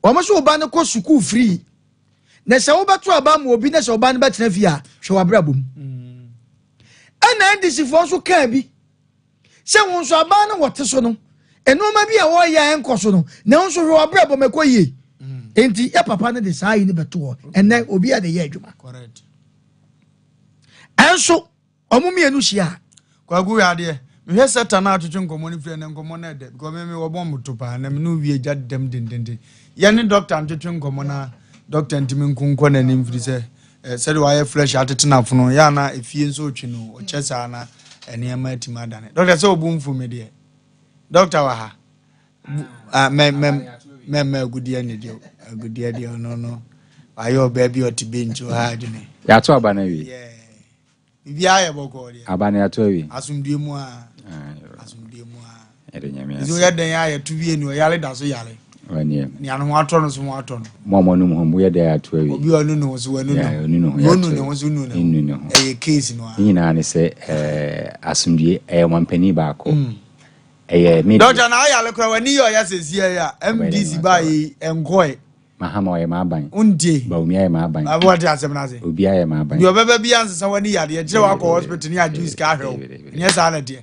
Wɔn so ɔba no kɔ sukuu free. Na sɛ wobɛto aba ma obi na sɛ ɔba no bɛtena fie a hwɛ w'abrabɔ mu. Ɛna NDC foɔ nso kan bi. Sɛ wo nso aban no wɔte so no, nneɛma bi a wɔreyɛ a ɛnkɔ so no, na wo nso hwɛ w'abrabɔ ma ɛkɔ yie. Enti yɛ papa no de saa yi no bɛto hɔ. Ɛnnɛ obi a de yɛ adwuma. Ɛnso wɔn mmienu hyia a. Kwaku hwɛ adeɛ. Mehwɛ satan a atwetwe nkɔmmɔ no firi ɛnɛ nkɔmmɔ no ɛdɛ because me me wɔbɔ mo to paa na me ne wie gya dɛm dendenden. Yɛne doctor ntwetwe nkɔmmɔ na doctor ntumi nko nkɔ n'anim firi sɛ Eh, sɛdeɛ wayɛ fresh atete n'afono yɛ ana efie nso retwe no ɔkyɛ saa na nneɛma atumi adane dɔkta sɛ obu mfu me deɛ dɔkta wɔ ha ah, mɛ mɛ mɛ mɛ agudeɛ ne deɛ agudeɛ deɛ ɔno no wayɛ ɔbaa bi ɔte bench wɔ ha adwene. Yɛato aba no awie. Biribiara yɛ bɔkɔɔ deɛ. Aba no yɛato awie. Asomdue mu a. Asomdue mu a. Yɛde nyame ase. Nti woyɛ dɛn a yɛto wie ni ɔyare da so yare. Ɔneɛ. Nea ne ho atɔ no so ho atɔ no. Mo a mo anum ho mo yɛ dɛn ato awie. Obi a ɔnu ne ho so wanu ne ho. Ɔnu ne ho yɛato. Ɔnu ne ho so nu ne ho. Nnu ne ho. Ɛyɛ case no a. Ne nyinaa ne sɛ ɛɛ asomdue ɛyɛ ɔmampanin baako. Ɛyɛ me deɛ. Dɔkta na ayare koraa w'ani yɛ ɔya sɛsi ɛyɛ a MDC baa yɛ yi ɛnkɔɛ. Mahama ɔyɛ m'aban. Wontie. Bawumia yɛ m'aban. Baabi wate asɛm no ase. Obiara yɛ m'aban. Deɛ ɔbɛba biara nsesa w'ani yadeɛ. Kyerɛ wakɔ hospital ne agye sika ahwɛ wo. Nyɛ saa na ɛteɛ.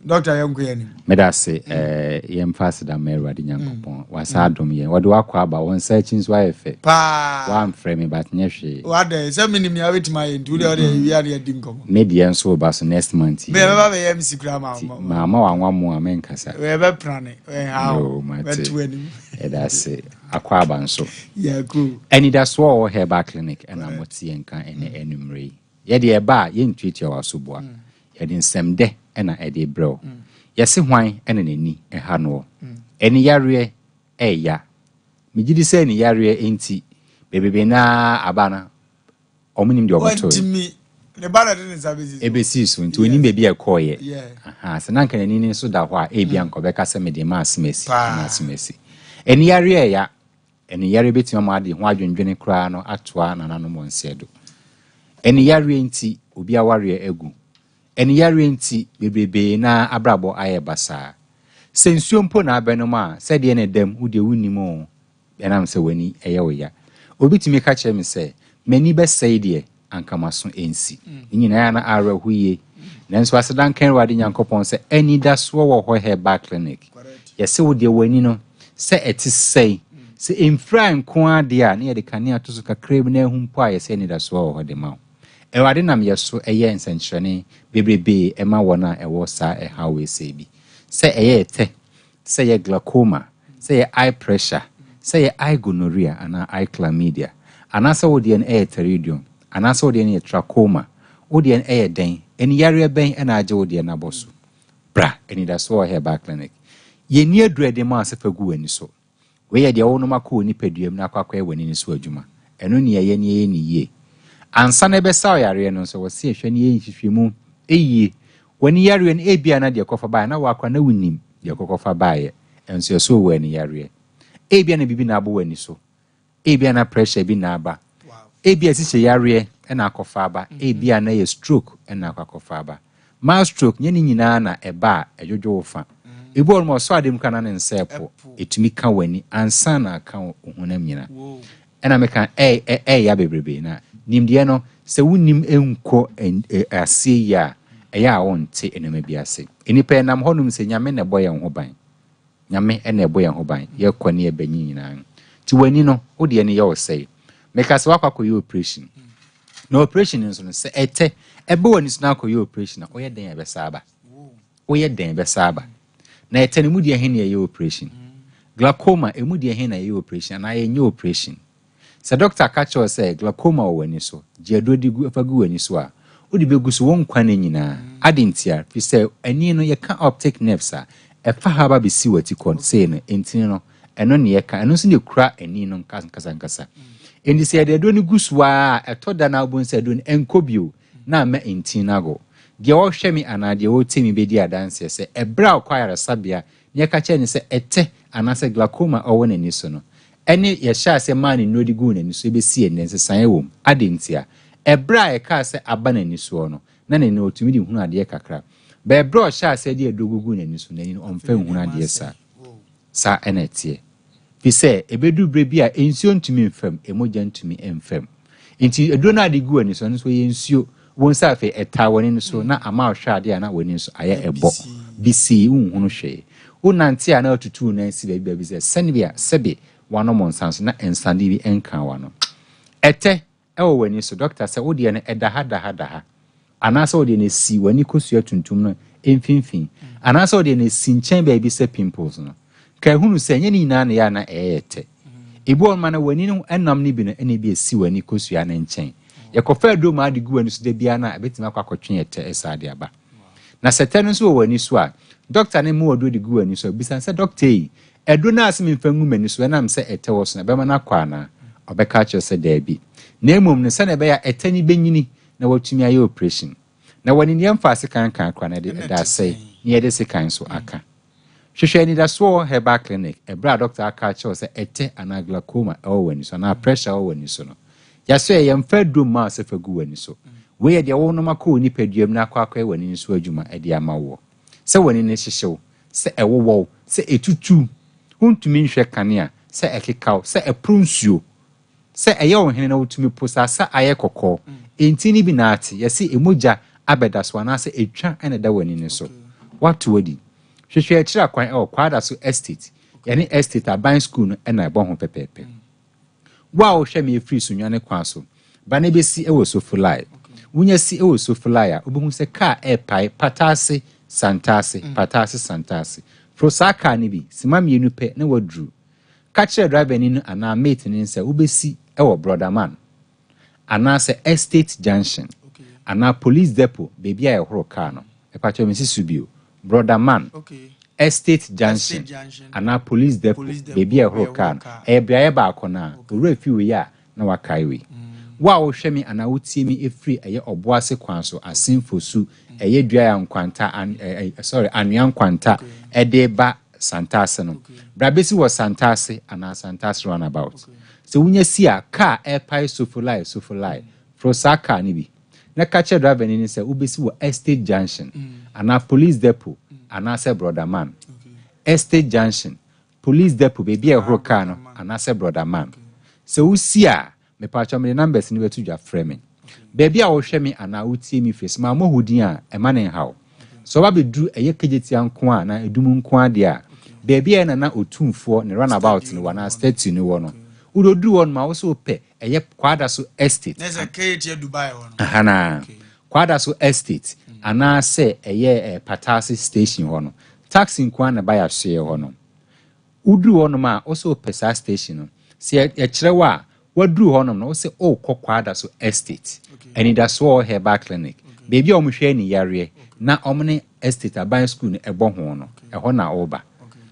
Doctor yɛnkɔ yɛn anim. Meda ase eh, yɛmfa aseda mma Awurade Nyankopɔn. Wasa adom yɛn. Wɔde wakɔ aba. Wɔn nsa akyi nso ayɛ fɛ. Paa. Wamfrɛ me but nyɛ hwee. Wadɛ sɛ menim nea wobɛtumi ayɛ nti wodeɛ wodeɛ wia ne yɛdi nkɔmmɔ. Me deɛ nso reba so next month yi. Me yɛbɛba bɛyɛ MC koraa ma wo. Maama wanwa mo a menkasa. Yɛbɛprane. Ɛnha wo. Yoo, mate. Bɛto anim. Yɛda ase. Akwaaba nso. Yɛako. Anidasoɔ a ɔwɔ Herbal Clinic na mote yɛn nka ɛnnɛ anwummerɛ yi. Yɛdeɛ ɛba a, yɛntuatua w'asoboa. Yɛde nsɛmdɛ na ɛde rebrɛ wo. Yɛse hwan na n'ani ha noɔ? Ani yareɛ ɛɛya. Megye di sɛ ani yareɛ nti, bebrebe no ara aba no Wɔn nim deɛ wɔn toe. Wɔntumi. Ne ba na ɛde ne nsa bɛsi so. Ɛbɛsii so nti ɔnim baabi a ɛkɔeɛ. Ahaa, sɛ na anka n'ani no nso da hɔ a, ebia anka ɔbɛka sɛ mede ma asemasi anaa asemasi. Ani yareɛ ɛya. Ani yareɛ bɛtumi ama ade ho adwendwene koraa no atoa nananom wɔn nseɛ do. Ani yareɛ nti, obi awareɛ agu. Ani yareɛ nti, bebrebee no ara abrabɔ ayɛ basaa. Sɛ nsuo mpo na abɛnom a, sɛdeɛ na ɛda mu, wo deɛ wonnim oo, Ɛnam sɛ w'ani yɛ wo ya. Obi tumi ka kyerɛ me sɛ, M'ani bɛsɛe deɛ, anka m'aso nsi. Ne nyinaa na awerɛho yie. Nanso aseda nka Awurade Nyankopɔn sɛ anidasoɔ wɔ hɔ Herbal Clinic. Yɛse wo deɛ w'ani no, sɛ ɛte sɛn, sɛ ɛmfira nko ara deɛ a, na yɛde kanea to so kakra bi na ahu mpo a, yɛse anidasoɔ wɔ hɔ de ma wo. Awurade nam yɛ so yɛ nsɛnkyerɛnne bebrebee ma wɔn a ɛwɔ saa ɛhaw wei sei bi. Sɛ ɛyɛ ɛtɛ sɛ ɛyɛ glaucoma, sɛ ɛyɛ eye pressure, sɛ ɛyɛ eye gonorrhea anaa eye chlamydia, anaasɛ wo deɛ no yɛ pterygium, anaasɛ wo deɛ no yɛ trachoma, wo deɛ no yɛ dɛn, ani yareɛ bɛn na agye wo deɛ no abɔ so? Bra Anidasoɔ wɔ Herbal Clinic. Yɛnni aduro a yɛde ma wo sɛ fa gu w'ani so. Wei yɛ deɛ wonom akɔ wo nipadua mu na akɔ akɔyɛ w'ani no so adwuma. Ɛno ne yɛyɛ na yɛyɛ no yie. Ansa na yɛbɛsa wo yareɛ no nso, ɛwɔ sɛ yɛhwɛ na yɛyɛ nhwehwɛmu yie. W'ani yareɛ no, ebia na deɛ ɛkɔfa baeɛ, na wo ara koraa na wonnim deɛ ɛkɔkɔfa baeɛ, nso yɛsɛ wowɔ ani yareɛ. Ebia na biribi na abɔ w'ani so. Ebia na pressure bi na aba. Ebia asikyire yareɛ na akɔfa aba. Ebia na ɛyɛ stroke na akɔ akɔfa aba. Mild stroke, nyɛ ne nyinaa na ɛba a ɛdwodwo wo fa. Ebi wɔ hɔ nom a ɔsɔ ade mu koraa na ne nsa ɛpo. Ɛtumi ka w'ani ansa na aka wo honam nyina. Ɛna meka ɛ ɛ ɛya bebrebe na nimdeɛ no sɛ wonnim nkɔ aseɛ yie a ɛyɛ a wonte nneɛma bi ase. Nnipa yɛnam hɔ nom sɛ Nyame na ɛbɔ yɛn ho ban. Nyame na ɛbɔ yɛn ho ban, yɛkɔ ne yɛba nyi nyinaa. Nti w'ani no, wo deɛ no yɛ wo sɛe. Meka sɛ woakɔ akɔyɛ operation. Na operation no nso no, sɛ ɛtɛ ɛbɛ w'ani so na akɔyɛ operation a, woyɛ dɛn a ɛbɛsa aba? Woyɛ dɛn ɛbɛsa aba? Na ɛtɛ no mu deɛ he na ɛyɛ operation? Glaucoma, emu deɛ he na ɛyɛ operation anaa yɛnyɛ operation? Sɛ dɔkta ka kyerɛ wo sɛ glaucoma wɔ w'ani so, gye aduro de gu fa gu w'ani so a, wode bɛgu so wo nkwa nna nyinaa. Adɛn ntia? Ɛfiri sɛ ani no, yɛka optic nerves a, ɛfa ha ba bɛsi w'atikɔ sei no, ntini no, ɛno na yɛka. Ɛno nso na ɛkura ani no nkasankasa. Enti sɛ yɛde aduro no gu so ara a, ɛtɔ da no a wobɛhu sɛ aduro no ɛnkɔ bio na ama ntini no ago. Deɛ ɔrehwɛ me anaa deɛ ɔretie me bɛdi adanseɛ sɛ ɛberɛ a ɔkɔ ayaresabea na yɛka kyerɛ no sɛ ɛtɛ anaasɛ glaucoma a ɔwɔ n'ani so no, Ɛne yɛhyɛɛ aseɛ maa no nnuro de guu n'ani so bɛsi ɛnnɛ, nsesaeɛ wɔ mu. Adɛn ntia? Ɛberɛ a yɛkaa sɛ aba n'ani soɔ no, na n'ani no ɔtumi de hunu adeɛ kakra. But ɛberɛ a ɔhyɛɛ aseɛ de aduro guguu n'ani so no, n'ani no ɔmfa nhunu adeɛ saa. Saa na ɛteɛ. Firi sɛ ɛbɛduru berɛ bi a nsuo ntumi mfa mu, mogya ntumi mfa mu. Nti aduro no a de gu w'ani so no nso ɛyɛ nsuo. Wobɛhu sɛ afei ɛtaa w'ani no so na ama wohwɛ adeɛ a na w'ani nso ayɛ ɛbɔ. Bisii, wonhunu hwee. Wonante a na wotutu wo nan si baabi baabi sɛ sɛnea sɛbe woanom nsa nso na nsade bi nkaa w'ano. Ɛtɛ wɔ w'ani so, dɔkta sɛ wo deɛ no ɛda ha da ha da ha. Anaasɛ wo deɛ no ɛsi w'ani kosua tuntum no mfimfini. Anaasɛ wo deɛ no ɛsi nkyɛn baabi sɛ pimples no. Ka hunu sɛ ɛnyɛ ne nyinaa na ɛyɛ a na ɛyɛ ɛtɛ. Ebi wɔ hɔ nom a na w'ani no nam no bi no na ebi ɛsi w'ani kosua no nkyɛn. Yɛkɔfa aduro ma ade gu w'ani so da biara no a, ɛbɛtumi akɔ akɔtwe ɛtɛ saa de aba. Na sɛ tɛ no nso wɔ w'ani so a, dɔkta no mma wo aduro de gu w'ani so a, bisa no sɛ, Dɔkta ei, aduro no a sɛ memfa ngu m'ani so ɛnam sɛ ɛtɛ wɔ so no, ɛbɛma no akɔ anaa? Ɔbɛka akyerɛ wo sɛ daabi. Na mmom no, sɛnea ɛbɛyɛ a ɛtɛ no bɛnyini na watumi ayɛ oprehyɛn. Na w'ani no, yɛmfaa sekan nkaa koraa na yɛde ɛda asɛe na yɛde sekan nso aka. Hwehwɛ Anidasoɔ Herbal Clinic ɛberɛ a dɔkta aka akyerɛ wo sɛ ɛtɛ anaa glaucoma ɛwɔ w'ani so anaa pressure ɛwɔ w'ani so no. Yɛasɔ yɛ, yɛmfa aduro mma wo sɛ fa gu w'ani so. Wei yɛ deɛ wonom akɔ wo nipadua mu na akɔ akɔyɛ w'ani no so adwuma de ama woɔ. Sɛ w'ani no hyehye wo, sɛ ɛwowɔ wo, sɛ ɛtutu wo, wontumi nhwɛ kanea, sɛ ɛkeka wo, sɛ ɛporo nsuo, Sɛ ɛyɛ wo hene na wotumi po saa sɛ ayɛ kɔkɔɔ, ntini no bi na ate, yɛse mogya abɛda so anaasɛ etwa na ɛda w'ani no so. Woato adi. Hwehwɛ akyiri akwan ɛwɔ Kwadaso Estate, yɛne Estate Aban Sukuu no na ɛbɔ ho pɛpɛɛpɛ. Wo a wohwɛ me firi Sunyani kwan so ba na bɛsi wɔ Sofolai. Wonya si wɔ Sofolai a, wobɛhu sɛ kaa ɛrepae Pataase, Santase, Pataase, Santase. Foro saa kaa no bi, sima mmienu pɛ na woaduru. Ka kyerɛ driverni no anaa mate no sɛ wobɛsi wɔ Brɔdaman anaasɛ Estate Junction anaa Police Depot baabi a yɛhoro kaa no. Mepakyɛw mensi so bio. Brɔdaman, Estate Junction anaa Police Depot baabi a yɛhoro kaa no. Ɛyɛ beaeɛ baako no ara. Owura fi wei a na wakae wei. Wo a wohwɛ me anaa wotie me firi ɛyɛ Ɔboase kwan so, Asen Fosu, ɛyɛ Duaya Nkwanta, an, ɛ, ɛ, sorry, Anwea Nkwanta ɛde ba Santase no, bra bɛsi wɔ Santase anaa Santase Runabout. Sɛ wonya si a, kaa ɛrepae Sofolai, Sofolai, foro saa kaa no bi na ka kyerɛ driverni no sɛ wobɛsi wɔ Estate Junction anaa Police Depot anaasɛ Brɔdaman. Estate Junction, Police depot, baabi a yɛhoro car no, anaasɛ brɔda man. Sɛ wosi a, mepaakyɛw mede numbers no bɛto dwa, frɛ me. Baabi a wohwɛ me anaa wotie me firi, sɛ mammɔ wo din a, ɛmma no nhaw. Sɛ woba bɛduru ɛyɛ Kejetia nko ara anaa Adum nko ara deɛ a, baabi a ɛyɛ Nana Otumfoɔ ne runabout no wɔ anaa statue no wɔ no, wode oduru hɔ nom a, wo sɛ wopɛ ɛyɛ Kwadaso Estate. Na sɛ Kejetia Dubai hɔ no. Ahanaa. Kwadaso Estate anaasɛ ɛyɛ eh, Patase Station hɔ no, Taxi nko ara na ɛba yɛasoɛɛ hɔ no. Woduru hɔnom a, wo sɛ wopɛ saa station no. Sɛ yɛkyerɛ wo a, woaduru hɔnom no, wo sɛ worekɔ Kwadaso Estate, Anidasoɔ Herbal Clinic, baabi a wɔhwɛ ani yareɛ na wɔn ne Estate Aban Sukuu no ɛbɔ ho no, ɛhɔ na woreba.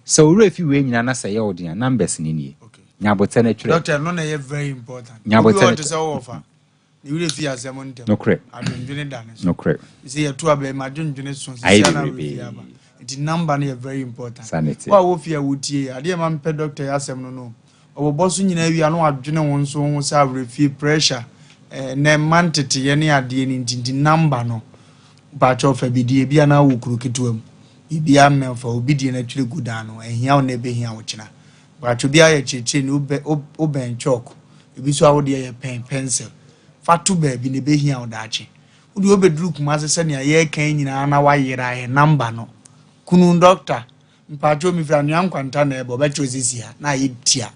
Sɛ wo werɛ fi wei nyinaa na sɛ ɛyɛ wo den a, numbers no nie. Nya abotɛ no twerɛ. Doctor, ɛno na ɛyɛ very important. Nya Obi abotɛ wɔ no te sɛ wowɔ fa. Ne werɛ fi asɛm ntɛm. Nokorɛ. Adwendwene da ne so. Nokorɛ. Sɛ yɛto aba yi m'adwendwene so. Ayɛ Sisi a na bebrebe. werɛ fi aba. Nti number no yɛ very important. Saa na ɛteɛ. Wo a wɔ fie a wotie yi, adeɛ a ɛma mepɛ doctor yi asɛm no no, ɔbɔbɔ so nyinaa wie a na wadwene wo nso ho sɛ awerɛfie pressure, eh, nnɛ mma nteteyɛ ne adeɛ no nti, nti number no, mpakyɛw fa bi di, ebia na wowɔ kuro ketewa mu. Biribiara mmɛn fa obi deɛ no atwere gu dan no, ɛhia wo nnɛ ɛbɛhia wo kyena. Mpakyɛ obiara yɛ kyerɛkyerɛni, wobɛ, wobɛn chalk, ebi nso a wo deɛ yɛ pɛn, pencil. Fa to baabi na ɛbɛhia wo daakye. Wo deɛ wobɛduru Kumase sɛnea yɛreka yi nyinaa na woayera yɛn number no. Kunu doctor, mpakyɛ mefiri Anwea Nkwanta na ɛreba, ɔbɛkyerɛ wo sɛ si ha na ayɛ tia.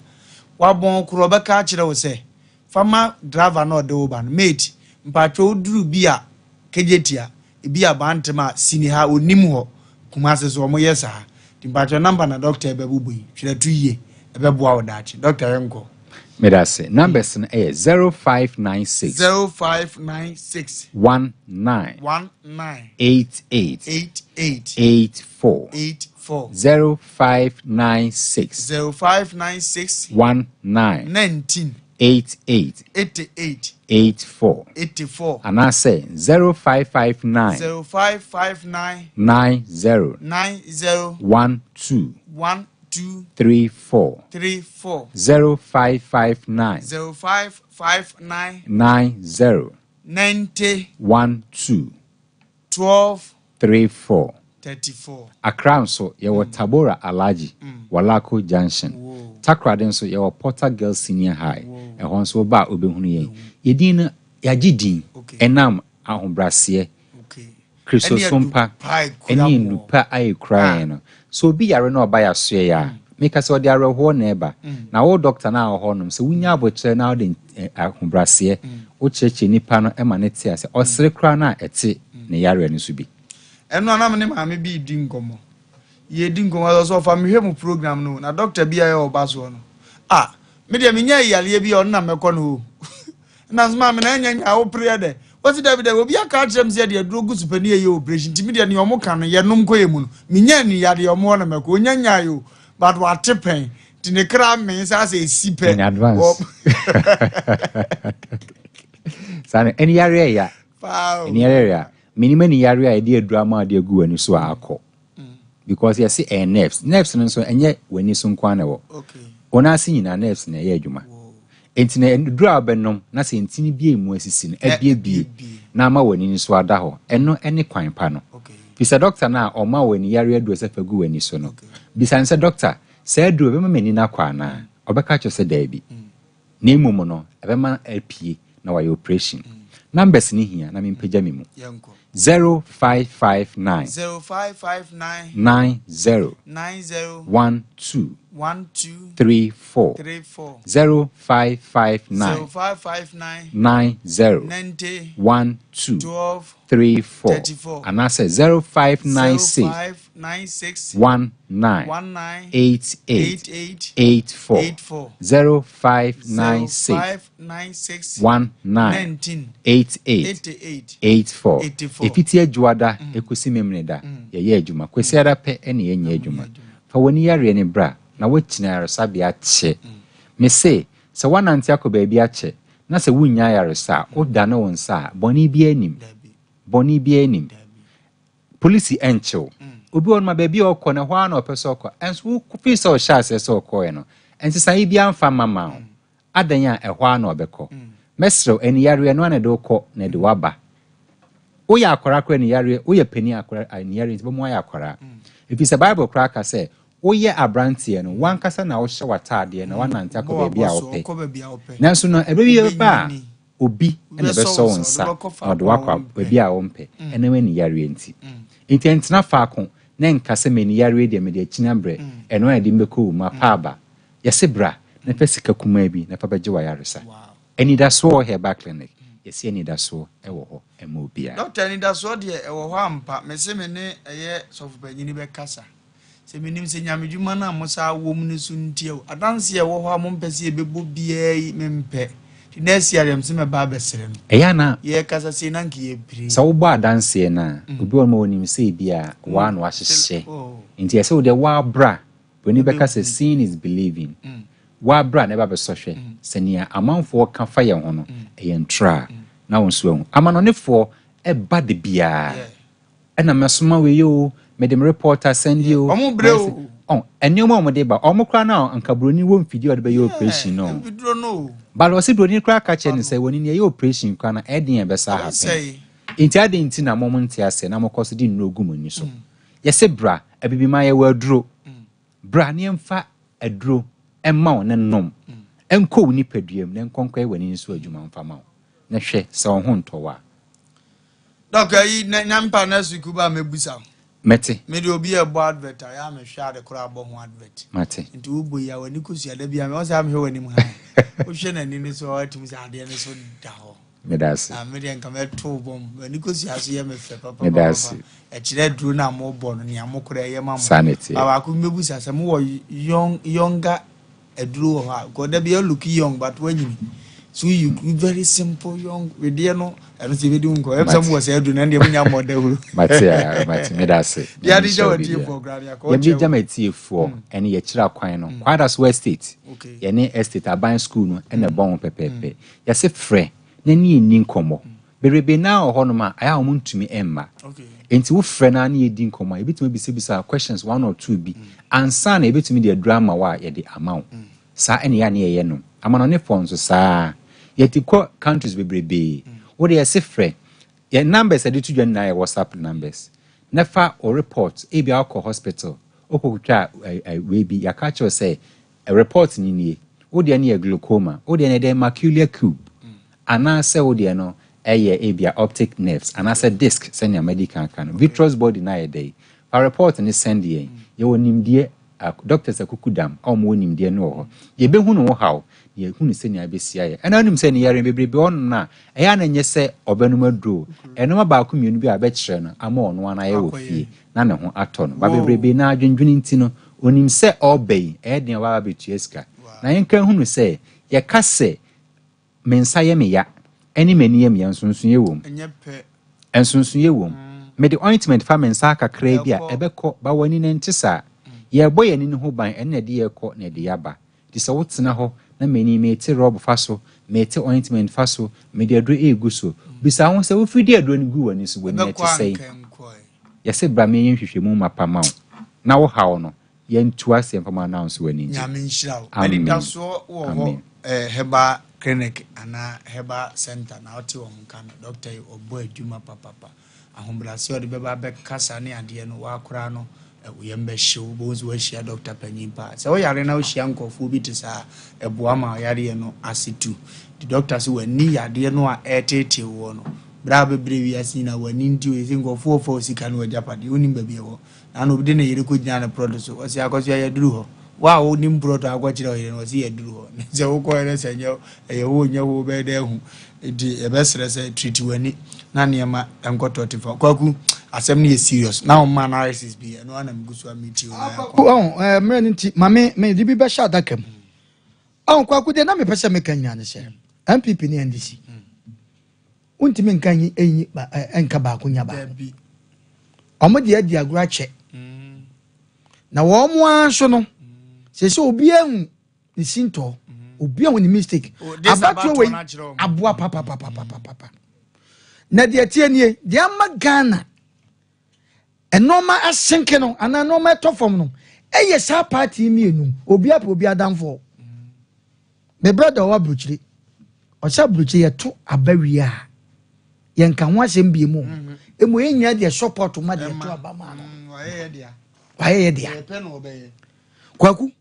Wabɔn korɔ ɔbɛka akyerɛ wo sɛ fa ma driver no a ɔde wo ba no, mate, mpakyɛ woduru bi a Kejetia, Ebi a Bantam a sini ha onim hɔ Kumase so ɔmo yɛ saa nti mpakyɛw number na doctor yi bɛbobɔ yi twerɛ to yie ɛbɛboa wo daakye doctor yɛnkɔ. Medase, numbers no yɛ 0596. 0596. 19. 19. 88. 88. 84. 84. 0596. 0596. 19. 19. 88. 88. 84. 84. Anaasɛ 0559. 0559. 90. 90. 12. 12. 34. 34. 0559. 0559. 90. 90. 12. 12. 34. 34. Accra nso, yɛwɔ Tabora Alhaji, Walako Junction. Takoradi nso, yɛwɔ Porter Girls Senior High. Ɛhɔ nso, woba a wobɛhunu yɛn. Yɛn din no, yɛagye din ɛnam ahobraseɛ, Kristosom pa, ne nnupa a ɛkura yɛn no. Sɛ obi yare na ɔba yɛn asoɛeɛ a, meka sɛ ɔde awerɛhoɔ na ɛba. Na wo dɔkta no a wɔ hɔnom, sɛ wonya aboterɛ na wode ahobraseɛ wokyerɛkyerɛ nipa no ma no te aseɛ, ɔsere koraa no a ɛte ne yareɛ no so bi. Ɛno a na me ne maame bi redi nkɔmmɔ. Yɛredi nkɔmmɔ sɛ ɔsɛ ɔfa mehwɛ mu program no na dɔkta bi a ɛyɛ ɔba soɔ no. Ah, me deɛ menya yareɛ bi a ɔno na mɛkɔ no o. Na nso maame na ɛnyɛ nya wo pereɛ dɛ. Wɔsi dabi dabi obi aka akyerɛ me sɛ yɛde aduro gu so pɛ ne yɛyɛ operation nti me deɛ nea ɔmo ka no yɛnom kɔ yɛ mu no menya ni yadeɛ ɔmo hɔ na mɛkɔ. Onya nyae o but wate pɛn nti ne kra mee sɛ asɛ esi pɛ. In advance. Saa no ɛne yareɛ ya. Paa o. Ɛne yareɛ ya. Menim ani yareɛ a yɛde aduru ama ade agu w'ani so a akɔ. Because yɛse ɛyɛ nerves. Nerves no nso ɛnyɛ w'ani so nko ara na ɛwɔ. Wo nan ase nyinaa nerves na ɛyɛ adwuma. Enti na aduru a wobɛnom na sɛ ntini bi a emu asisi no abiebie na ama w'ani no so ada hɔ. Ɛno ne kwan pa no. Bisa dɔkta no a ɔma wo ani yareɛ aduru sɛ fa gu w'ani so no. Bisa no sɛ, Dɔkta, saa aduru yi ɛbɛma m'ani no akɔ anaa? Ɔbɛka akyerɛ wo sɛ daabi. Na mmom no, ɛbɛma apue na wayɛ operation. Numbers no hia na mempagya me mu. 0559. 0559. 90. 90. 12. 12. 34. 34. 0559. 0559. 90. 90. 12. 12. 34. 34. Anaasɛ 0596. 0596. 19. 19. 88. 88. 84. 84. 0596. 0596. 19. 19. 88. 88. 84. 84. Ɛfiti Adwoada ɛkɔsi Memeneda, yɛyɛ adwuma. Kwasiada pɛ na yɛnyɛ adwuma. Fa w'ani yareɛ no bra na woakyini ayaresabea akyɛ. Mese, sɛ woanante akɔ baabi akyɛ na sɛ wonnya ayaresa a, wodane wo nsa a, bɔne biara nnim. Bɔne biara nnim. Polisi ɛnkye wo. Obi wɔ hɔ nom a baabi a ɔkɔ no ɛhɔ ara na ɔpɛ sɛ ɔkɔ. Ɛnso wo fii sɛ ɔhyɛ aseɛ sɛ ɔkɔeɛ no, nsesaeɛ biara mfa mma maa wo. Adɛn a ɛhɔ ara na ɔbɛkɔ? Mɛsrɛ wo, aniyareɛ no ara na ɛde wo kɔ na ɛde wo aba. Woyɛ akwadaa koraa aniyareɛ, woyɛ panin akwadaa aniyareɛ nti bɛma woayɛ akwadaa. Ɛfiri sɛ Bible koraa ka sɛ, woyɛ aberanteɛ no, w'ankasa na wohyɛ w'ataadeɛ na woanante akɔ baabi a wopɛ. Nanso no, ɛberɛ bi bɛba a, obi na ɛbɛsɔ wo nsa na ɔde wo akɔ baabi a wompɛ, ɛnam aniyareɛ nti. Enti ɛntena faako na ɛnka sɛ m'aniyareɛ deɛ mede akyini abrɛ, ɛno ara na ɛde me bɛkɔ wu mu, apa aba. Yɛse bra na fa sika kumaa bi na fa bɛgye w'ayaresa. Anidasoɔ wɔ Herbal Clinic. Yɛse anidasoɔ wɔ hɔ ma obiara. Doctor anidasoɔ deɛ ɛwɔ hɔ ampa mese me ne ɛyɛ sɔfopanyini bɛkasa sɛ menim sɛ nyamedwuma no a mo saa wɔ mu no so nti o adanseɛ ɛwɔ hɔ a mompɛ sɛ yɛbɛbɔ biara yi mempɛ nti next year deɛ mese mɛba abɛsrɛ no Ɛyɛ a na yɛkasa sei na nka yɛpire. Sɛ wobɔ adanseɛ no a obi wɔ hɔ nom a ɔnim sɛ ebia woa na wahyehyɛ nti ɛsɛ wo deɛ woa bra Buroni bɛka sɛ seeing is believing. Woabra na ɛba bɛsɔ hwɛ sɛ nea amanfoɔ ka fa yɛn ho no, ɛyɛ ntorɔ a, na wo nso ahu. Amanɔnefoɔ ba da biara. Ɛna mɛsoma wei o, mede me report asɛnde o. Wɔn brɛ o. Ɔn, nneɛma a wɔde ba, wɔn koraa no a anka buroni wɔ mfidie a ɔde bɛyɛ operation no. Mfiduro no o. But ɔse buroni koraa ka kyerɛ no sɛ wɔn ni ɛyɛ operation koraa no, ɛyɛ den a ɛbɛsa happen. Nti adɛn nti na mo nte aseɛ na mokɔ so de nnuro gu mo ani so? Yɛse bra, Abibiman yɛwɔ aduro. Bra na yɛmfa aduro mma wo na nom. Ɛnkɔ wo nipadua mu na ɛnkɔ nkɔyɛ w'ani so adwuma mfa ma wo. Na hwɛ sɛ wo ho ntɔ wo a. Doc, ayi na nyampa next week wo ba a mɛbusa wo. Mɛte. Me deɛ obi ɛbɔ advert a, yɛ a mehwɛ ade koraa bɔ ho advert. Mate. Nti wo bɔ yi a w'ani kosua da bi a me ɔsɛ a mehwɛ w'anim ha. Wohwɛ n'ani no so a watumi sɛ adeɛ no so da hɔ. Meda ase. Na me deɛ nka mɛto bɔm. W'ani kosua so yɛ me fɛ papa. Meda ase. Ɛkyerɛ aduro no a mobɔ no nea mo koraa ɛyɛ ma mo. Saa na ɛteɛ. Ba baako bi mɛbusa sɛ mowɔ young younger aduro wɔ hɔ a because da bi yɛ look young but wanyini so you look very simple young wedeɛ no ɛno sɛ yɛbɛdi ho nkɔ ɛm sɛ mowɔ sɛ aduro no ɛndeɛ monya mmɔ dawuro. Mate a mate meda ase. Deɛ ade gya watiefoɔ koraa deɛ akɔ Yɛde gya matiefoɔ ɛne yɛkyerɛ akwan no Kwadaso Estate yɛne estate aban school no ɛna ɛbɔ ho pɛpɛɛpɛ yɛse frɛ na ne yɛnni nkɔmmɔ Bebrebe no ara wɔ hɔnom a, ɛyɛ a wɔntumi mma. Enti wofrɛ no ara ne yɛdi nkɔmmɔ a, yɛbɛtumi abisabisa questions one or two bi ansa na yɛbɛtumi de aduru ama wo a yɛde ama wo. Saa ɛna ɛyɛ a ne yɛyɛ no. Amanɔnefoɔ nso saa ara. Yɛte kɔ countries bebrebee. Wo deɛ yɛse frɛ. Yɛn numbers a yɛde to dwa nyinaa yɛ WhatsApp numbers. Na fa wo report, ebia wokɔ hospital, wokɔkɔtwa wei bi, yɛaka akyerɛ wo sɛ Report no nie, Wo deɛ no yɛ glaucoma, wo deɛ no ɛdɛn macular cube, anaasɛ wo deɛ no ɛyɛ ebia optic nerves anaasɛ disc sɛnea madi kan aka no, vitreous body no ayɛ dɛn? Fa report no send yɛn. Yɛwɔ nimdeɛ, doctors akukudam a wɔwɔ nimdeɛ no wɔ hɔ. Yɛbɛhunu wo haw na yɛahunu sɛnea ɛbɛsi ayɛ. Ɛna wonim sɛ ne yareɛ no bebrebe wɔ hɔnom no a, ɛyɛ a na ɛnyɛ sɛ ɔbɛnom aduro o. Nnoɔma baako mmienu bi a ɛbɛkyerɛ no ama ɔno ara ayɛ wɔ fie na ne ho atɔ no. Ba bebrebe no ara adwendwene nti no, Onim sɛ ɔreba yi, ɛyɛ den a ɔbɛba abɛtua sika. Na yɛnka nhunu sɛ, yɛka sɛ, Me nsa yɛ me ya, ɛne m'ani yɛ me ya, nsonsonoeɛ wom. Nsonsonoeɛ wom. Mede ointment fa me nsa kakraa bi a, ɛbɛkɔ, but w'ani no, ɛnte saa. Yɛrebɔ yɛn ani no ho ban, ɛno na ɛde yɛn rekɔ na ɛde yɛn aba. Nti sɛ wotena hɔ na m'ani, mete rub fa so, mete ointment fa so, mede aduro regu so, bisa wo ho sɛ, wofiri de aduro no guu w'ani so, w'ani no ɛte sɛn? Yɛse bra menyɛ nhwehwɛmu mapa ma wo na wo haw no yɛntu aseɛ mfa ma wo na wo nso w'ani ngye. Nyame nhyira wo. Amen. Anidasoɔ wɔ hɔ Amen. eh, herbal clinic anaa herbal center na wote wɔn nka no doctor yi ɔbɔ adwuma papapa ahobrɛaseɛ a ɔde bɛba abɛkasa ne adeɛ no woakora no eh, wo yam bɛhye wo wobɛhu sɛ woahyia doctor panyin paa sɛ woyare na wohyia nkurɔfoɔ bi te saa a ɛboa ma yareɛ no ase tu nti doctor sɛ w'ani yadeɛ no a ɛreteetee woɔ no Berɛ a wobɛbrɛ wiase nyinaa w'ani nti o, ɛsɛ nkurɔfoɔ fa wo sika ne w'agyapadeɛ, wonnim baabi ɛwɔ. Naano obi de ne yere kɔgyinaa ne prɔto so, ɔse Akosua yɛaduru hɔ. Wo a wonim prɔto akɔkyerɛ wo yere no, ɔse yɛaduru hɔ. Na sɛ wokɔɛ no sɛ ɛnyɛ ɛyɛ hɔ o nyɛ hɔ o wobɛyɛ dɛn ahu. Nti yɛbɛsrɛ sɛ treat w'ani na nneɛma nkɔtɔ te fa. Kwaku, asɛm no yɛ serious na woma analysis bi, ɛno ara na megu so a metie wo na yɛakɔ. Kwaku, ɔho, eh, mmerɛ no nti, ma me, mede bi bɛhyɛ adaka mu. Ɔho, Kwaku, deɛ na mepɛ sɛ meka nyinaa ne sɛ, NPP ne NDC, Wontumi nka nyi nyi ba ɛ nka baako nya baako. Wɔn deɛ adi agorɔ akyɛ. Mm. Na wɔn ara nso no, sɛ sɛ obi ahu ne sintɔ, mm. obi ahu ne mistake. Oh, Abatoɔ wei aboa papapapapapa. Na deɛ tie nie, deɛ ama Ghana nneɛma asenke no anaa nneɛma ɛtɔ fam no, ɛyɛ saa party mmienu, obi apɛ obi adamfoɔ. Me brother ɔwɔ aburokyire, ɔsɛ aburokyire yɛto aba wie a, yɛnka ho asɛm bie mu. Mhm. Emu yɛn nyinaa deɛ support ma deɛ to aba maa no. Mm, Wayɛ yɛ dea. Kwaku,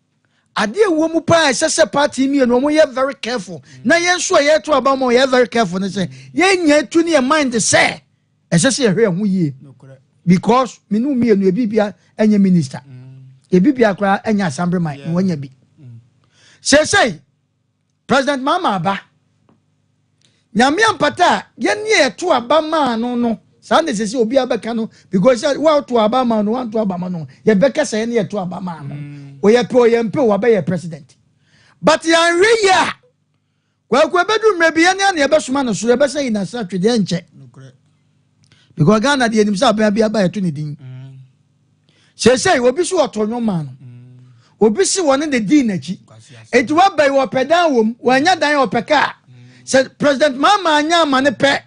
adeɛ ɛwɔ mu paa ɛsɛ sɛ party mmienu wɔn yɛ very careful. Mm. Na yɛn nso a yɛto aba ma yɛ very careful ne sɛ yɛn nyinaa tu ne yɛ mind sɛ ɛsɛ sɛ yɛhwɛ yɛn ho yie because me ne mmienu ebi bia ɛnyɛ minister mm. ebi bia koraa ɛnyɛ assemblyman na wanya bi mm. seesei president mahama aba nyame ampata a yɛne yɛto aba maa no no saa na ɛsɛ sɛ obi abɛka no because wo a woto aba maa no wanto aba ma no yɛbɛka sɛ yɛne yɛto aba maa no mm. ɔyɛ pɛ ɔyɛ mpɛ wabɛyɛ president but yɛanhwɛ yie a Kwaku ɛbɛdu mmerɛ bi yɛne ana yɛbɛsoma no soro yɛbɛsɛ yi n'ase atwe deɛ ɛnkyɛ because Ghana deɛ nim sɛ abɛn bi aba yɛto ne din mm. seesei obi so ɔtɔ nnwom maa no mm. obi si wɔne de dii n'akyi eti waba yi ɔpɛ dan wɔ mu wɔanya dan ɔpɛ kaa mm. sɛ president Mahama anya ama ne pɛ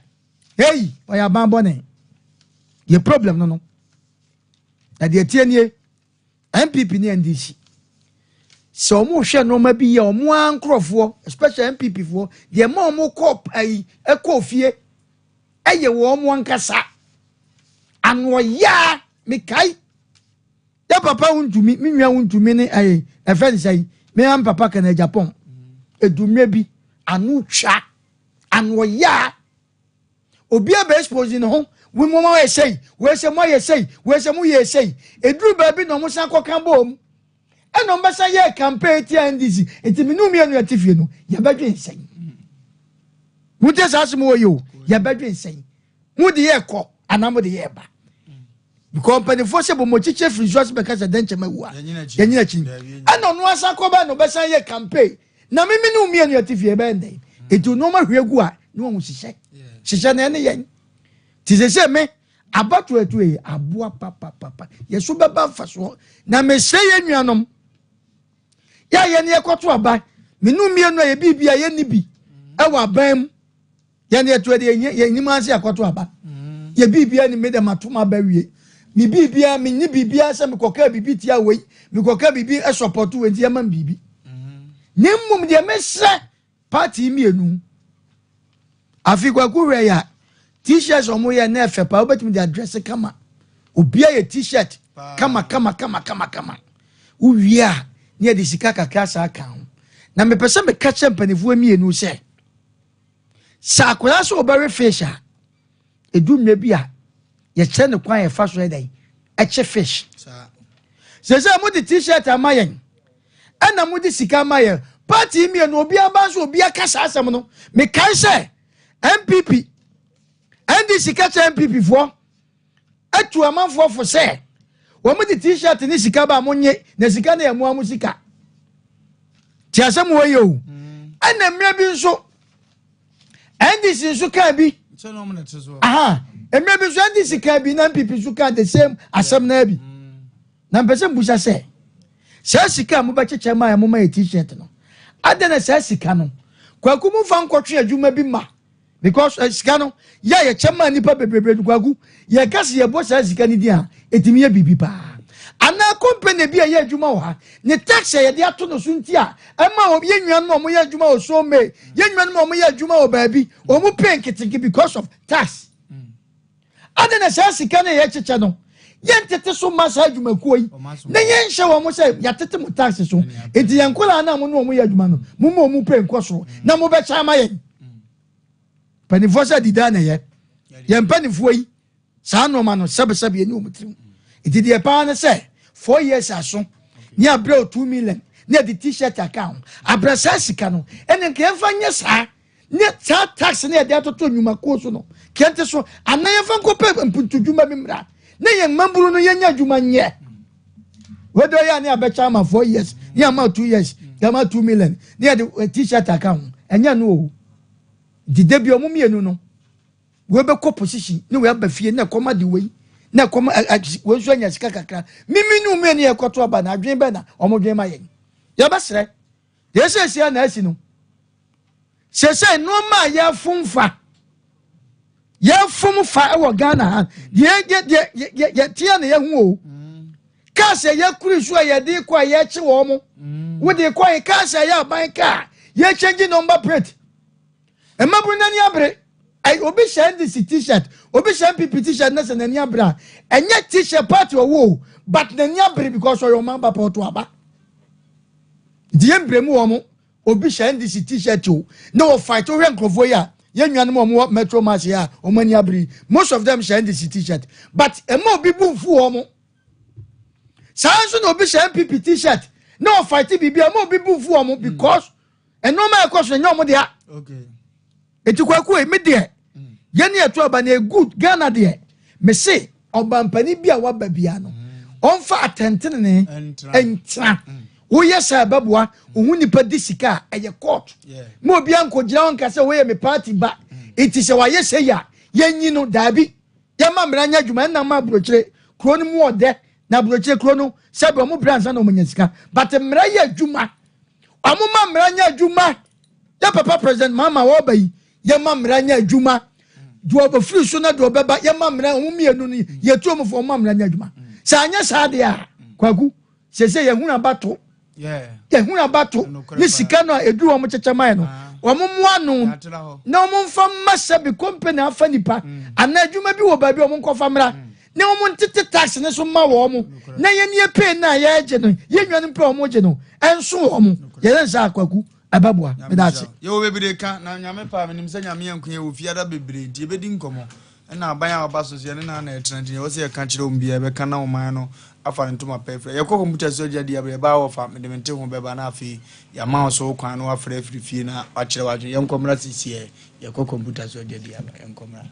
hey ɔyɛ aban bɔne yɛ problem no no na deɛ tie nie NPP ne NDC sɛ wɔn rehwɛ nneɛma bi yɛ wɔn ara nkorɔfoɔ especially NPP foɔ deɛ ɛma wɔn kɔ ayi ɛkɔ fie ɛyɛ wɔn ankasa anoɔyaa mekae. Yɛ papa wontumi, me nua wontumi ne ɛyɛ ɛfɛ ne sɛn, me am papa kɛnɛ Japan. Edumire bi, ano twa, ano ɔyaa. Obi abɛ expose ne ho, wo mo ayɛ sɛi, wei sɛ mo ayɛ sɛi, wei sɛ mo yɛ sɛi. Eduru baabi na ɔmo san kɔka bom. Ɛna ɔmo bɛsan yɛ campaign tia NDC. Nti me ne mmienu yɛte fie no, yɛbɛdwen sɛn. Mo tie saa asɛm wɔ yi o, yɛbɛdwen sɛn. Mo de yɛ kɔ anaa mo de yɛ ba. Because mpanimfoɔ sɛ bɔmmɔ kyikyɛ firi nsuo ase bɛka sɛ dɛnkyɛm awu a, yɛnyina akyi. Ɛna ɔno asan kɔba na ɔbɛsan yɛ campaign. Na me me ne mmienu yɛte fie yɛbɛyɛ ndɛn. Nti nneɛma hwie gu a, ne wɔn hyehyɛ. Hyehyɛ na ɛne yɛn. Ti sɛ sɛ me abatoɔ ɛto yi aboa papapapa. Yɛso bɛba mfasoɔ. Na mesrɛ yɛn nuanom, yɛ a yɛne yɛkɔto aba, me ne mmienu a yɛ biribi a yɛnni bi ɛwɔ aban mu. Yɛn deɛ to deɛ yɛnim ase akɔto aba. Yɛ biribiara ni me deɛ mato ma aba wie. Me biribiara menni biribiara sɛ mekɔka biribi tia wei, mekɔka biribi sɔpɔto wei nti yɛma me biribi. Na mmom deɛ mesrɛ party mmienu afi kwaku hwɛ ya t-shirt wɔn yɛ na ɛfɛ paa wobɛtumi de adrɛse kama obia yɛ t-shirt kama kama kama kama kama wowie a ne yɛde sika kakra saa ka ho na mepɛ sɛ meka kyerɛ mpanimfoɔ mmienu sɛ Sɛ akwadaa sɛ ɔbɛwe fish a, ɛdu mmerɛ bi a yɛkyerɛ no kwan a yɛfa so yɛ dɛn ɛkye fish. Sɛ sɛ mode t-shirt ama yɛn ɛna mode sika ama yɛn party mmienu obiara ba nso obiara ka saa asɛm no. Mekae sɛ NPP NDC ka kyerɛ NPP foɔ atu amanfoɔ fo sɛ wɔn de t-shirt ne sika ba mo nye na sika no yɛ mo mo sika te asɛm wɔ yɛ o ɛna mmerɛ bi nso ndc nso kaa bi aha mmerɛ bi nso ndc kaa bi na npp nso kaa the same asɛm naa bi na mpɛ sɛ mbusa sɛ saa sika a mobɛkyekyɛ ma a moma yɛ t-shirt no adɛn na saa sika no kwaku mo fa nkɔtwe adwuma bi ma Because eh, sika no yɛ a yɛkyɛ maa nnipa bebrebe no kwaku yɛka sɛ yɛbɔ saa sika no din a ɛtumi yɛ biribi paa anaa company bi a ɛyɛ adwuma wɔ ha ne tax a yɛde ato no so nti a ɛma yɛn nuanom a wɔyɛ adwuma wɔ so may yɛn nuanom a wɔyɛ adwuma wɔ baabi wɔn pay nketenkete because of tax ade na saa sika no a yɛkyekyɛ no yɛntete so ma saa adwumakuo yi na yɛnhyɛ wɔn sɛ yɛatete mo tax so nti yɛn nkwadaa no a mo ne wɔn yɛ adwuma no mo ma wɔn pay nkɔ soro na mobɛkyɛ ama yɛn mpanimfoɔ sɛ dida na ɛyɛ yɛn mpanimfoɔ yi saa nneɛma no sɛbesɛbe yɛne wɔn tirim nti deɛ paa ne sɛ 4 years aso ne abrɛ o 2 million ne yɛde t-shirt aka ho abrɛ saa sika no ɛne nka yɛmfa nyɛ saa ne saa tax ne yɛde atoto nnwumakuo so no kɛnte so anaa yɛmfa nkɔpɛ mpuntudwuma bi mmra ne yɛn mmabunu no yɛnya adwuma nyɛ wede ɔyɛ a ne abɛkyɛ ama 4 years ne ama 2 years yɛama 2 million ne yɛde t-shirt aka ho ɛnyɛ no o. Nti da bi ɔmo mmienu no wei bɛkɔ position ne wei aba fie na ɛkɔm ade wei na ɛkɔm wei nso anya sika kakra mimi ne mmienu yɛ kɔto aba na adwene bɛ na ɔmo dwen ma yɛn yɛbɛsrɛ deɛ ɛsɛsia na asi no sɛsɛ nneɛma a yɛfom fa yɛfom fa wɔ Ghana ha deɛ deɛ deɛ yɛteɛ na yɛho o cars a yɛkuri so a yɛde kɔ a yɛkye wɔn mo wode kɔ yɛ cars a yɛ aban kaa yɛkyɛngye number plate mmabunu n'ani abere. Obi hyɛ NDC t-shirt, obi hyɛ NPP t-shirt na sɛ n'ani abere a ɛnyɛ t-shirt party ɔwɔ o, but n'ani abere because ɔyɛ ɔman ba pa ɔto aba. Nti yɛn mbere mu wɔn obi hyɛ NDC t-shirt o na wɔ fight wohwɛ nkurɔfoɔ yi a yɛn nuanom a wɔwɔ Metro Mass yi a wɔn ani abere yi, most of them hyɛ NDC t-shirt but ɛma obi bu nfu wɔn. Saa nso na obi hyɛ NPP t-shirt na wɔ fight biribi a ɛma obi bu nfu wɔn because nneɛma a ɛkɔ so ɛnyɛ wɔn dea. Eti kwaku yi mi deɛ yɛn ni ɛto aba na egu Ghana deɛ mese ɔbampanin bi a waba bia no ɔnfa atɛntenene ntra woyɛ sɛ ɛbɛboa ohun nipa di sika a ɛyɛ court ma obi ankɔgyina hɔ nka sɛ woyɛ me party ba nti sɛ wayɛ sɛ yi a yɛnyi no daabi. Yɛma mmara nyɛ adwuma ɛnna ma aburokyire kuro no mu ɔdɛ na aburokyire kuro no sɛbi ɔmo brɛ ansa na ɔmo nya sika but mmara yɛ adwuma ɔmo ma mmara nyɛ adwuma. Yɛ papa President Mahama wɔba yi yɛma mmara nyɛ adwuma deɛ ɔbɛfiri so na deɛ ɔbɛba yɛma mmara ɔmo mmienu no yɛtu ɔmo fo ɔmo ma mmara nyɛ adwuma sɛ anyɛ saa deɛ a kwaku sese yɛhunu abato yɛhunu abato ne sika no a ɛduru wɔn kyekyɛ man no wɔn mmoa no na wɔn mfa mma sɛbi company afa nipa anaa adwuma bi wɔ baabi a wɔn nkɔfa mmra. na wɔn ntete tax no so mma wɔn na yɛn nie pay no a yɛregye no yɛn nuanom pɛ wɔn gye no ɛnso wɔn yɛyɛ nsa akwaku ɛbɛboa meda ase. Yɛwɔ bebree ka na nyame paa menim sɛ nyame yɛ nko yɛwɔ fiada bebree nti yɛbɛdi nkɔmmɔ ɛna aban a ɔba so so yɛne no ana ɛtena nti ɛwɔ sɛ yɛka kyerɛ wɔn biara yɛbɛka na ɔman no afa ne ntoma pɛ afira yɛkɔ kɔmputa so agya di abrɛ yɛbaa wɔfa mede mente ho bɛba na afei yɛama wo so kwan na wafrɛ afiri fie na wakyerɛ wadwene yɛnkɔ mmra sisiɛ yɛkɔ kɔmputa so agya di abrɛ yɛnkɔ mmra.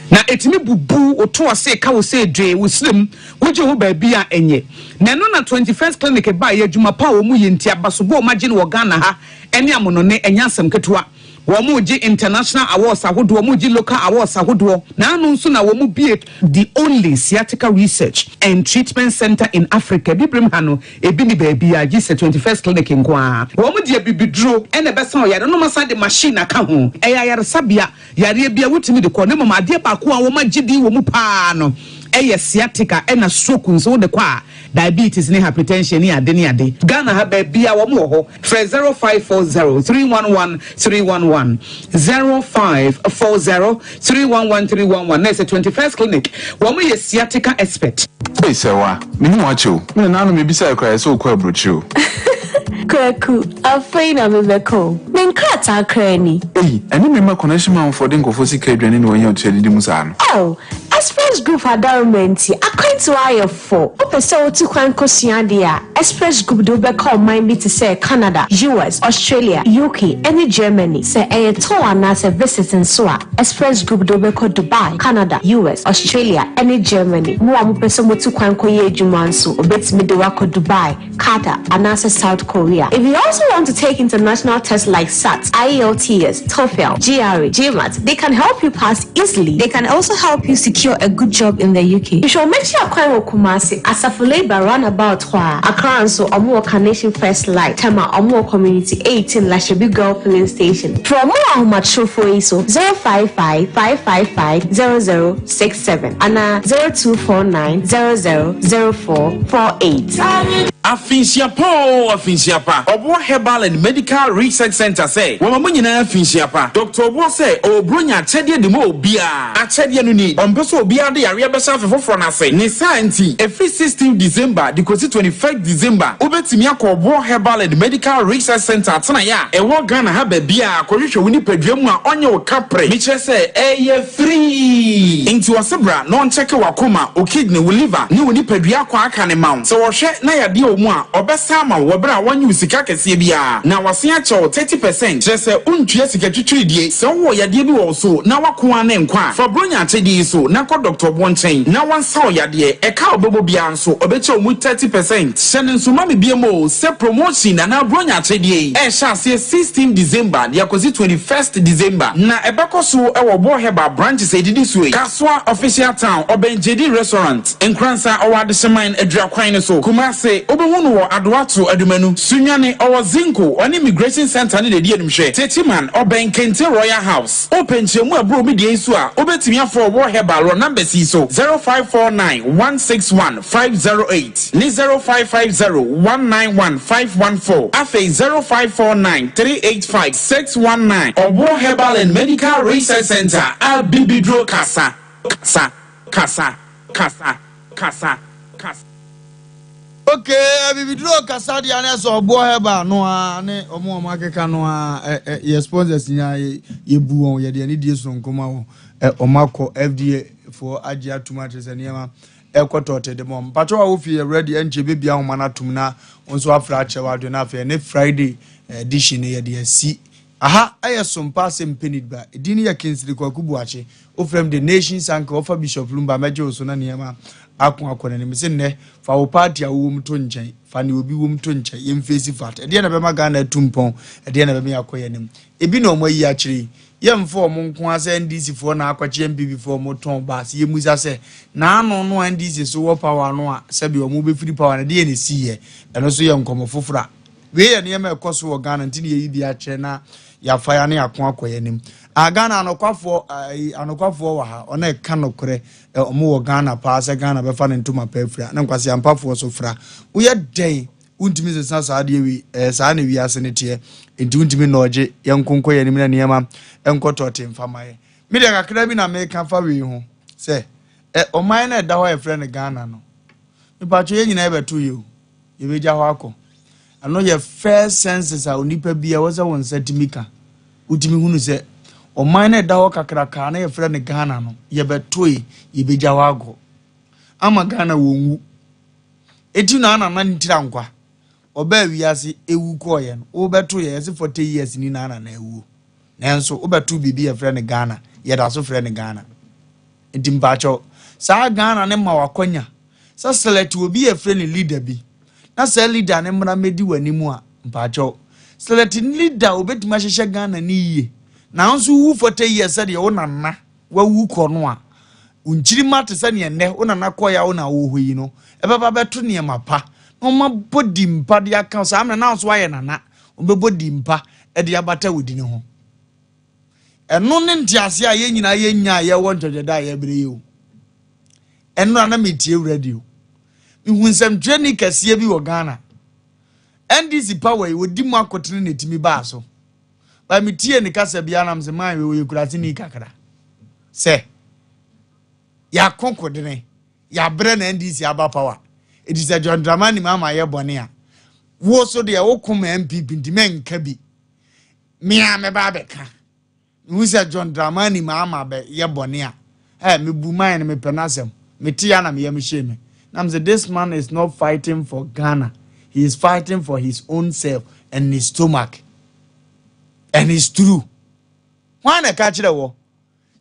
Na ɛtumi bubu wo to ase ka wo sɛ dwee wo serɛ mu wogye ho baabi a ɛnyɛ. Na ɛno na 21st Clinic baeɛ adwuma pa a wɔn yɛ nti abasobɔ a wɔn agye no wɔ Ghana ha ɛne amonɔne ɛnyɛ asɛm ketewa. Wɔn regye international awards ahodoɔ, wɔn regye local awards ahodoɔ. Na ano nso na wɔn bue the only sciatica research and treatment centre in Africa. Abibirem ha no ebi nni baabiara gye sɛ 21st Clinic nko ara. Wɔn de abibiduro na ɛbɛsa ɔyare no na wɔasan de machine aka ho. Ɛyɛ ayaresabea. Yareɛ biara wotumi de kɔ na mmom adeɛ baako a wɔn agye din wɔ mu paa no yɛ sciatica ɛna stroke nso wode kɔ a diabetes ne hypertension ne ade ne ade. Ghana ha baabiara wɔn wɔ hɔ. Frɛ 0540 311 311, 0540 311 311 na ɛsɛ 21st Clinic wɔn yɛ sciatica expert. Ei Sɛwa, menim wo akyɛ o. Me nana no mebisae koraa ɛsɛ wokɔ aburokyire o. Kwaku, afei na mebɛka o. Me nkrataa koraa ni. Ei, ɛne me mma connection manfoɔ de nkurɔfoɔ sika adwane na wɔanya otua didi mu saa no. Oh, Express Group adaworoma nti, akwantuo ayɛ fo. Wopɛ sɛ wotu kwan kɔsua adeɛ a, Express Group de wo bɛka ɔman bi te sɛ Canada, US, Australia, UK, ne Germany. Sɛ ɛyɛ tour anaasɛ visit nso a, Express Group de wo bɛkɔ Dubai, Canada, US, Australia, ne Germany. Mo a mopɛ sɛ motu kwan kɔyɛ adwuma nso, wɔbɛtumi de wo akɔ Dubai, Qatar, anaasɛ South Korea. If you also want to take international tests like SAT, IELTS, TOEFL, GRE, GMAT, they can help you pass easily. They can also help you secure a good job in the UK. Hwehwɛ wɔn akyi akwan wɔ Kumasi, Asafo Labour roundabout hɔ ara. Accra nso, wɔn wɔ Carnation First Light, Tema, wɔn wɔ Community 18, Lashibi Girl Filling Station. Frɛ wɔn wɔ ahomatrofoɔ yi so, 055 555 0067 anaa 0249 00 0448. Afinhyia pa oo afinhyia pa. Ɔboɔ Herbal and Medical Research Centre sɛ wɔma mo nyinaa afinhyia pa. Doctor Ɔboɔ sɛ ɔwɔ Buronya akyɛdeɛ de ma obiara. Akyɛdeɛ no ni, ɔmpɛ sɛ obiara de yareɛ bɛhyɛ afe foforɔ no ase. Ne saa nti, ɛfiri 16th December de kɔsi 21st December, wobɛtumi akɔ Ɔboɔ Herbal and Medical Research Centre atenaeɛ a ɛwɔ Ghana ha baabiara akɔhwehwɛ wo nipadua mu a ɔnyɛ wo kapre. Mekyerɛ sɛ ɛyɛ free. Nti ɔse bra na ɔnkyɛke w'akoma, wo kidney, wo liver ne wo nipadua akwaa aka no ma wo. Sɛ wɔhwɛ na yadeɛ wɔ mu a, ɔbɛsa ama wo wɔ berɛ a wannye wo sika kɛseɛ biara na wasen akyɛ wo 30%, kyerɛ sɛ wontua sika twitwiridie. Sɛ wowɔ yadeɛ bi wɔ wo so na w'ako ara ne nkwa a, fa Buronya akyɛdeɛ yi so na kɔ Dɔkta Ɔboɔ nkyɛn na wɔnsa wo yadeɛ. Ɛka a wobɛbɔ biara nso, ɔbɛkyɛ wo mu 30%. Hyɛ no nso ma me biom o sɛ promotion anaa Buronya akyɛdeɛ yi ɛrehyɛ aseɛ 16 December de akɔsi 21st December na ɛbɛkɔ so wɔ Ɔboɔ Herbal branches a ɛdidi soɔ yi, Kasoa Official Town, ɔbɛn JD Restaurant, Nkoransa, ɔwɔ Adehyeman, Adwira kwan no so, Kumase, wobɛhu no wɔ Adoato, Adumanu, Sunyani, ɔwɔ Zinco, ɔne Immigration Centre no na ɛdi animhwɛ, Techiman, ɔbɛn Kente Royal House. Wopɛ nkyerɛmu a ɛboro me deɛ yi so a, wobɛtumi afrɛ Ɔboɔ Herbal wɔ numbers yi so, 0549 161 508 ne 0550 191 514, afei 0549 385 619. Ɔboɔ Herbal and Medical Research Centre a bibiduro kasa, kasa, kasa, kasa, kasa, kasa. Ok abibiduro kasa deɛ ne sɛ ɔboɔ herbal no ara ne ɔmo ɔmo akeka no ara ɛ ɛ yɛ sponsors nyinaa yɛ yɛbu wɔn yɛde anidie sononko ma wɔn ɛ ɔmo akɔ FDA foɔ agye atum akyerɛ sɛ nneɛma ɛkɔ tɔɔte de ma wɔn mpakyɛw a wofie yɛ ready ɛnkyɛ bebia ahoma no atum na wɔn nso afra akyerɛ w'adwene na afei ɛne Friday edition no yɛde asi aha ɛyɛ sompa asɛm penid ba edin no yɛ Kingsley Kwaku Boakye wofrɛ m the nation sanka wɔfa Bishop Lumba mɛgye wo so na nneɛma ako akɔ n'anim sɛ nnɛ fa wo party a wowɔ mu to nkyɛn fa ne obi wɔ mu to nkyɛn yɛn face fact ɛdeɛ na ɛbɛma Ghana atu mpɔn ɛdeɛ na ɛbɛma yɛakɔ yɛn anim ebi na wɔn ayi akyerɛ yi Yɛmfa wɔn nko ara sɛ NDC foɔ na akɔkye NPP foɔ wɔn tɔn bus. Yɛmmisa sɛ, naano no a NDC so wɔ power no a sɛbi wɔn bɛfiri power no deɛ na ɛsiiɛ? Ɛno nso yɛ nkɔmmɔ foforɔ a. Wei yɛ nneɛma a ɛkɔ so wɔ Ghana nti na yɛyi bi akyerɛ na yɛafa ya na yɛako akɔ yɛn anim. Ah, Ghana anokwafoɔ, ayi, anokwafoɔ wɔ ha, wɔn a ɛka nokorɛ, wɔn wɔ Ghana paa sɛ Ghana bɛfa ne ntoma pa afira, na nkwaseampafoɔ so fra. Woyɛ dɛn? Wontumi nsesa saa adeɛ wei. Ɛyɛ saa na wiase no teɛ. Enti wontumi nnɔɔgye yɛn nko nkɔ yɛn anim na nneɛma nkɔ tɔɔte mfa mma yɛn. Me deɛ kakra bi na meka fa wei ho sɛ, ɛ, ɔman no a ɛda hɔ a yɛfrɛ no Ghana no, mepatwo yɛn nyinaa yɛbɛto yɛ o, yɛbɛgya hɔ akɔ. Ɛno yɛ first census a onipa bi a ɛwɔ sɛ wo nsa tumi ka. Wotumi hunu sɛ ɔman no a ɛda hɔ kakrakaa na yɛfrɛ no Ghana no, yɛbɛtoe, yɛbɛgya hɔ akɔ. Ama Ghana wɔnwu. Eti na Nana ntira nkwa. Ɔbaa wiase ewu kɔɔeɛ no, wobɛto yɛ, yɛse 40 years ni na Nana awuo. Nanso wobɛto biribi yɛfrɛ no Ghana, yɛda so frɛ no Ghana. Nti mpakyɛw, saa Ghana no ma wakwanya sɛ select obi yɛfrɛ no leader bi, na saa leader no mmra mmɛdi w'anim a, mpakyɛw, select leader a obɛtumi ahyehyɛ Ghana no yie. Nanso wowu 40 years sɛdeɛ wo nana wawu kɔ no a, wo nkyirimma te sɛ nea nnɛ wo nana kɔe a wo na wowɔ hɔ yi no, ɛbɛba abɛto nneɛma pa, na wɔabɔ din pa de aka wo. Saa mmerɛ na wo nso woayɛ nana, wɔbɛbɔ din pa de abata wo din ho. Ɛno ne nteaseɛ a yɛn nyinaa yɛnya a yɛwɔ ntwɛtwɛdɛ a yɛbrɛ yi o. Ɛno a na metie radio. Mehu nsɛmtwerɛni kɛseɛ bi wɔ Ghana. NDC power yi, wɔdi mu akotene na ɛtumi baa so. But me tie ne kasa biara na mese man wei ɔyɛ kuraseni kakra. Sɛ yɛako kodene, yɛabrɛ na NDC aba power. Eti sɛ John Dramani Mahama yɛ bɔne a, wo so deɛ woko ma NPP nti mɛnka bi. Me a mɛba abɛka. Mehu sɛ John Dramani Mahama bɛ yɛ bɔne a, eh, mebu man no mepɛ n'asɛm. Mete ya na me yam hyee me. Na mese this man is not fighting for Ghana, he is fighting for his own self and his stomach. And it's true. Hwan na ɛka kyerɛ wɔ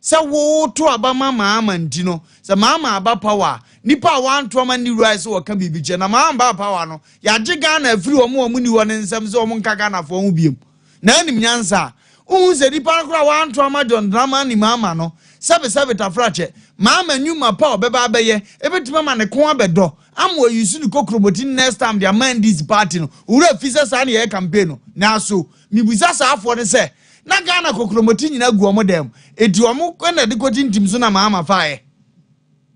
sɛ woto aba ma Mahama nti no, sɛ Mahama aba power a, nipa a wanto ama nni right sɛ wɔka biribi kyerɛ. Na Mahama ba power no, yɛagye Ghana afiri wɔn a wɔn nni hɔ no nsam sɛ wɔn nka Ghanafoɔ ho biom. Na anim nyansa a, wohu sɛ nipa no koraa wanto ama John Dramani Mahama no, sɛbesɛbe tafrakyɛ, Mahama nnwuma pa a ɔbɛba abɛyɛ, ebetumi ama ne kɔn abɛdɔ, ama wayusu ne kokromoti next time de ama NDC party no. Wo werɛ fi sɛ saa na yɛyɛ campaign no? Naaso, mibisa saa afoɔ no sɛ, na Ghana kokromoti nyinaa gu wɔn dan mu, enti wɔn na ɛde kɔtintim so na Mahama faeɛ?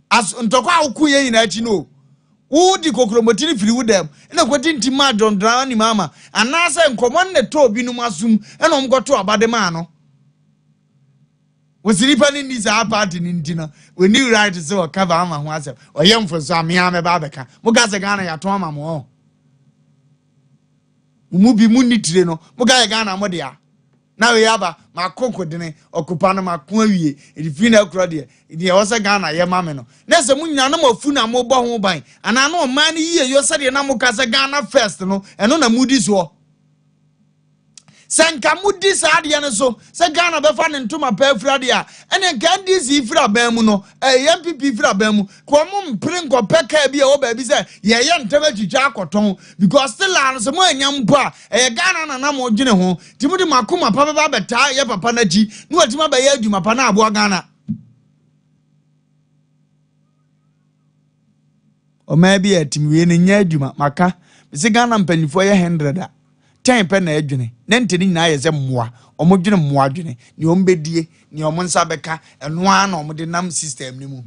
As ntɔkwa a woko yɛ nyinaa akyi no o, wodi kokromoti no firi wo dam na kɔtintim maa John Dramani Mahama anaasɛ nkɔmmɔ no na ɛtɔɔ binom asom na wɔn kɔtoo aba de maa no? Wɔsi nipa no nni saa party no nti no, wɔnni right sɛ ɔka Mahama ho asɛm. Ɔyɛ mfomso a, me ara mɛba abɛka. Moka sɛ Ghana yɛatɔn ama mo ɔ. Mo mu bi mo nni tire no, moka yɛ Ghana mo dea. Na wei aba, mako nkodene, ɔkopa no mako awie, ɛde firi na akorɔ deɛ, deɛ ɛwɔ sɛ Ghana yɛ ma me no. Na sɛ mo nyinaa na mo afu na mobɔ ho ban, anaa na ɔman no yie yɔ sɛdeɛ na moka sɛ Ghana first no, ɛno na modi soɔ. Sɛ nka modi saa adeɛ no so sɛ Ghana bɛfa ne ntoma pa afira deɛ a, ɛne nka NDC firi aban mu no, ɛyɛ NPP firi aban mu, ka wɔn mpere nkɔpɛ kaa bi a ɛwɔ baabi sɛ yɛyɛ ntɛm atwitwa akɔtɔn, because still a no sɛ moannya mpo a, ɛyɛ Ghana na na modwene ho, nti mode mo akoma pa bɛba abɛtaa yɛ papa no akyi na watumi abɛyɛ adwuma pa na aboa Ghana. Ɔman bi a ɛtem wei no nyɛ adwuma maka mese Ghana mpanyinfoɔ yɛ 100 a 10 pɛ na ɛdwene ne nte ne nyinaa yɛ sɛ mmoa wɔn dwene mmoa dwene nea wɔn bɛdie nea wɔn nsa bɛka ɛno ara na wɔn de nam system no mu.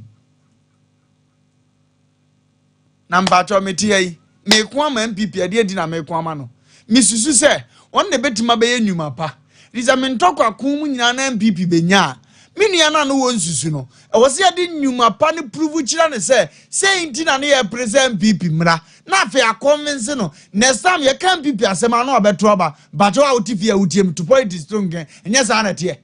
Na mpakyɛw mete ha yi, meko ama NPP, ɛdeɛ nti na meko ama no? Mesusu sɛ wɔn na ɛbɛtumi abɛyɛ nnwuma pa. Ɛfiri sɛ me ntɔkwa ko mu nyinaa na NPP bɛnya a, me nua no a na wɔnsusu no, ɛwɔ sɛ yɛde nnwuma pa no prove kyerɛ no sɛ sei nti na ne yɛpere sɛ NPP mmra, na afei akɔnvinse no. Next time yɛka NPP asɛm a na wabɛto aba. Mpakyɛw a wote fie a wotie me, to politics to nkɛn, ɛnyɛ saa na ɛteɛ.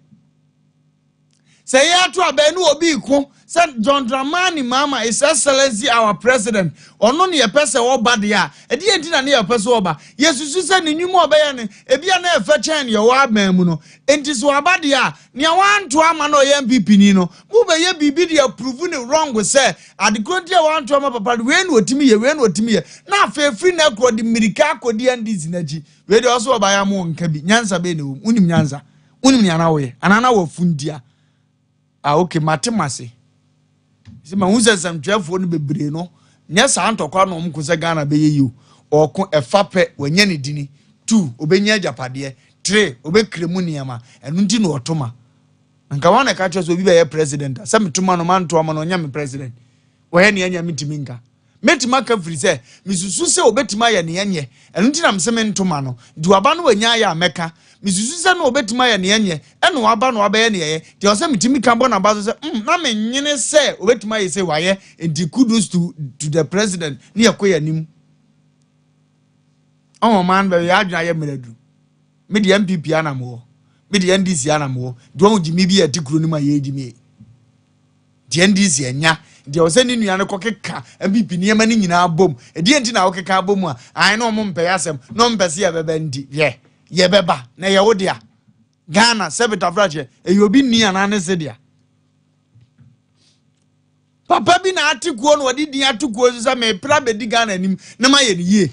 Sɛ yɛato abɛn ne obi reko sɛ John Dramani Mahama His Excellency our President ɔno ne yɛpɛ sɛ ɔba deɛ a, ɛdeɛn nti na ne yɛpɛ sɛ ɔba? Yɛsusu sɛ ne nnwuma a ɔbɛyɛ no ebia na ɛfɛ kyɛn deɛ ɔwɔ aban mu no. Enti sɛ waba deɛ a, nea wanto ama na ɔyɛ NPP ni no, mobɛyɛ biribi de approve no wrong sɛ ade korɔ nti a wanto ama papa no, wei na ɔtumi yɛ, wei na ɔtumi yɛ. Na afei firi nnɛ korɔ ɔde mmirika akɔdi NDC no akyi. Wei deɛ ɔse ɔbaeɛ ama ɔnka bi. Nyansa bɛn na ɛwɔ mu? Wonim nyansa? Wonim nea na woyɛ anaa na wafu ntia? Ah, okay, mate mase. Sɛ mahu sɛ nsɛmtwerɛfoɔ no bebree no, nyɛ saa ntɔkwa na wɔn ko sɛ Ghana bɛyɛ yi o. Ɔko ɛfa pɛ, wanya ne dini. Two, obɛnya agyapadeɛ. Three, obɛkire mu nneɛma. Ɛno nti na ɔto ma. Nka wɔn na ɛka kyerɛ sɛ obi bɛyɛ president a, sɛ meto ma no, manto ama no, ɔnyɛ me president. Wɔyɛ nea anya mentumi nka. Mɛtumi aka firi sɛ mesusu sɛ ɔbɛtumi ayɛ neɛ nyɛ, ɛno nti na mese mento ma no. Nti waba na wanya ayɛ a mɛka. Mesusu sɛ na ɔbɛtumi ayɛ neɛ nyɛ, ɛna waba na wabɛyɛ neɛ ɛyɛ. Nti ɛwɔ sɛ metumi ka bɔ n'aba so sɛ mm na menwene sɛ ɔbɛtumi ayɛ sei, wayɛ. Nti kudos to to the president ne yɛkɔ yɛn anim. Ɔho ɔman no bɛyɛ yɛn adwene ayɛ mmerɛ aduru. Me deɛ NPP ana mewɔ, me deɛ NDC ana mewɔ. Nti wɔn gyimi bi a ɛte kuro no mu a yɛgyimi. Deɛ NDC anya, deɛ ɔsɛ ne nua no kɔkeka NPP nneɛma no nyinaa bom. Ɛdeɛ nti na wokeka abom a, ae na ɔmo mpɛ yɛ asɛm, na ɔmo mpɛ sɛ yɛbɛba nti, hwɛ, yɛbɛba, na ɛyɛ wo dea. Ghana, sɛbe tafrakyɛ, ɛyɛ obi nni anaa ne se dea. Papa bi na ate kuo na ɔde din ato kuo so sɛ mepra bɛdi Ghana anim na mayɛ no yie.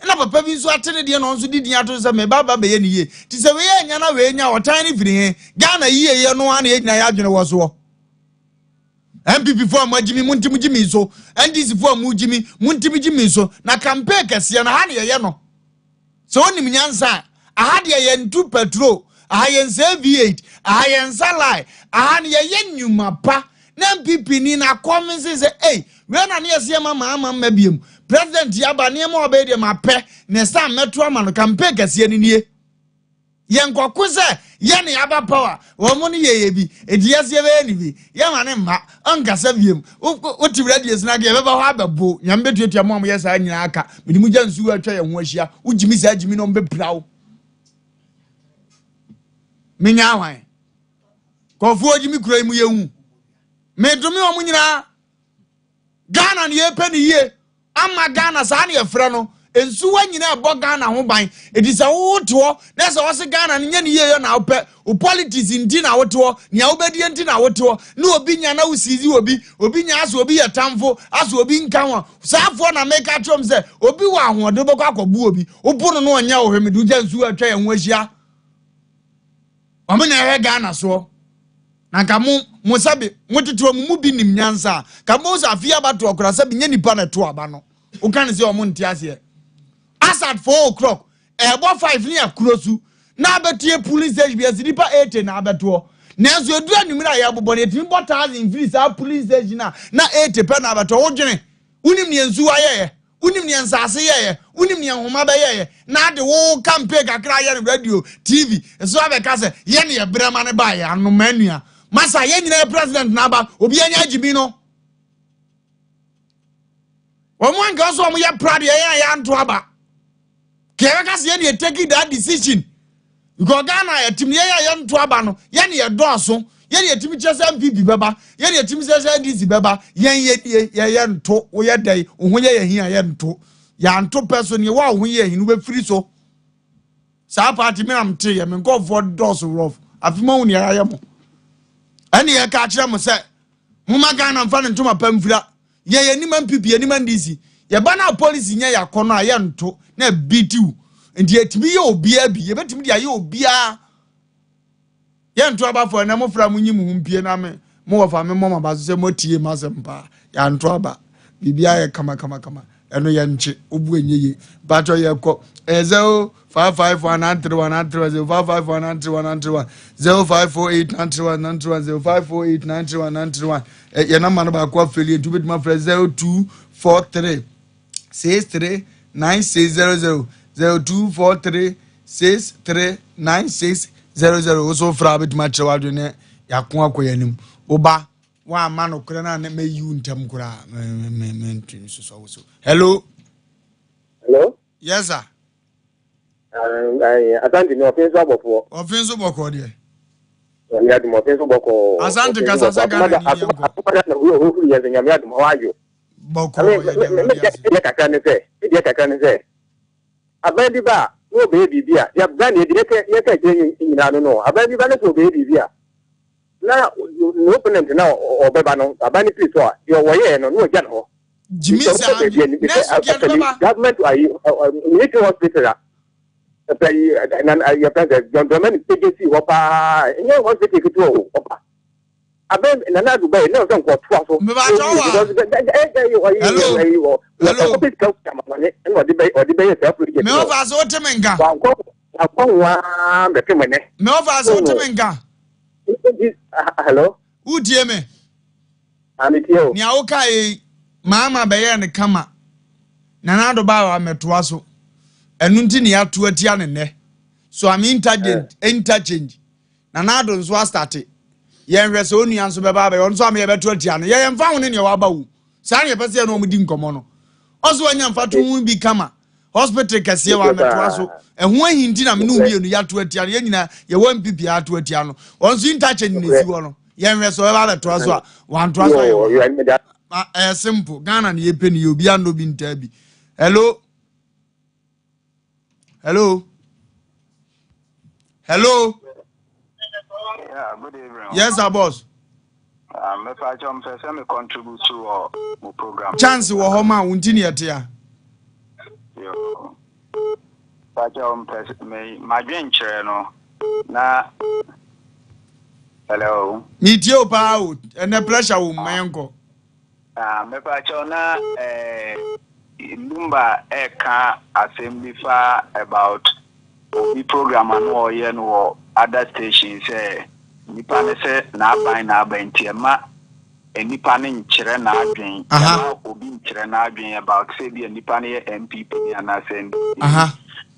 Ɛna papa bi nso ate ne deɛ na ɔno nso de din ato so sɛ meba aba bɛyɛ no yie. Nti sɛ wei anya na wei nya ɔtan no firi he? Ghana yieyɛ no ara na yɛn nyinaa yɛ adwene wɔ soɔ. NPP foɔ a moagye mi montim gye mi so. NDC foɔ a mogye mi montim gye mi so. Na campaign kɛseɛ no ha na yɛyɛ no. Sɛ wonim nyansa a, aha deɛ yɛntu patrol, aha yɛnsɛe V8, aha yɛnsa line, aha no yɛyɛ nnwuma pa. Na NPP ni no akɔnvinse sɛ ei, wei na ne yɛse yɛma Mahama mma biom. President yi aba, nneɛma a ɔbɛyɛ deɛ mapɛ, next time mɛto ama no, campaign kɛseɛ no nie. Yɛnkɔko sɛ yɛne aba power, wɔn no yɛyɛ bi, enti yɛse yɛbɛyɛ no bi, yɛma no mma, ɔnkasa biom. Wote radio so no aka yɛbɛba hɔ abɛbo, Nyame bɛtuatua mo a moyɛ saa nyinaa aka, mede mo gya nsuo atwa yɛn ho ahyia, wogyimi saa gyimi no ɔmbɛpira wo. Menya ahwan? Kɔfoɔ gyimi kuro yi mu yɛhu. Medome wɔn nyinaa. Ghana ne yɛpɛ ne yie ama Ghana saa ne yɛfrɛ no nsuwa nyina ɛbɔ Ghana ho ban ɛti sɛ wote hɔ na sɛ wɔse Ghana no nyɛ ne yie yɛ na wopɛ wo politics nti na wote hɔ nea wobɛdie nti na wote hɔ ne obi nya na wosizi obi obi nya asɛ obi yɛ tamfo asɛ obi nka ho saa foɔ na meka kyerɛ m sɛ obi wɔ ahoɔden wobɛkɔ akɔbu obi wobo no no ɔnyɛ wo hwɛ mede wogya nsuwa atwa yɛn ho ahyia Wɔn na ɛhwɛ Ghana soɔ. Na nka mo mo sɛbe mo tete wɔn mu bi nim nyansa a, ka mo sɛ afei abatoɔ koraa sɛbe nyɛ nipa na ɛto aba no. Woka ne sɛ wɔn nte aseɛ. As at 4 o'clock, ɛɛbɔ 5 ne akuro su na abɛtie polling station bi ɛsi nipa 80 na abɛtoɔ. Nanso eduru anwummerɛ a yɛbobɔ no yɛtumi bɔ 1000 firi saa polling station a na 80 pɛ na abɛtoɔ. Wodwene? Wonim nea nsuwa yɛeɛ? Wonim nea nsase yɛeɛ? Wonim nea nhoma bɛyɛeɛ? Na ade wo campaign kakra ayɛ no radio, TV, so abɛka sɛ yɛ ne yɛbrɛ ma no baeɛ anomaa nua. Masa yɛn nyinaa yɛ president na aba, obi anya agyimi no. Wɔn anka nso wɔn yɛ proud yɛn a yɛanto aba. Kɛ yɛbɛka sɛ yɛn ne yɛ take that decision. Because Ghana yɛtim yɛn a yɛnto aba no, yɛn ne yɛdɔɔso. Yɛn ne yɛtumi kyerɛ sɛ NPP bɛba, yɛn ne yɛtumi kyerɛ sɛ NDC bɛba. Yɛn yɛ yɛ yɛ yɛnto, woyɛ dɛn, wo ho yɛ yɛn hin a yɛnto. Yɛanto pɛ so, neɛ wo a wo ho yɛ hin no wobɛfiri so. Saa party me na mete yɛ, me nkɔfoɔ dɔɔso rough. Afe mo ahu nea yɛayɛ mo. Ɛne yɛka akyerɛ mo sɛ, momma Ghana mfa ne ntoma pa mfira. Yɛ yɛ nim NPP yɛ nim NDC yɛ ba na policy nyɛ yɛ akɔnɔ a yɛ nto na ɛbitiw nti yɛtumi yɛ obiara bi yɛbɛtumi de ayɛ obiara yɛ nto abafo ɛnɛ mo fra mo nyi mo ho mpie na me mo wɔfa me mmɔ maba so sɛ mo atie ma asɛm paa yɛanto aba biribiara yɛ kama kama kama ɛno yɛ nkye obu enye ye mpatsɔ yɛ kɔ ɛyɛ 0551 931 931 0551 931 931 0548 931 931 0548 931 931 yɛn namba no baako afɛli nti wobɛtumi afrɛ 0243 63 9600 0243 63 9600 wo so frɛ a wobɛtumi akyerɛ w'adwene ne yɛako akɔ yɛn anim woba woamma nokorɛ no a na mɛyi wo ntɛm koraa mentumi sosɔ wo so. Hello. Hello. Yes sir. Asante ni ɔfe nso abɔfoɔ. Ɔfe nso bɔkɔɔ deɛ. Nyame adum ɔfe nso bɔkɔɔ. Asante kasa sɛ Ghana ni yɛn kɔ. Akomada na wura ohuru yɛn sɛ nyame adum hɔ ayo. Bɔkɔɔ yɛ deɛ wura ase. Me deɛ kakra ne sɛ, me deɛ kakra ne sɛ, aban bi ba a na ɔbɛyɛ biribi a, yɛ Ghana yɛ deɛ yɛka kyerɛ nyinaa no no, aban bi ba ne sɛ ɔbɛyɛ biribi a, na ne opponent na ɔbɛba no, aban no firi so a, deɛ ɔyɛɛ no na ɔgya no hɔ. Gyimi saa nurse deɛ no bɛba. Government ayi military hospital a ɛfɛ yi na yɛ fɛn sɛ John Dramani pagye si hɔ paa ɛnyɛ hospital ketewa o ɔba abɛn Nana Addo bɛyɛ na ɔsɛ nkɔtoa so. Mmebatɔ wa. Hello hello. Ɔkɔpɛ sika amamane ɛna ɔde bɛyɛ ɔde bɛyɛ saa project. Mɛ ɔfa so wote me nka. Wankɔ wankɔ ho aa bɛpem ɛnɛ. Mɛ ɔfa so wote me nka. Hello. Wotie me. Ah, metie o. Nea wokae yi, Mahama bɛyɛɛ no kama. Nana Addo baa hɔ a mɛtoa so. Ɛno nti na yɛato atia no nnɛ. Suame interchange, interchange. Nana Addo nso astate. Yɛnhwɛ sɛ onua nso bɛba abɛyɛ. Ɔno nso ama yɛbɛto atia no. Yɛyɛ mfa ho ne nea waba wo. Saa na yɛpɛ sɛ yɛne wɔn di nkɔmmɔ no. Ɔso wanya mfatoho bi kama. Hospital kɛseɛ wɔ amɛtoa so. Ɛho ahi nti na me ne wo mmienu yɛato atia no. Yɛn nyinaa yɛwɔ NPP a ato atia no. Ɔno nso interchange na esi hɔ no. Yɛnhwɛ sɛ ɔbɛba abɛtoa so a wantoa so ayɛ wɔ. Ɛyɛ simple. Ghana na yɛpɛ ne yɛ obi anɔ bi ntaa bi. Hello. Hello. Hello. Yeah, good evening. Yes, sir, boss. Mepa kyɛw mpɛ sɛ me contribute to wɔ mo program. Chance wɔ hɔ ma wo nti ne yɛte a. Yo. Pa kyɛw mpɛ me madwen kyerɛ no na Hello. Metie o paa o. Ɛnɛ pressure wɔ mu ma yɛnkɔ. Ah, mepa kyɛw na eh Lumba ɛka asɛm bi fa about obi program a na ɔyɛ no wɔ other station sɛ nipa no sɛ n'aban n'aban nti ɛma nipa no nkyerɛ n'adwen ɛma obi nkyerɛ n'adwen about sɛ bi a nipa no yɛ NPP ni anaasɛ NDC.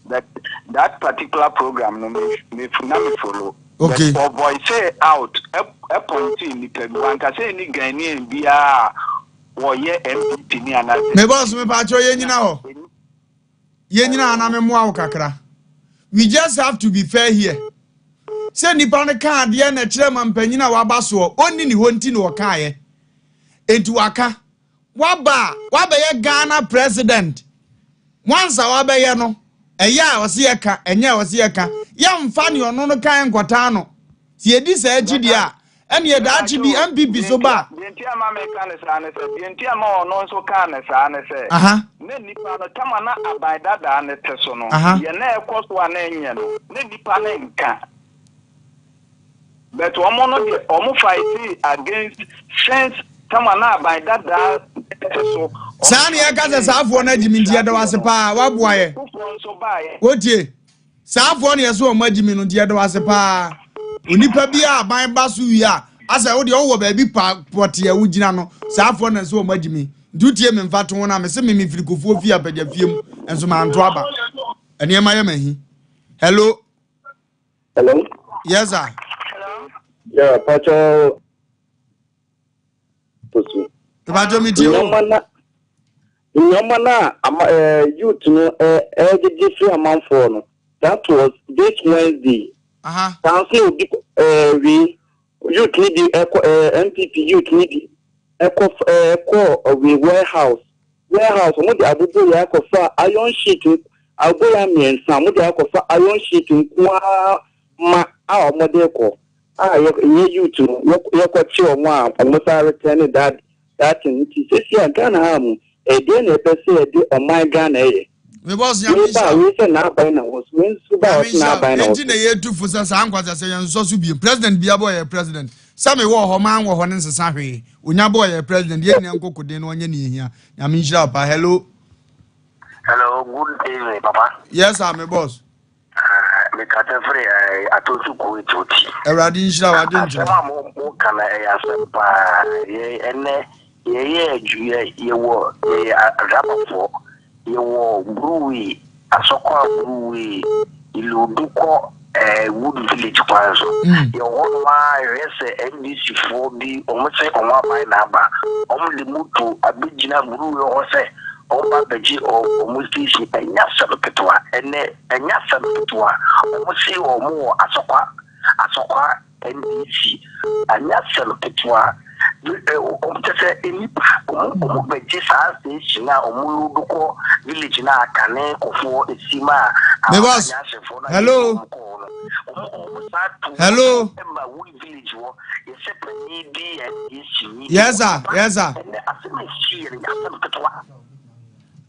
But that particular program no me me na me follow. Okay. But ɔ voice out ɛ point nipa bi wankasa ni Ghanaian biara a wɔyɛ NPP ni anaasɛ. Me boss me pa kyɛw yɛn nyina hɔ. Yɛn nyina na me mmoa wo kakra. We just have to be fair here. Sɛ nipa no ka adeɛ na kyerɛ ma mpanyin a waba soɔ ɔnni ne hɔ nti na ɔkaeɛ. Enti waka waba a wabɛyɛ Ghana president. Once a wabɛyɛ no ɛyɛ a ɔsi yɛ ka ɛnyɛ a ɔsi yɛ ka yɛmfa ne ɔno no kan nkɔtaa no. Si yɛdi saa akyi deɛ a ɛne daakye bi NPP so ba. Deɛ nti ama meka ne saa ne sɛ deɛ nti ama ɔno nso kaa ne saa ne sɛ na nipa no tama na aban dadaa ne te so no yɛ na ɛkɔ so a na ɛnyɛ no na nipa no nka but wɔn no deɛ wɔn fight against since tama na aban dadaa te so. Saa ne yɛka sɛ saafoɔ no agyi me nti yɛda wo ase paa woaboa yɛ. Foforɔ nso baeɛ. Wotie saafoɔ no yɛ so wɔn agyi me no nti yɛda wo ase paa. Onipa bi a aban ba so wie a asɛ wo deɛ wowɔ baabi pa pɔte a wogyina no saafoɔ no nso wɔn agyi me nti wotie me mfa to ho no a mese me mefiri kofoɔ fie apagya fie mu nso manto aba nneɛma yɛ m'ahi. Hello. Hello. Yes sir. Yeah, Pacho. Posu. Pacho mi tie o. Nneɛma na ama youth no ɛgyegye firi amanfoɔ no. That was this Wednesday. Saa nso na obi wei youth ni bi ɛkɔ NPP youth ni bi ɛkɔ ɛkɔ wei warehouse warehouse wɔn de aboboyaa akɔfa iron sheet aboboyaa mmiɛnsa wɔn de akɔfa iron sheet nkoa ma a wɔn de kɔ a yɛ yɛ youth no yɛkɔkye wɔn a wɔn san return that that thing nti sisi a Ghana ha mu ɛdeɛ na ɛpɛ sɛ yɛde ɔman Ghana yɛ. Me boss nyame Wei ba nhyira. wei sɛ n'aban na wɔ so wei nso ba Nyame ɔsɛ nhyira. n'aban na wɔ Enti na yɛtu fo sɛ saa nkwasɛ sɛ yɛnsɔ so biem. President bia bɔ yɛ president. Sɛ me wɔ hɔ man wɔ hɔ ne nsesa hwee. Onya bɔ yɛ president yɛn nyinaa nkɔ koden na ɔnyɛ ne ehia. Nyame nhyira wo paa. Hello. Hello, good evening, Papa. Yes sir, me boss. Mekasa firi Atosu Kuwait Oti. Awurade nhyira wo adwenkyerɛ. Asɛm a mo mo ka no ɛyɛ asɛm paa. Yɛ ɛnɛ yɛyɛ adwu yɛ yɛwɔ yɛyɛ adrabafoɔ. Yɛwɔ Brewery, Asɔkwa Brewery, Iludu kɔ ɛɛ Wood Village kwan so. Yɛwɔ hɔnom a yɛhwɛ sɛ NDC foɔ bi wɔn sɛ wɔn aban na aba. Wɔn de moto abɛgyina brewery hɔ sɛ wɔn ba abɛgye wɔn station. Ɛnyɛ asɛm ketewa. Ɛnɛ ɛnyɛ asɛm ketewa. Wɔn se wɔn wɔ Asɔkwa Asɔkwa NDC. Ɛnyɛ asɛm ketewa. Wɔn kyɛ sɛ nnipa wɔn wɔn bɛgye saa station a wɔn load kɔ village na akane kɔfoɔ esi mu a Me boss. ahyɛfoɔ na Hello. wɔn kɔɔ no. Wɔn wɔn saa to Hello. ɛma Wood Village hɔ yɛsɛ panyin bi NDC ni. Yes sir. Yes sir. Ɛnɛ asɛm a esi yɛ no nyɛ asɛm ketewa.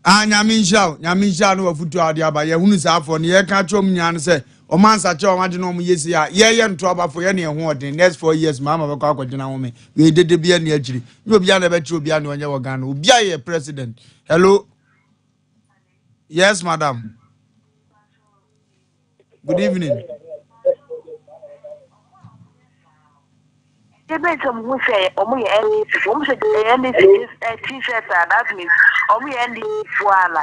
Ah, nyame nhyira wo nyame nhyira no wafotu a wode aba yɛhunu saa afɔ no yɛka kyerɛ ɔm nyinaa no sɛ ɔma nsakyerɛ ɔma agye na ɔmo yɛ sei a yɛyɛ nto abafo yɛ ne ɛho ɔden next 4 years maama bɛkɔ akɔgyina home wei dede bi ani akyiri nyɛ obia na ɛbɛkyerɛ obia ne ɔnyɛ wɔ Ghana obia yɛ president. Hello. Yes madam, good evening. bɛn sɛ ɔmo hu sɛ ɔmo yɛ NDC foɔ, ɔmo hyɛ ɛyɛ NDC t-shirt a that means ɔmo yɛ NDC foɔ ana?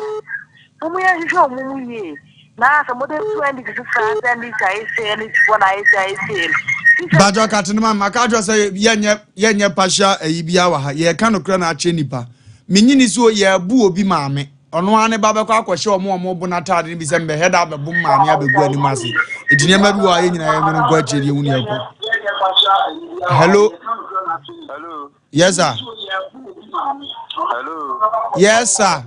Mom yɛn hwehwɛ ɔmo mu yie na sɛ mo de to NDC so saa sɛ NDC ayɛ sei NDC foɔ na ayɛ sei ayɛ sei no. Bàjọ́ kàtí ni ma ma ká jọ sɛ yɛnyɛ yɛnyɛ partial ɛyi bi wɔ ha yɛka nokorɛ na akyerɛ nipa menyini so yɛbu obi maame ɔno ara ne ba bɛkɔ akɔhyɛ ɔmo ɔmo bo n'ataade no bi sɛ mbɛhɛ da abɛbo maame abɛgu anim ase eti nneɛma bi wɔ a yɛn nyinaa yɛn nwene nkɔ akyire deɛ ehunu yɛ kɔ hello yes sir yes sir.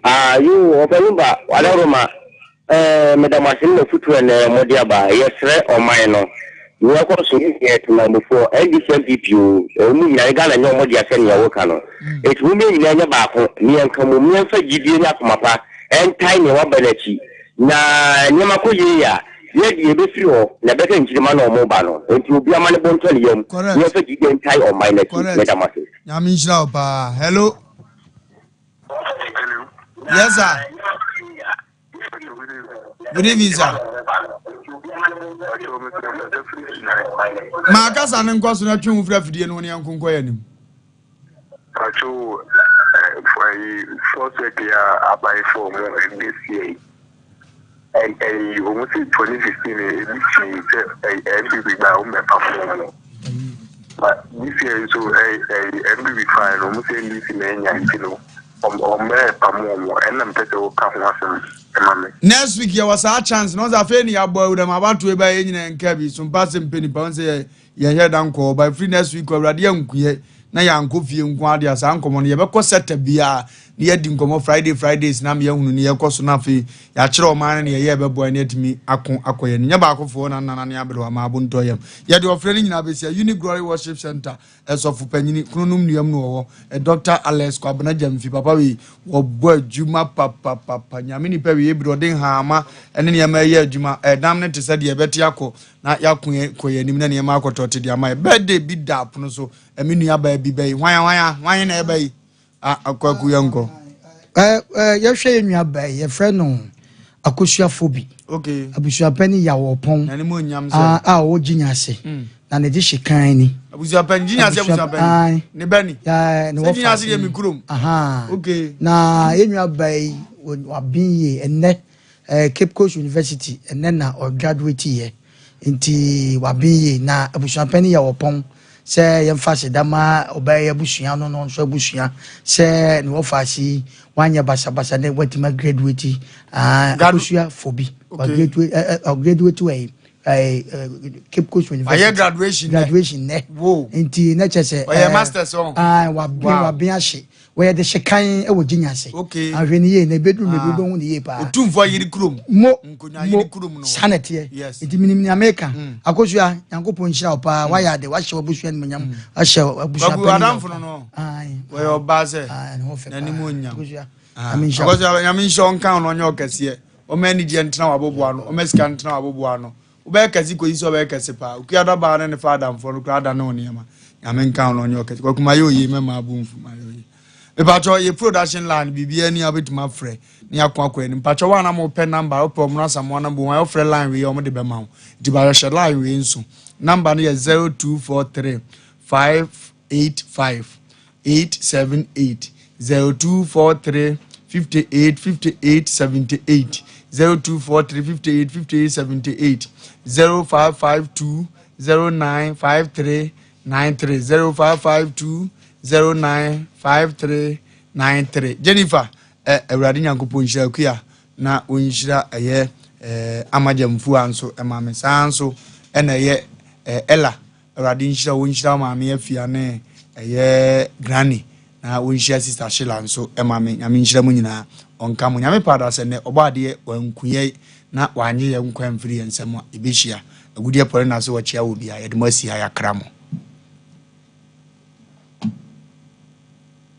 Ah, you ɔbɛnumba wadawuruma ɛɛ meda mo ase ne mo afutuo ɛnɛ mode aba yɛsrɛ ɔman no nea ɛkɔ so yɛ temanmufoɔ NDC NPP o ɛwɔ mu nyinaa Ghana nyɛ ɔmo dea sɛnea woka no eti mo yɛn nyinaa nyɛ baako ne yɛnka mmom ne yɛmfa gyidie ne akoma pa ɛntae nea waba no akyi na nneɛma kɔ yie a yɛ deɛ ɛbɛfiri hɔ na ɛbɛka nkyirimma na ɔmo ba no enti obiara ma ne bo ntɔ ne yam ne yɛmfa gyidie ntae ɔman no akyi meda mo ase. Nyame nhyira wo paa. Hello. Yes sir. Good evening sir. Maa kasa no nkɔ so na twe ho firi afidie no ho ne yɛnko nkɔ yɛn anim. Pacho fɔsɛk a aban fɔ mo this year ɛyi wɔn si 2016 ebi si sɛ NPP gba wɔn bɛ pa fɔm no but this year nso ɛyi NPP fine wɔn sɛ NDC na enya nti no wɔn bɛ pa mu wɔn ɛna mpɛ sɛ wɔka ho asɛm ɛma mi. Next week yɛwɔ saa chance na ɔsɛ afei ne yɛabɔ awuram abatoɔ ba yɛ nyina nka bi so mpa sɛ mpɛ nipa sɛ yɛ yɛnyɛ da nkɔ ɔba firi next week awurade ankuɛ na yɛankɔ fie nko adeɛ a saa nkɔmmɔ no yɛbɛkɔ sɛta biara na yɛadi nkɔmmɔ Friday Fridays na yɛahunu ne yɛkɔ so na afei yɛakyerɛ ɔman no ne yɛyɛ ɛbɛboa ne atumi ako akɔ yɛn nyɛ baakofoɔ na nana ne aberewa ma abontɔ yam yɛde ɔfrɛ no nyinaa bɛsia Uni Glory Worship Center ɛsɔfo panyini kununom nnuam no wɔwɔ ɛ Dr. Alex Kwabena Gyamfi papa wei wɔbɔ adwuma papapapa nyame nipa wei ebiri ɔde nhaama ɛne nneɛma ɛyɛ adwuma ɛdam no te sɛ deɛ ɛbɛte akɔ na yɛako yɛn kɔ yɛn anim na nneɛma akɔtɔ te de ama yɛ birthday bi da apono so ɛme nua baa bi bɛyi hwan hwan hwan na ɛbɛ yi a akɔ aku yɛn nkɔ. Ɛɛ ɛɛ yɛhwɛ yɛn nua baa yi yɛfrɛ no Akosua Fobi. Okay. Abusuapɛni Yawɔpɔn. Na ne mu onyam sɛ. A ɔwɔ Gyinya ase. Mm. Na ne de hye kan ni. Abusuapɛni Gyinya ase abusuapɛni. Ne bɛ ni. Ne wɔ fa ase. Sɛ Gyinya ase yɛ mi kurom. Okay. Na yɛn nua baa yi waben yie ɛnnɛ. Eh, Cape Coast University, ɛnnɛ na ɔgraduate yɛ, nti waben yie. Na abusuapanin yɛ ɔpɔn sɛ yɛmfa aseda ma ɔbaa yi abusua no no nso abusua sɛ ne wɔfa ase yi wanyɛ basabasa na watumi agraduate. Ah, akosua fo bi, wagraduate, eh, eh, ɔgraduate wɔ yi. Eh, eh, Cape Coast University. Wayɛ graduation nɛ. Graduation nɛ. Wo. Nti na kyerɛ sɛ. Ɔyɛ masters ɔn. Ah, waben waben ahye. Wɔyɛ de hye kan wɔ Gyinya ase. Okay. Ahwɛ ne yie na ebeduru baabi ah. wobɛhu ne yie paa. Otumfoɔ yere kurom. Mo mo saa na ɛteɛ. Yes. Nti minim nea meka. Mm. Akosua Nyankopɔn nhyira wo paa. Mm. Wayɛ ade wahyɛ w'abusua animuonyam. Mm. Wahyɛ abusua panyin. Kwaku adamfo no no. Wɔyɛ ɔbaa sɛ. N'anim onyam. Akosua. Ah. Nyame nhyira. Akosua Nyame nhyira ɔnka ho na ɔnyɛ ɔkɛseɛ. Ɔma anigyeɛ ntena w'aboboa ano. Ɔma sika ntena w'aboboa ano. Wobɛyɛ kɛse kɔsi sɛ ɔbɛyɛ kɛse paa. Okua da baa ne ne fa adamfoɔ no koraa adane wo nneɛma. Nyame nka wo na ɔnyɛ ɔkɛse. Kwaku mayɛ oye mɛma abo mfu mayɛ oye. Mepakyɛ yɛ production line biribiara ni a wobɛtumi afrɛ ne yɛako akɔ anim. Pakyɛ wo a na mopɛ number wopɛ ɔmono asamoa number wɔn a wofrɛ line wei a wɔde bɛma wo. Nti bahyɛ hyɛ line wei nso. Number no yɛ 0243 585 878 0243 58 58 78 0243 58 58 78 0552 0953 93 0552 0953 93 Jennifer eh, Awurade Nyankopɔn nhyira akua na ɔnhyira ɛyɛ eh, amagyamfua nso ɛma me saa nso ɛna ɛyɛ eh, Ella Awurade nhyira wo nhyira wo maame Afia ne ɛyɛ granny na wo nhyira sister Sheila nso ɛma me nyame nhyira mu nyinaa ɔnka mo nyame paada sɛ nɛ ɔbɔ adeɛ wanku yɛ na wanye yɛ nkwa mfiri yɛn nsam a yɛbɛhyia agudeɛ pɔre na ase wɔkyea wɔ bia yɛde mo asi ha yɛakra mo.